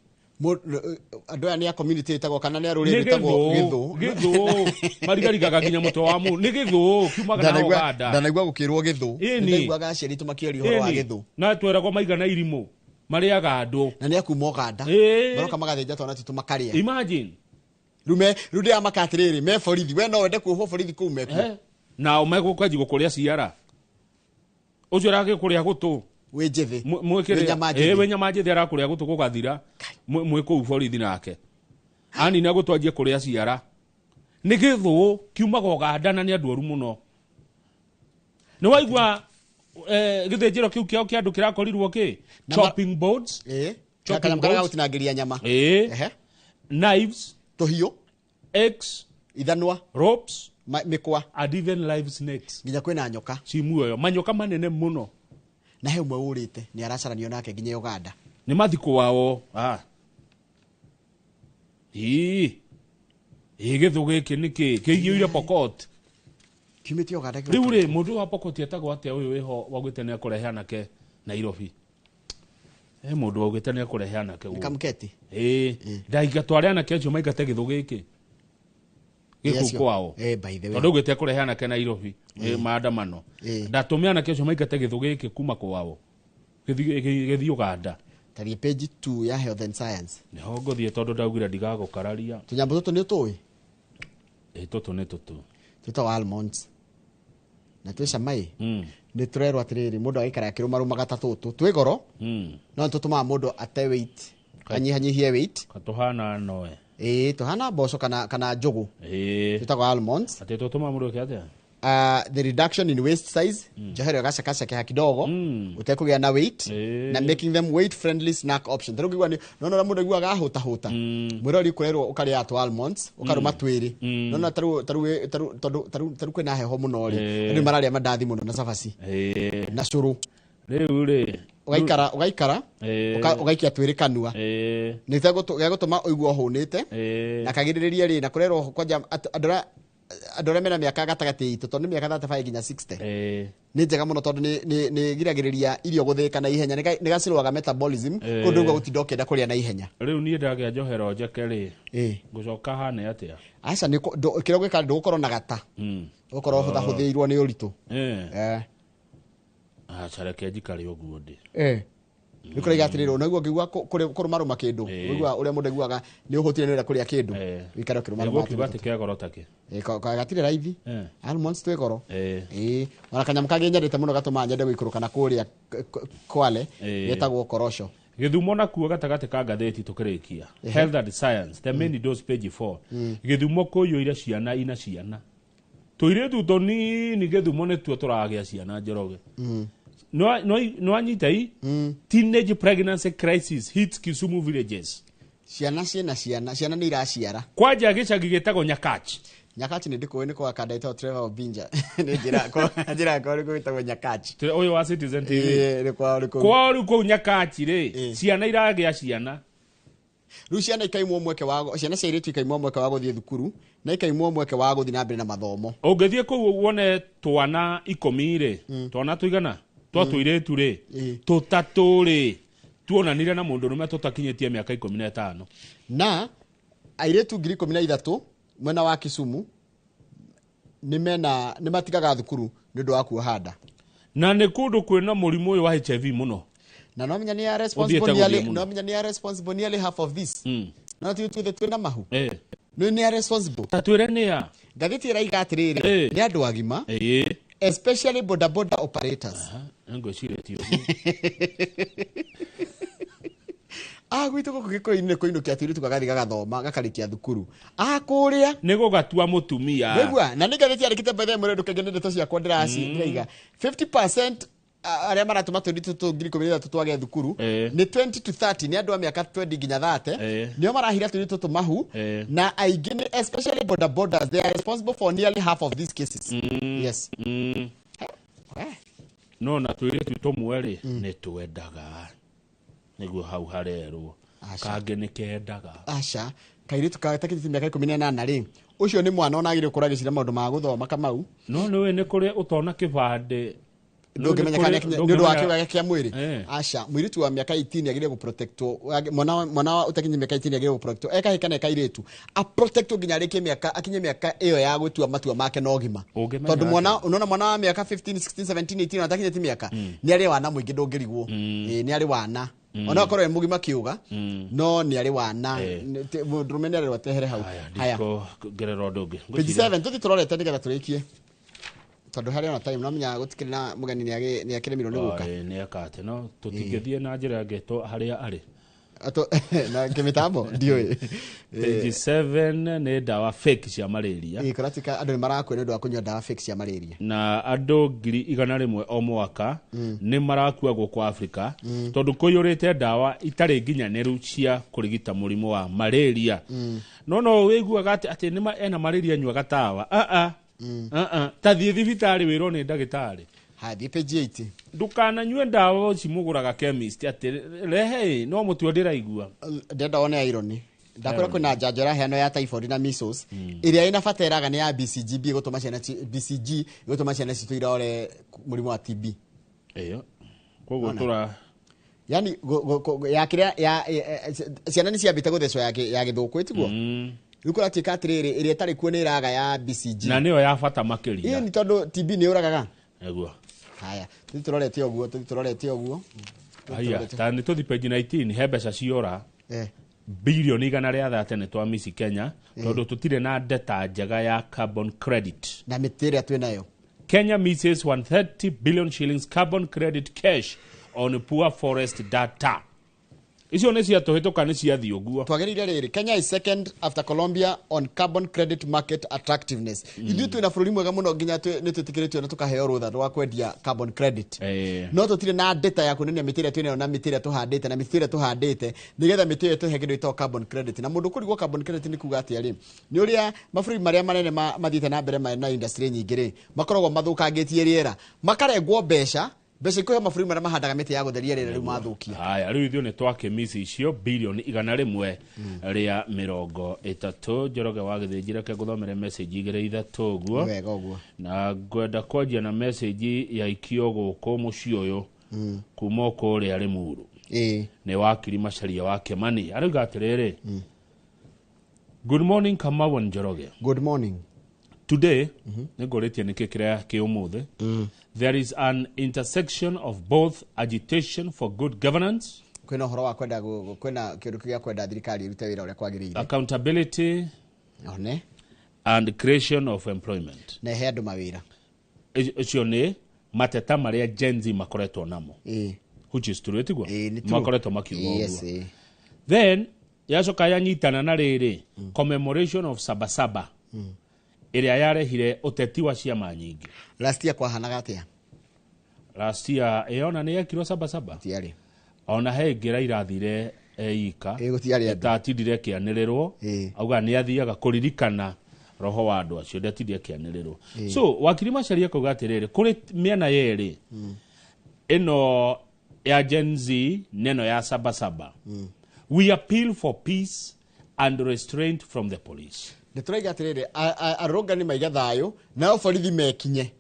Andũ aya nĩ a community ĩtagwo kana nĩ a rũrĩrĩ Nĩ rwĩtagwo gĩthũ. Gĩthũ marigarigaga nginya mũtwe wa mũndũ. Nĩ gĩthũ kiumaga na Uganda. Ndanaigua gũkĩrwo gĩthũ. Ĩni. Ndaiguaga aciari aitũ makĩaria ũhoro wa Ĩni. gĩthũ. Na tweragwo maigana irimũ marĩaga andũ. Na nĩ akuma Uganda. Ĩĩ. Maroka magathĩnja twana twitũ makarĩa. Imagine. Rĩu rĩu ndĩramaka atĩrĩrĩ, me borithi, we no wende kuohwo borithi kũu mekuo? Nao megũkanji gũkũrĩa ciara, ũcio aragĩkũrĩa gũtũ. Wĩ njĩthĩ. Mwĩkĩre Wĩ nyama njĩthĩ. Ĩ, wĩ nyama njĩthĩ, arakũrĩa gũtũ gũgathira. Mwĩ kũu borithi nake anina gũtũ anjie kũrĩa ciara. Nĩ gĩthũ kiumaga Uganda na nĩ andũ oru mũno. Nĩ waigua gĩthĩnjĩro kĩu kĩao kĩa andũ kĩrakorirwo kĩ chopping boards. Ĩ. Chopping Kanyamũ karĩa boards. gagũtinangĩria nyama. Ĩ. Ehe. Knives. Tũhiũ. Eggs. Ithanwa. Ropes. Mĩkwa. And even live snakes. Nginya kwĩna nyoka. Ci muoyo, manyoka manene mũno. Na he ũmwe ũrĩte nĩ aracaranio nake nginya Uganda. Nĩ mathikũ wao. Ii. Ĩ, gĩthũ gĩkĩ nĩkĩ kĩiyũire Pokot? Kiumĩte Uganda gĩũkĩte. Rĩu rĩ, mũndũ wa Pokot etagwo atĩa ũyũ wĩho waugĩte nĩ ekũrehe anake Nairobi? He mũndũ waugĩte nĩ ekũrehe anake gũkũ. Kamketi. Ĩ, ndaingatwo anake acio maingate gĩthũ gĩkĩ gĩkũ Acio. kwao. By the way. Tondũ augĩte ekũrehe anake Nairobi, maandamano. Ndatũme anake acio maingate gĩthũ gĩkĩ kuma kwao gĩthiĩ Uganda. Tarĩ page 2 ya Health and Science. Nĩho ngũthiĩ tondũ ndaugire ndigagũkararia. Tũnyamũ tũtũ nĩ ũtũĩ? Ĩ, tũtũ nĩ tũtũ. Twĩtagwo almonds. Na twĩ cama ĩ. Nĩ tũrerwo atĩrĩrĩ, mũndũ agĩikara akĩrũmarũmaga ta tũtũ. Twĩ goro, no nĩ tũtũmaga mũndũ ate weight, anyihanyihie weight. Katũhana noe. Ĩ, tũhana mboco kana njũgũ. Ĩ. Twĩtagwo almonds. Atĩ tũtũmaga mũndũ eke atĩa? The reduction in waist size, njohero ĩgacekeha kidogo, ũtekũgĩa na weight, na making them weight friendly snack option. Tarĩu ũngĩigua nona ũrĩa mũndũ aiguaga ahũtahũta, mwĩrori kũrerwo ũkarĩa tũ almonds, ũkarũma twĩrĩ. Nona tarĩu tondũ tarĩu kwĩna heho mũno rĩ, andũ mararĩa mandathi mũno na cabaci. Na cũrũ. Rĩu rĩ, Ũgaikara, ũgaikara, ũgaikia twĩrĩ kanua. Nĩ gĩgũtũma ũigue ũhũnĩte, na kagirĩrĩrie rĩ, na kũrerwo kwanja andũ arĩa mena mĩaka gatagatĩ itũ, tondũ nĩ mĩaka 35 nginya 60. Nĩ njega mũno tondũ nĩ ĩgiragĩrĩria irio gũthĩĩka na ihenya, nĩ gacirũaga metabolism, kũndũ ũguo gũtinda ũkĩenda kũrĩa na ihenya. Rĩu niĩ ndagĩa njohero njeke rĩ, ngũcoka hane atĩa? Aca, nĩ kĩrĩa ũgwĩka ndũgũkorwo na gata. Ũgũkorwo ũhũthahũthĩirwo nĩ ũritũ. Aca, reke njikare ũguo ndĩ. Nĩ kũraiga atĩrĩrĩ, ũnaigua ũngĩigua kũrũmarũma kĩndũ, ũigua ũrĩa mũndũ aiguaga nĩ ũhũtire nĩ ũrenda kũrĩa kĩndũ, wĩikare ũkĩrũmarũma. Nĩguo kiuga atĩ kĩa goro takĩ. Gatirĩ raithi. Almonds twĩ goro. Ĩĩ, ona kanyamũ kangĩ nyendete mũno gatũmaga nyende gũikũrũka na kũrĩa Kwale getagwo korosho. Gĩthumo nakuo gatagatĩ ka ngathĩti tũkĩrĩkia. Health and Science, the main dose, page 4. Gĩthumo kũiyũire ciana ina ciana, tũirĩtu tũnini. Gĩthumo nĩtuo tũragĩa ciana, Njoroge. No anyita i teenage pregnancy crisis hits Kisumu villages. Ciana ciĩna ciana, ciana nĩ iraciara. Kwanja gĩcagi gĩtagwo Nyakach. Nyakach nĩ ndĩkũĩ, nĩ kwa kanda ĩtagwo Trevor Obinja, nĩ njĩra kwa njĩra kwa nĩ gwĩtagwo Nyakach. Ũyũ wa Citizen TV. Ĩĩ, nĩ kwao nĩ kũu. Kwao rĩu kũu Nyakach rĩ, ciana iragĩa ciana. Rĩu ciana ikaimwo mweke wa, ciana cia airĩtu ikaimwo mweke wa gũthiĩ thukuru na ikaimwo mweke wa gũthiĩ na mbere na mathomo. Ũngĩthiĩ kũu wone twana 10 rĩ, twana tũigana twa tũirĩtu rĩ, tũtatũ rĩ tuonanire na mũndũrũme tũtakinyĩtie mĩaka 15. Na airĩtu 13,000 mwena wa Kisumu nĩ mena nĩ matigaga thukuru nĩ ũndũ wa kuoha nda. Na nĩ kũndũ kwĩna mũrimũ ũyũ wa HIV mũno. Na no menya nĩ ya responsible Ũthiĩte nearly gũthiĩ mũno. No menya nĩ ya responsible nearly half of this. No ti tuothe twĩna mahu. Nĩ ya responsible. Ta twĩre nĩ ya. Ngathĩti ĩraiga atĩrĩrĩ, nĩ andũ agima, especially boda boda operators. Ngwĩciria ti ũguo. Ah, gwitũ gũkũ gĩkũyũ-inĩ kũinũkia tũirĩtu gagathiĩ gagathoma gakarĩkia thukuru, ah, kũrĩa nĩ gũgatua mũtumia. Nĩgua na nĩ ngathĩti yandĩkĩte by the way, mũrĩ ndũkenge nĩ ndeto ciakwa ndĩraci ndĩraiga 50% arĩa maratũma tũirĩtu tũtũ 13,000 twage thukuru nĩ 20 to 30, nĩ andũ a mĩaka 20 nginya 30, nĩo marahira tũirĩtu tũtũ mahu, na aingĩ nĩ especially boda bodas. They are responsible for nearly half of these cases, yes. No na tũirĩtu tũmwe rĩ nĩ twendaga nĩguo hau harerwo kangĩ nĩ kendaga. Aca, kairĩtu gatakĩtie mĩaka 18 rĩ, ũcio nĩ mwana ona agĩrĩire gũkorwo agĩciria maũndũ ma gũthoma, Kamau. No nĩ nĩ kũrĩ ũtona kĩbandĩ. Ndũngĩmenya kana nĩ ũndũ wa kĩũga kĩa mwĩrĩ. Aca, mũirĩtu wa mĩaka 18 agĩrĩire gũprotectwo. Mwana wa ũtakinyie mĩaka 18 agĩrĩire gũprotectwo ekahĩ kana ekairĩtu, aprotectwo nginya arĩkie mĩaka, akinye mĩaka ĩyo ya gũtua matua make na ũgima. Ũngĩmenya Tondũ mwana atĩa? unaona mwana wa mĩaka 15, 16, 17, 18 ona atakinyĩtie mĩaka nĩ arĩ wana mũingĩ, ndũngĩrigwo. Ĩĩ, nĩ arĩ wana, ona akorwo e mũgima kĩũga, no nĩ arĩ wana. Mũndũrũme nĩ arerwo atehere hau. Haya. Ndiko ngerera ũndũ ũngĩ. Page 7 tũthiĩ tũrorete nĩgetha tũrĩkie, tondũ harĩ ona time no menya gũtikĩrĩ na mũgeni nĩ akĩremirwo nĩ gũka. Nĩ eka atĩ no tũtingĩthiĩ na njĩra ĩngĩ harĩa arĩ. Na kĩmĩtambo ndiũĩ. Page 7 nĩ ndawa fake cia malaria. Ĩĩ, kũratuĩka andũ nĩ marakua nĩ ũndũ wa kũnyua ndawa fake cia malaria. Na andũ 100,000 o mwaka nĩ marakua gũkũ Afrika tondũ kũiyũrĩte ndawa itarĩ nginyanĩru cia kũrigita mũrimũ wa malaria. No wĩiguaga atĩ nĩ ena malaria, nyua gatawa. Ah ah. Ah ah, ta thiĩ thibitarĩ wĩrwo nĩ ndagĩtarĩ. Hathiĩ page 8. Ndũkananyue ndawa ici mũgũraga chemist atĩ rehe ĩ no mũtwe ndĩraigua. Ndĩrenda wone irony, ndakwĩra kwĩna njanjo ĩraheanwo ya typhoid na measles ĩrĩa ĩna bata ĩraga nĩ ya BCGB ĩgũtũma ciana BCG ĩgũtũma ciana citũ irore mũrimũ wa TB. Ĩyo koguo tũra Yani ya kĩrĩa ya ciana nĩ ciambĩte gũthecwo ya gĩthũkũ ĩtiguo rĩu kũratuĩka atĩrĩrĩ, ĩrĩa ĩtarĩ kuo nĩ ĩraga ya BCG. Na nĩyo ya bata makĩria. Ĩĩ, nĩ tondũ TB nĩ yũragaga. Nĩguo. Haya, tũthiĩ tũrorete ũguo, tũthiĩ tũrorete ũguo. Tũthiĩ Haya, tũrorete. ta nĩ tũthi page 19, he mbeca ciora bilioni 130 nĩ twa miss Kenya tondũ tũtirĩ na data njega ya carbon credit. Na mĩtĩ ĩrĩa twĩ nayo. Kenya misses 130 billion shillings carbon credit cash on poor forest data. Icio nĩ ciatũhĩtũka, nĩ ciathiĩ ũguo. Twagĩrĩire rĩrĩ, Kenya is second after Colombia on carbon credit market attractiveness. Ithuĩ twĩna bũrũri mwega mũno nginya nĩ twĩtĩkĩrĩtio na tũkaheo rũtha rwa kwendia carbon credit, no tũtirĩ na data ya kuonania mĩtĩ ĩrĩa twĩnayo na mĩtĩ ĩrĩa tũhandĩte na mĩtĩ ĩrĩa tũhandĩte nĩgetha mĩtĩ ĩyo ĩtũhe kĩndũ gĩtagwo carbon credit. Na mũndũ kũrigwo carbon credit nĩ kuga atĩa rĩ, nĩ ũrĩa mabũrũri marĩa manene mathiĩte na mbere na industry nyingĩ rĩ, makoragwo mathũkangĩtie rĩera, makarengwo mbeca, mbeca ikũhe mabũrũri marĩa mahandaga mĩtĩ ya gũtheria rĩera, rĩu mathũkia. Haya, rĩu ithuĩ nĩ twakĩmisi icio bilioni 130. Njoroge wa Gĩthĩnji, reke ngũthomere message igĩrĩ ithatũ ũguo. Nĩ wega ũguo. Na ngwenda kwanjia na message ya ikio gũkũ mũciĩ ũyũ kuma o kũrĩa Rĩmuru. Nĩ wakiri Macharia wa Kĩmani, arauga atĩrĩrĩ, "Good morning, Kamau and Njoroge." Good morning. Today nĩ ngũrĩtie nĩkĩ kĩrĩa kĩ ũmũthĩ. There is an intersection of both agitation for good governance, Kwĩna ũhoro wa kwenda kwĩna kĩũndũ gĩa kwenda thirikari ĩrute wĩra ũrĩa kwagĩrĩire, accountability one and creation of employment. Na ĩhe andũ mawĩra. Ũcio nĩ mateta marĩa Gen Z makoretwo namo, which is true, tiguo? Nĩ true. Makoretwo makiuga Yes, ũguo. Then yacoka yanyitana na rĩrĩ commemoration of Sabasaba ĩrĩa yarehire ũteti wa ciama nyingĩ. Last year kwahanaga atĩa? Last year ĩyona nĩ yekirwo Sabasaba. Gũtiarĩ. Ona he ĩngĩ Raila athire eika. Gũtiarĩ andũ. Ĩtatindire ĩkĩanĩrĩrwo, auga nĩ athiaga kũririkana roho wa andũ acio, ndatindire ĩkĩanĩrĩrwo. So wakiri Macharia akauga atĩrĩrĩ, kũrĩ mĩena yerĩ, ĩno ya Gen Z na ĩno ya Sabasaba, we appeal for peace and restraint from the police. Nĩ tũraiga atĩrĩrĩ, arũrũngani maiga thayũ, nao borithi mekinye,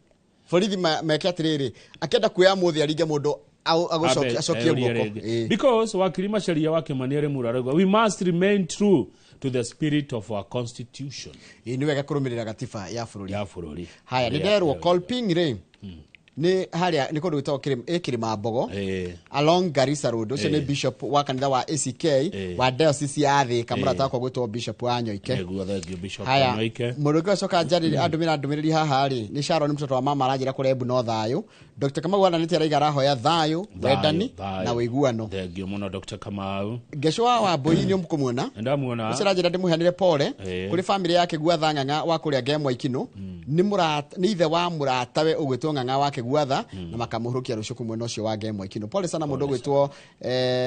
borithi meke atĩrĩrĩ, akĩenda kuoya mũthĩ aringe mũndũ Abe, acokie eurie guoko. rĩngĩ. Because wakiri Macharia wa Kimani arĩ arauga we must remain true to the spirit of our constitution. Ĩĩ, nĩ wega kũrũmĩrĩra gatiba ya bũrũri. Ya bũrũri. Haya, nĩ Ĩrĩa- nderwo Kolping rĩ, nĩ harĩa nĩ kũndũ gwĩtagwo Kĩrĩma Mbogo along Garissa Road. Ũcio nĩ bishop wa kanitha wa ACK wa diocese ya Thĩka, mũrata wakwa gwĩtwo Bishop wa Nyoike. Nĩguo, thank you, Bishop Haya, Nyoike. mũndũ ũngĩ acoka njarĩria andũmĩra ndũmĩrĩri haha rĩ, nĩ Sharon mtoto wa mama, aranjĩra kũrĩa Embu no thayũ. Dr. Kamau aranĩte araiga arahoya thayũ, wendani Thayũ. na ũiguano. Thank you mũno, Dr. Kamau. Ngeco wa Wambũi nĩ ũkũmuona. Ndamuona. Ũcio aranjĩra ndĩmũheanĩre pole kũrĩ bamĩrĩ yake Guatha Ng'ang'a wa kũrĩa Ngemwa Ikinũ. Nĩ mũrata, nĩ ithe wa mũratawe ũgwĩtwo Ng'ang'a wake Guatha, na makamũhũrũkia rũciũ kũ mwena ũcio wa Ngemwa Ikinũ. Pole sana mũndũ ũgwĩtwo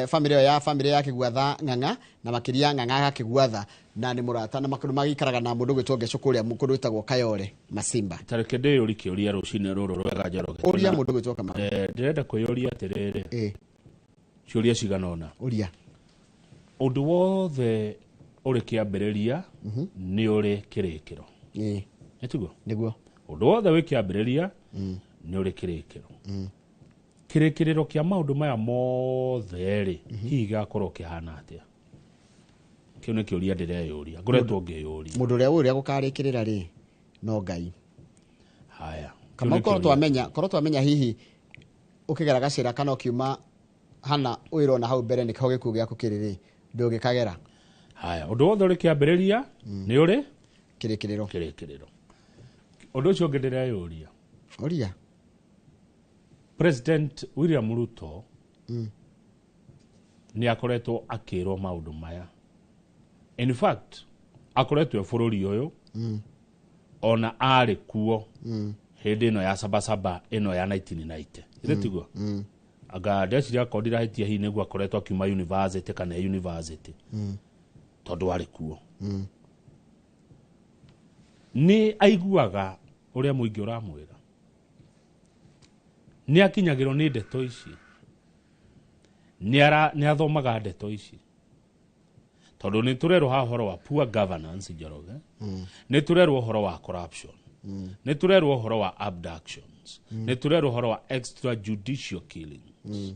bamĩrĩ ĩyo ya bamĩrĩ yake Guatha Ng'ang'a, na makĩria Ng'ang'a gake Guatha, na nĩ mũrata na makũndũ magĩikaraga na mũndũ ũgwĩtwo Ngeco kũrĩa kũndũ gwĩtagwo Kayore Masimba. Tareke ndĩyũri kĩũria rũcinĩ rũrũ rwega, Njoroge. Ũria mũndũ ũgwĩtwo Kamau. Ndĩrenda kwĩyũria atĩrĩrĩ, ciũria cigana ũna. Ũria. Ũndũ wothe ũrĩ kĩambĩrĩria nĩ ũrĩ kĩrĩkĩro. Nĩ tiguo? Nĩguo. Ũndũ wothe wĩ kĩambĩrĩria nĩ ũrĩ kĩrĩkĩro. Kĩrĩkĩrĩro kĩa maũndũ maya mothe rĩ, hihi gĩgakorwo kĩhana atĩa? Kĩu nĩ kĩũria ndĩreyũria, ngoretwo ngĩyũria. Mũndũ ũrĩa ũrĩa gũkarĩkĩrĩra rĩ, no Ngai. Haya, kĩu Kamau, nĩ korwo kĩũria. twamenya hihi ũkĩgera gacĩra kana ũkiuma hana wĩrona hau mbere nĩkĩho gĩkuũ gĩaku kĩrĩ rĩ, ndũngĩkagera. Haya, ũndũ wothe ũrĩ kĩambĩrĩria nĩ ũrĩ kĩrĩkĩrĩro. Kĩrĩkĩrĩro. Ũndũ ũcio ũngĩ ndĩreyũria. Ũria. President William Ruto nĩ akoretwo akĩrwo maũndũ maya. In fact, akoretwo e bũrũri ũyũ, ona arĩ kuo hĩndĩ ĩno ya Sabasaba ĩno ya 1990. Ithĩ tiguo? Anga ndeciria akorwo ndirahĩtia, hihi nĩguo akoretwo akiuma university kana e university, tondũ arĩ kuo. Nĩ aiguaga ũrĩa mũingĩ ũramwĩra, nĩ akinyagĩrwo nĩ ndeto ici, nĩ athomaga ndeto ici, tondũ nĩ tũrerwo haha ũhoro wa poor governance, Njoroge, nĩ tũrerwo ũhoro wa corruption, nĩ tũrerwo ũhoro wa abductions, nĩ tũrerwo ũhoro wa extrajudicial killings.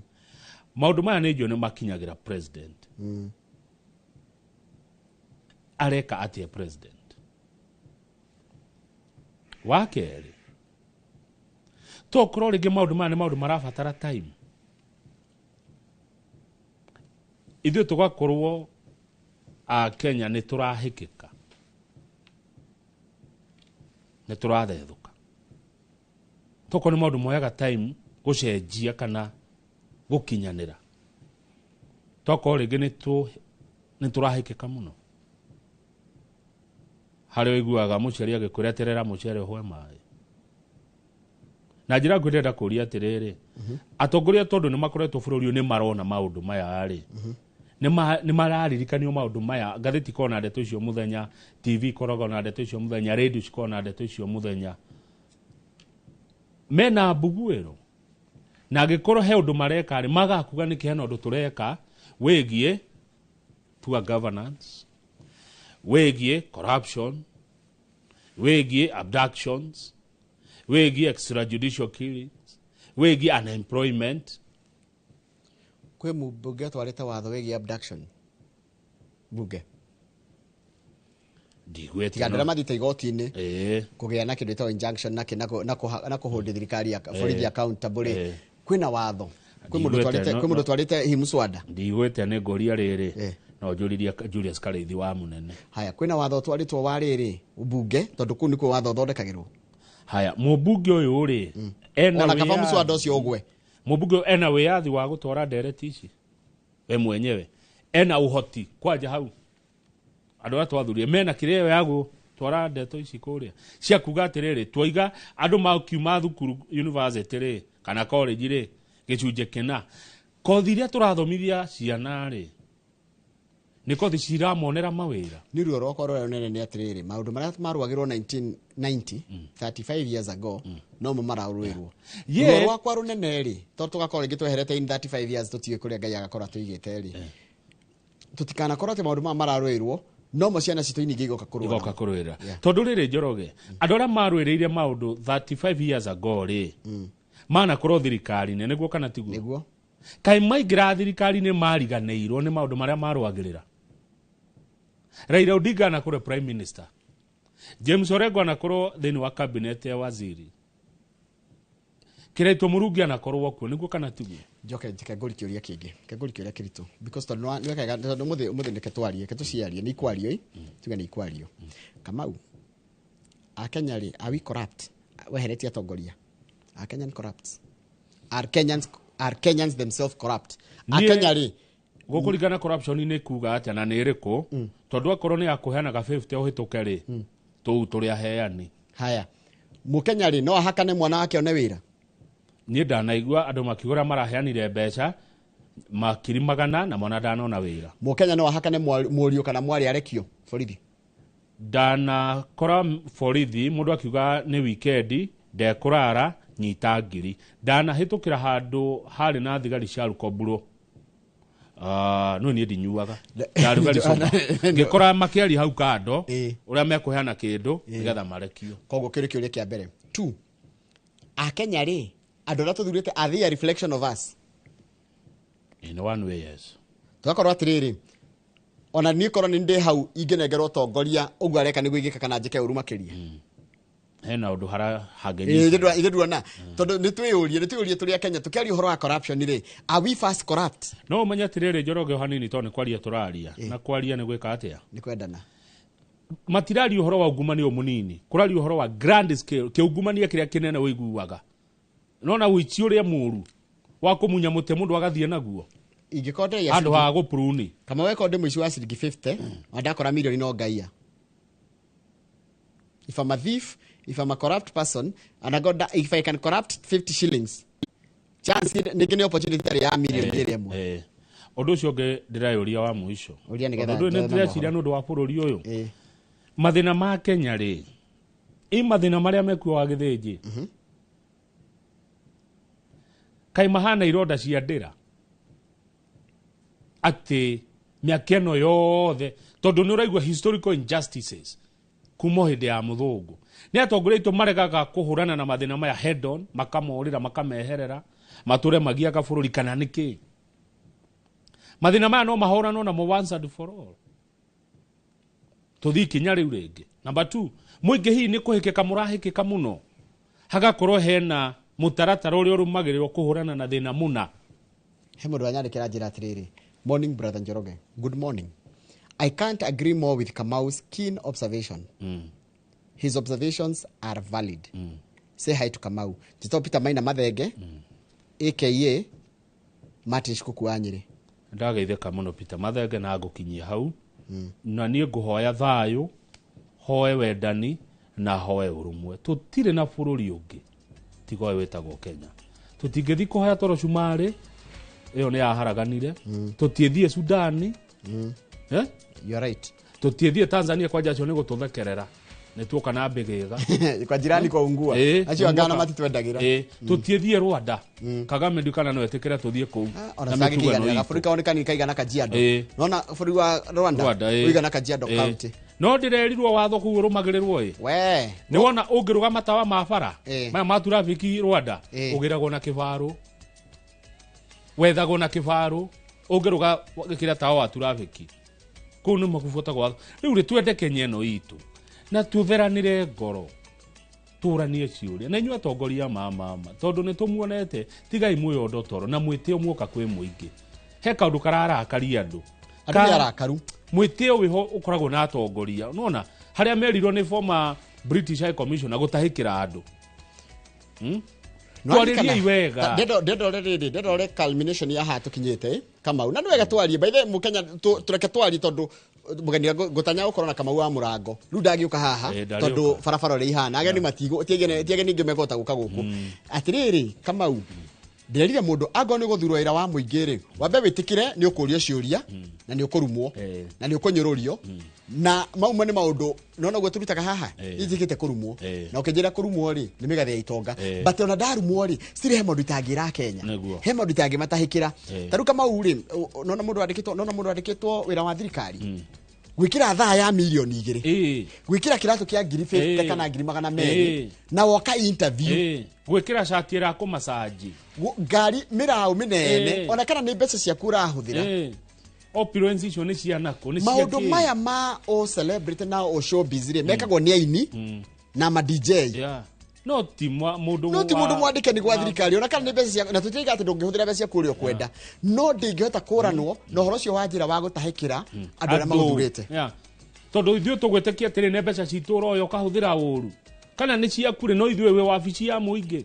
Maũndũ maya nĩ njũĩ nĩ makinyagĩra president. Areka atĩa president? Wa kerĩ, tokorwo rĩngĩ maũndũ maya nĩ maũndũ marabatara time, ithuĩ tũgakorwo a Kenya nĩ tũrahĩkĩka, nĩ tũrathethũka, tokorwo nĩ maũndũ moyaga time gũcenjia kana gũkinyanĩra, tokorwo rĩngĩ nĩ tũrahĩkĩka mũno, harĩa ũiguaga mũciari agĩkwĩra eterera mũcere ũhũe maĩ. Na njĩra nguhĩ ndĩrenda kũũria atĩrĩrĩ, atongoria tondũ nĩ makoretwo bũrũri ũyũ, nĩ marona maũndũ maya rĩ, nĩ mararirikanio maũndũ maya. Ngathĩti ikoragwo na ndeto icio mũthenya, TV ikoragwo na ndeto icio mũthenya, radio cikoragwo na ndeto icio mũthenya, mena mbuguĩro, na angĩkorwo he ũndũ mareka rĩ, magakuga nĩkĩ hena ũndũ tũreka wĩgiĩ poor governance, wĩgiĩ corruption, wĩgiĩ abductions, wĩgiĩ extrajudicial killings, wĩgiĩ unemployment. Kwĩ mũmbunge atwarĩte watho wĩgiĩ abduction bunge. Ndigwete Tiga andũ arĩa mathiĩte igoti-inĩ Ĩĩ. kũgĩa na kĩndũ gĩtagwo injunction na kĩ- na kũhold thirikari ya borithi Ĩĩ. accountable rĩ Ĩĩ. kwĩna watho, kwĩ mũndũ Ndigwete, twarĩte, kwĩ mũndũ twarĩte hihi mũswada. Ndigwete nĩ ngũria rĩrĩ, no njũririe Julius Karĩithi wa mũnene. Haya, kwĩna watho twarĩtwo wa rĩrĩ mbunge, tondũ kũu nĩkuo watho ũthondekagĩrwo. Haya, mũmbunge ũyũ rĩ ena Ona kaba wĩyathi- mũswada ũcio ũgwe. Mũmbunge ũyũ ena wĩyathi wa gũtwara ndereti ici we mwenyewe, ena ũhoti kwanja hau andũ arĩa twathurire mena kĩrĩa ĩyo ya gũtwara ndeto ici kũrĩa cia kuga atĩrĩrĩ, twaiga andũ makiuma thukuru university rĩ kana college rĩ gĩcunjĩ kĩna, kothi iria tũrathomithia ciana rĩ nĩ kothi ciramonera mawĩra. Nĩ ruo rwakwa rũrĩa rũnene nĩ atĩrĩrĩ, maũndũ marĩa marũagĩrwo 1990, 35 years ago, no mo mararũĩrwo. Ruo rwakwa rũnene rĩ, tondũ tũgakorwo rĩngĩ tweherete in 35 years, tũtiũĩ kũrĩa Ngai agakorwo atũigĩte rĩ, tũtikanakorwo atĩ maũndũ maya mararũĩrwo no mo ciana citũ nyingĩ igoka kũrũa igoka namo. Kũrũĩra tondũ rĩrĩ, Njoroge, andũ arĩa marũĩrĩire maũndũ 35 years ago rĩ manakorwo thirikari-inĩ, nĩguo kana tiguo? Nĩguo. Kaĩ maingĩra thirikari-inĩ mariganĩirwo nĩ maũndũ marĩa marũagĩrĩra? Raila Odinga anakorwo prime minister, James Orengo anakorwo thĩinĩ wa cabinet ya waziri, Kĩraitũ Mũrungi anakorwo kuo, nĩguo kana tiguo? Njoke njike ngũri kĩũria kĩngĩ, ke ngũri kĩũria kĩritũ, because tondũ nĩwekaga tondũ mũthĩ mũthĩ nĩke twarie, ke tũciarie, nĩ ikwario ĩ tuge nĩ ikwario. Kamau, Akenya rĩ, are we corrupt? Weheretie atongoria, are Kenyan corrupt? Are Kenyans themselves corrupt? Akenya rĩ? Gũkũringana corruption nĩ kuga atĩa na nĩ ĩrĩkũ, tondũ akorwo nĩ ya kũheanaga 50 ũhĩtũke rĩ, tũu tũrĩ aheani. Haya, Mũkenya rĩ, no ahakane mwana wake one wĩra? Niĩ ndanaigua andũ makiuga ũrĩa maraheanire mbeca makiri magana na mwana ndanona wĩra. Mũkenya no ahakane mũriũ kana mwarĩ arekio borithi? Ndanakora borithi mũndũ akiuga nĩ wikendi ndekũrara nyita ngiri. Ndanahĩtũkĩra handũ harĩ na thigari cia rũkomburo. No niĩ ndinyuaga, ndaruga cuma, ngĩkora makĩaria hau kando ũrĩa mekũheana kĩndũ nĩgetha marekio. Koguo kĩrĩ kĩũria kĩa mbere two, Akenya rĩ, andũ arĩa tũthurĩte, are they a reflection of us? In one way, yes. Tũgakorwo atĩrĩrĩ, ona niĩ korwo nĩ ndĩ hau ingĩnengerwo ũtongoria ũguo areka nĩguo ingĩka kana njĩke ũru makĩria. Hena ũndũ hara Ĩĩ, ithuĩ nduona tondũ nĩ twĩyũrie tũrĩ Akenya, tũkĩaria ũhoro wa corruption rĩ, are we first corrupt? No ũmenye atĩrĩrĩ, Njoroge, o hanini, tondũ nĩ kwaria tũraria na kwaria nĩ gwĩka atĩa? Nĩ kwendana. Matiraria ũhoro wa ungumania o mũnini, kũraria ũhoro wa grand scale, kĩungumania kĩrĩa kĩnene ũiguaga nona ũici ũrĩa mũru wa kũmunya mũtĩ mũndũ agathiĩ naguo. Ingĩkorwo ndĩraiya handũ ha gũpruni. Kama weko ndĩ mũici wa ciringi 50 na ndakora milioni no ngaiya. If I'm a thief, if I'm a corrupt person and I got that, if I can corrupt 50 shillings, chance ningĩ nĩ opportunity ĩtarĩ ya milioni ĩrĩa ĩmwe. Ũndũ ũcio ũngĩ ndĩrayũria wa mũico. Ũria nĩgetha Tondũ ndũĩ nĩ njoe ndĩreciria nĩ ũndũ wa bũrũri ũyũ, mathĩna ma Kenya rĩ, ĩ mathĩna marĩa mekuo wa gĩthĩnji kaĩ mahana ironda cia ndĩra atĩ mĩaka ĩno yothe, tondũ nĩ ũraigua historical injustices kuma o hĩndĩ ya mũthũngũ, nĩ atongoria aitũ maregaga kũhũrana na mathĩna maya head on, makamorĩra, makameherera, matũre magiaga bũrũri, kana nĩkĩ mathĩna maya no mahũranwo namo once and for all, tũthiĩ ikinya rĩu rĩngĩ? Number two, mũingĩ hihi nĩ kũhĩkĩka mũrahĩkĩka mũno, hagakorwo hena mũtaratara ũrĩa ũrũmagĩrĩrwo kũhũrana na thĩna mũna? He mũndũ wanyandĩkĩra njĩra atĩrĩrĩ, "Morning, brother Njoroge. Good morning. I can't agree more with Kamau's keen observation. His observations are valid. Say hi to Kamau. Njĩtagwo Peter Maina Mathenge, aka Martin Shikuku wa Nyĩrĩ." Ndageithĩka mũno, Peter Mathenge, na ngũkinyia hau, na niĩ ngũhoya thayũ, hoe wendani na hoe ũrũmwe. Tũtirĩ na bũrũri ũngĩ tiga ũyũ wĩtagwo Kenya. Tũtingĩthiĩ kũhoya toro cumarĩ ĩyo nĩ yaharaganire, tũtiĩthiĩ Sudani, eh? You are right. Tũtiĩthiĩ Tanzania, kwanja acio nĩ gũtũthekerera nĩ tuoka na mbĩgĩga. Kwa jirani kwa ungua. Acio angana matitwendagĩra. Tũtiĩthiĩ Rwanda. Kagame ndikana no etĩkĩre tũthiĩ kũu ona na cangĩ mĩtugo ĩno kĩiganĩra itũ. gabũrũri kao nĩ kanini kaigana Kajiado. Nona bũrũri wa Rwanda Rwanda, ĩĩ. ũigana Kajiado County. No ndĩrerirwo watho kũu ũrũmagĩrĩrwo ĩ. We. Nĩ wona ũngĩrũga matawa ma bara maya ma trafiki Rwanda, ũgĩragwo na kĩbarũ, wethagwo na kĩbarũ ũngĩrũga gĩkĩra tawa wa trafiki. Kũu nĩ makubuata watho. Rĩu rĩ twende Kenya ĩno itũ na tutheranĩre ngoro, tũranie ciũria na inyuĩ atongoria ma mama, tondũ nĩ tũmuonete. Tigai mwĩyondo toro na mwĩtĩo muoka kwĩ mũingĩ. He kaũndũ kararakaria andũ. Andũ nĩ arakaru. Mwĩtĩo wĩho ũkoragwo na atongoria. Nona harĩa merirwo nĩ former British High Commissioner gũtahĩkĩra andũ. Twarĩriei wega. Ndendore rĩrĩ, ndendore culmination ya haha tũkinyĩte Kamau, na nĩ wega twarie. By the way, Mũkenya, tũreke twarie, tondũ mũgeni ngũtanya gũkorwo na Kamau wa mũrango rĩu ndagĩũka haha. Ndarĩũka. Tondũ barabara ũrĩa ihana, ageni matigũ, ti ageni ingĩ mekũhota gũka gũkũ. Atĩrĩrĩ Kamau, ndĩrerire mũndũ angorwo nĩ gũthurwo wĩra wa mũingĩ rĩ, wambe wĩtĩkĩre nĩ ũkũrio ciũria na nĩ ũkũrumwo na nĩ ũkũnyũrũrio, na mau nĩ maũndũ nona ũguo tũrutaga haha. Njĩkĩte kũrumwo na ũkĩnjĩra kũrumwo rĩ nĩ mĩgathe ya itonga, but ona ndarumwo rĩ, still he maũndũ itangĩra Kenya, he maũndũ itangĩmatahĩkĩra. Ta rĩu Kamau rĩ, nona mũndũ wandĩkĩtwo, nona mũndũ wandĩkĩtwo wĩra wa thirikari gwĩkĩra thaa ya 2,000,000, gwĩkĩra kĩratũ kĩa 50,000 kana 200,000, na woka interview. Gwĩkĩra cati ĩrakũmacanji. Ngari mĩraũ mĩnene, ona kana nĩ mbeca ciaku ũrahũthĩra. Opulence icio nĩ cia nakũ? Nĩ cia Maũndũ kĩ? maya ma o celebrity na o showbiz rĩ, mekagwo nĩ aini na ma DJ. No ti mũndũ. No ti mũndũ mwandĩke nĩ gwa thirikari, ona kana nĩ mbeca ciaku, na tũtiraiga atĩ ndũngĩhũthĩra mbeca ciaku ũrĩa ũkwenda, no ndingĩhota kũranwo na ũhoro ũcio wa njĩra wa gũtahĩkĩra andũ arĩa magũthurĩte. Tondũ ithuĩ tũgwĩtĩkia atĩrĩ, nĩ mbeca citũ ũroya ũkahũthĩra ũru kana nĩ ciaku rĩ, no ithuĩ wĩ wabici ya mũingĩ.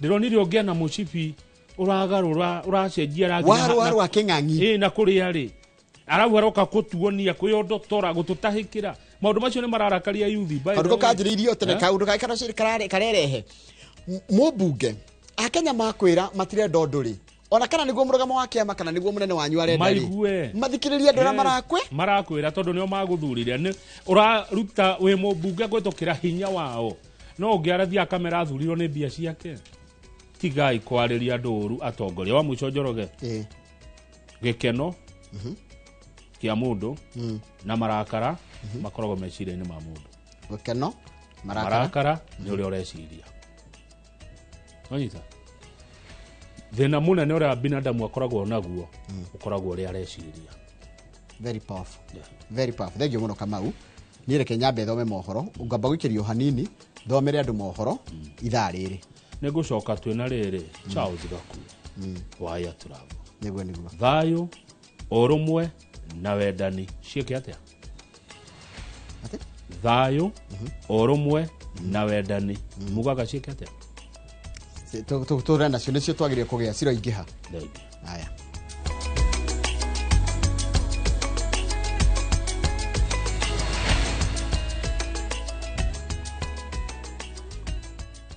Ndĩronire ũngĩ na mũcibi ũragarũra, ũracenjia rangi. Warũa rwa kĩng'ang'i. Na kũrĩa rĩ arau aroka kũtuonia kwĩyondotora gũtũtahĩkĩra. Maũndũ macio nĩ mararakaria yuthi. By the Kaũndũ way. kanjĩrĩirio tene, kaũndũ karĩa karerehe mũmbunge akenya makwĩra matirenda ũndũ rĩ, ona kana nĩguo mũrũgamo wa kĩama kana nĩguo mũnene wanyu arenda rĩ, Maigue. mathikĩrĩrie andũ arĩa marakwĩra, tondũ nĩo magũthurire. Nĩ ũraruta wĩ mũmbunge kũhĩtũkĩra hinya wao, no ũngĩ arathiĩ akamera athurirwo nĩ mbia ciake. Tigai kwarĩria andũ ũru atongoria. Wa mũico Njoroge, gĩkeno kĩa mũndũ na marakara makoragwo meciria-inĩ ma mũndũ. Gĩkeno, marakara. Marakara nĩ ũrĩa ũreciria. Wanyita? Thĩna mũnene ũrĩa binadamu akoragwo naguo ũkoragwo ũrĩa areciria. Very powerful. Very powerful. Thank you mũno Kamau. Niĩ reke nyambe thome mohoro, ngamba gũikĩrio hanini thomere andũ mohoro ithaa rĩrĩ. Nĩ ngũcoka twĩna rĩrĩ Charles Gakuo wa Aya Travel. Nĩguo, nĩguo. Thayũ, ũrũmwe na wendani ciĩke atĩa? Thayũ, ũrũmwe na wendani mugaga ciĩke atĩa? Tũre nacio nĩcio twagĩrĩire kũgĩa ciroingĩha. Thengiũ. Haya.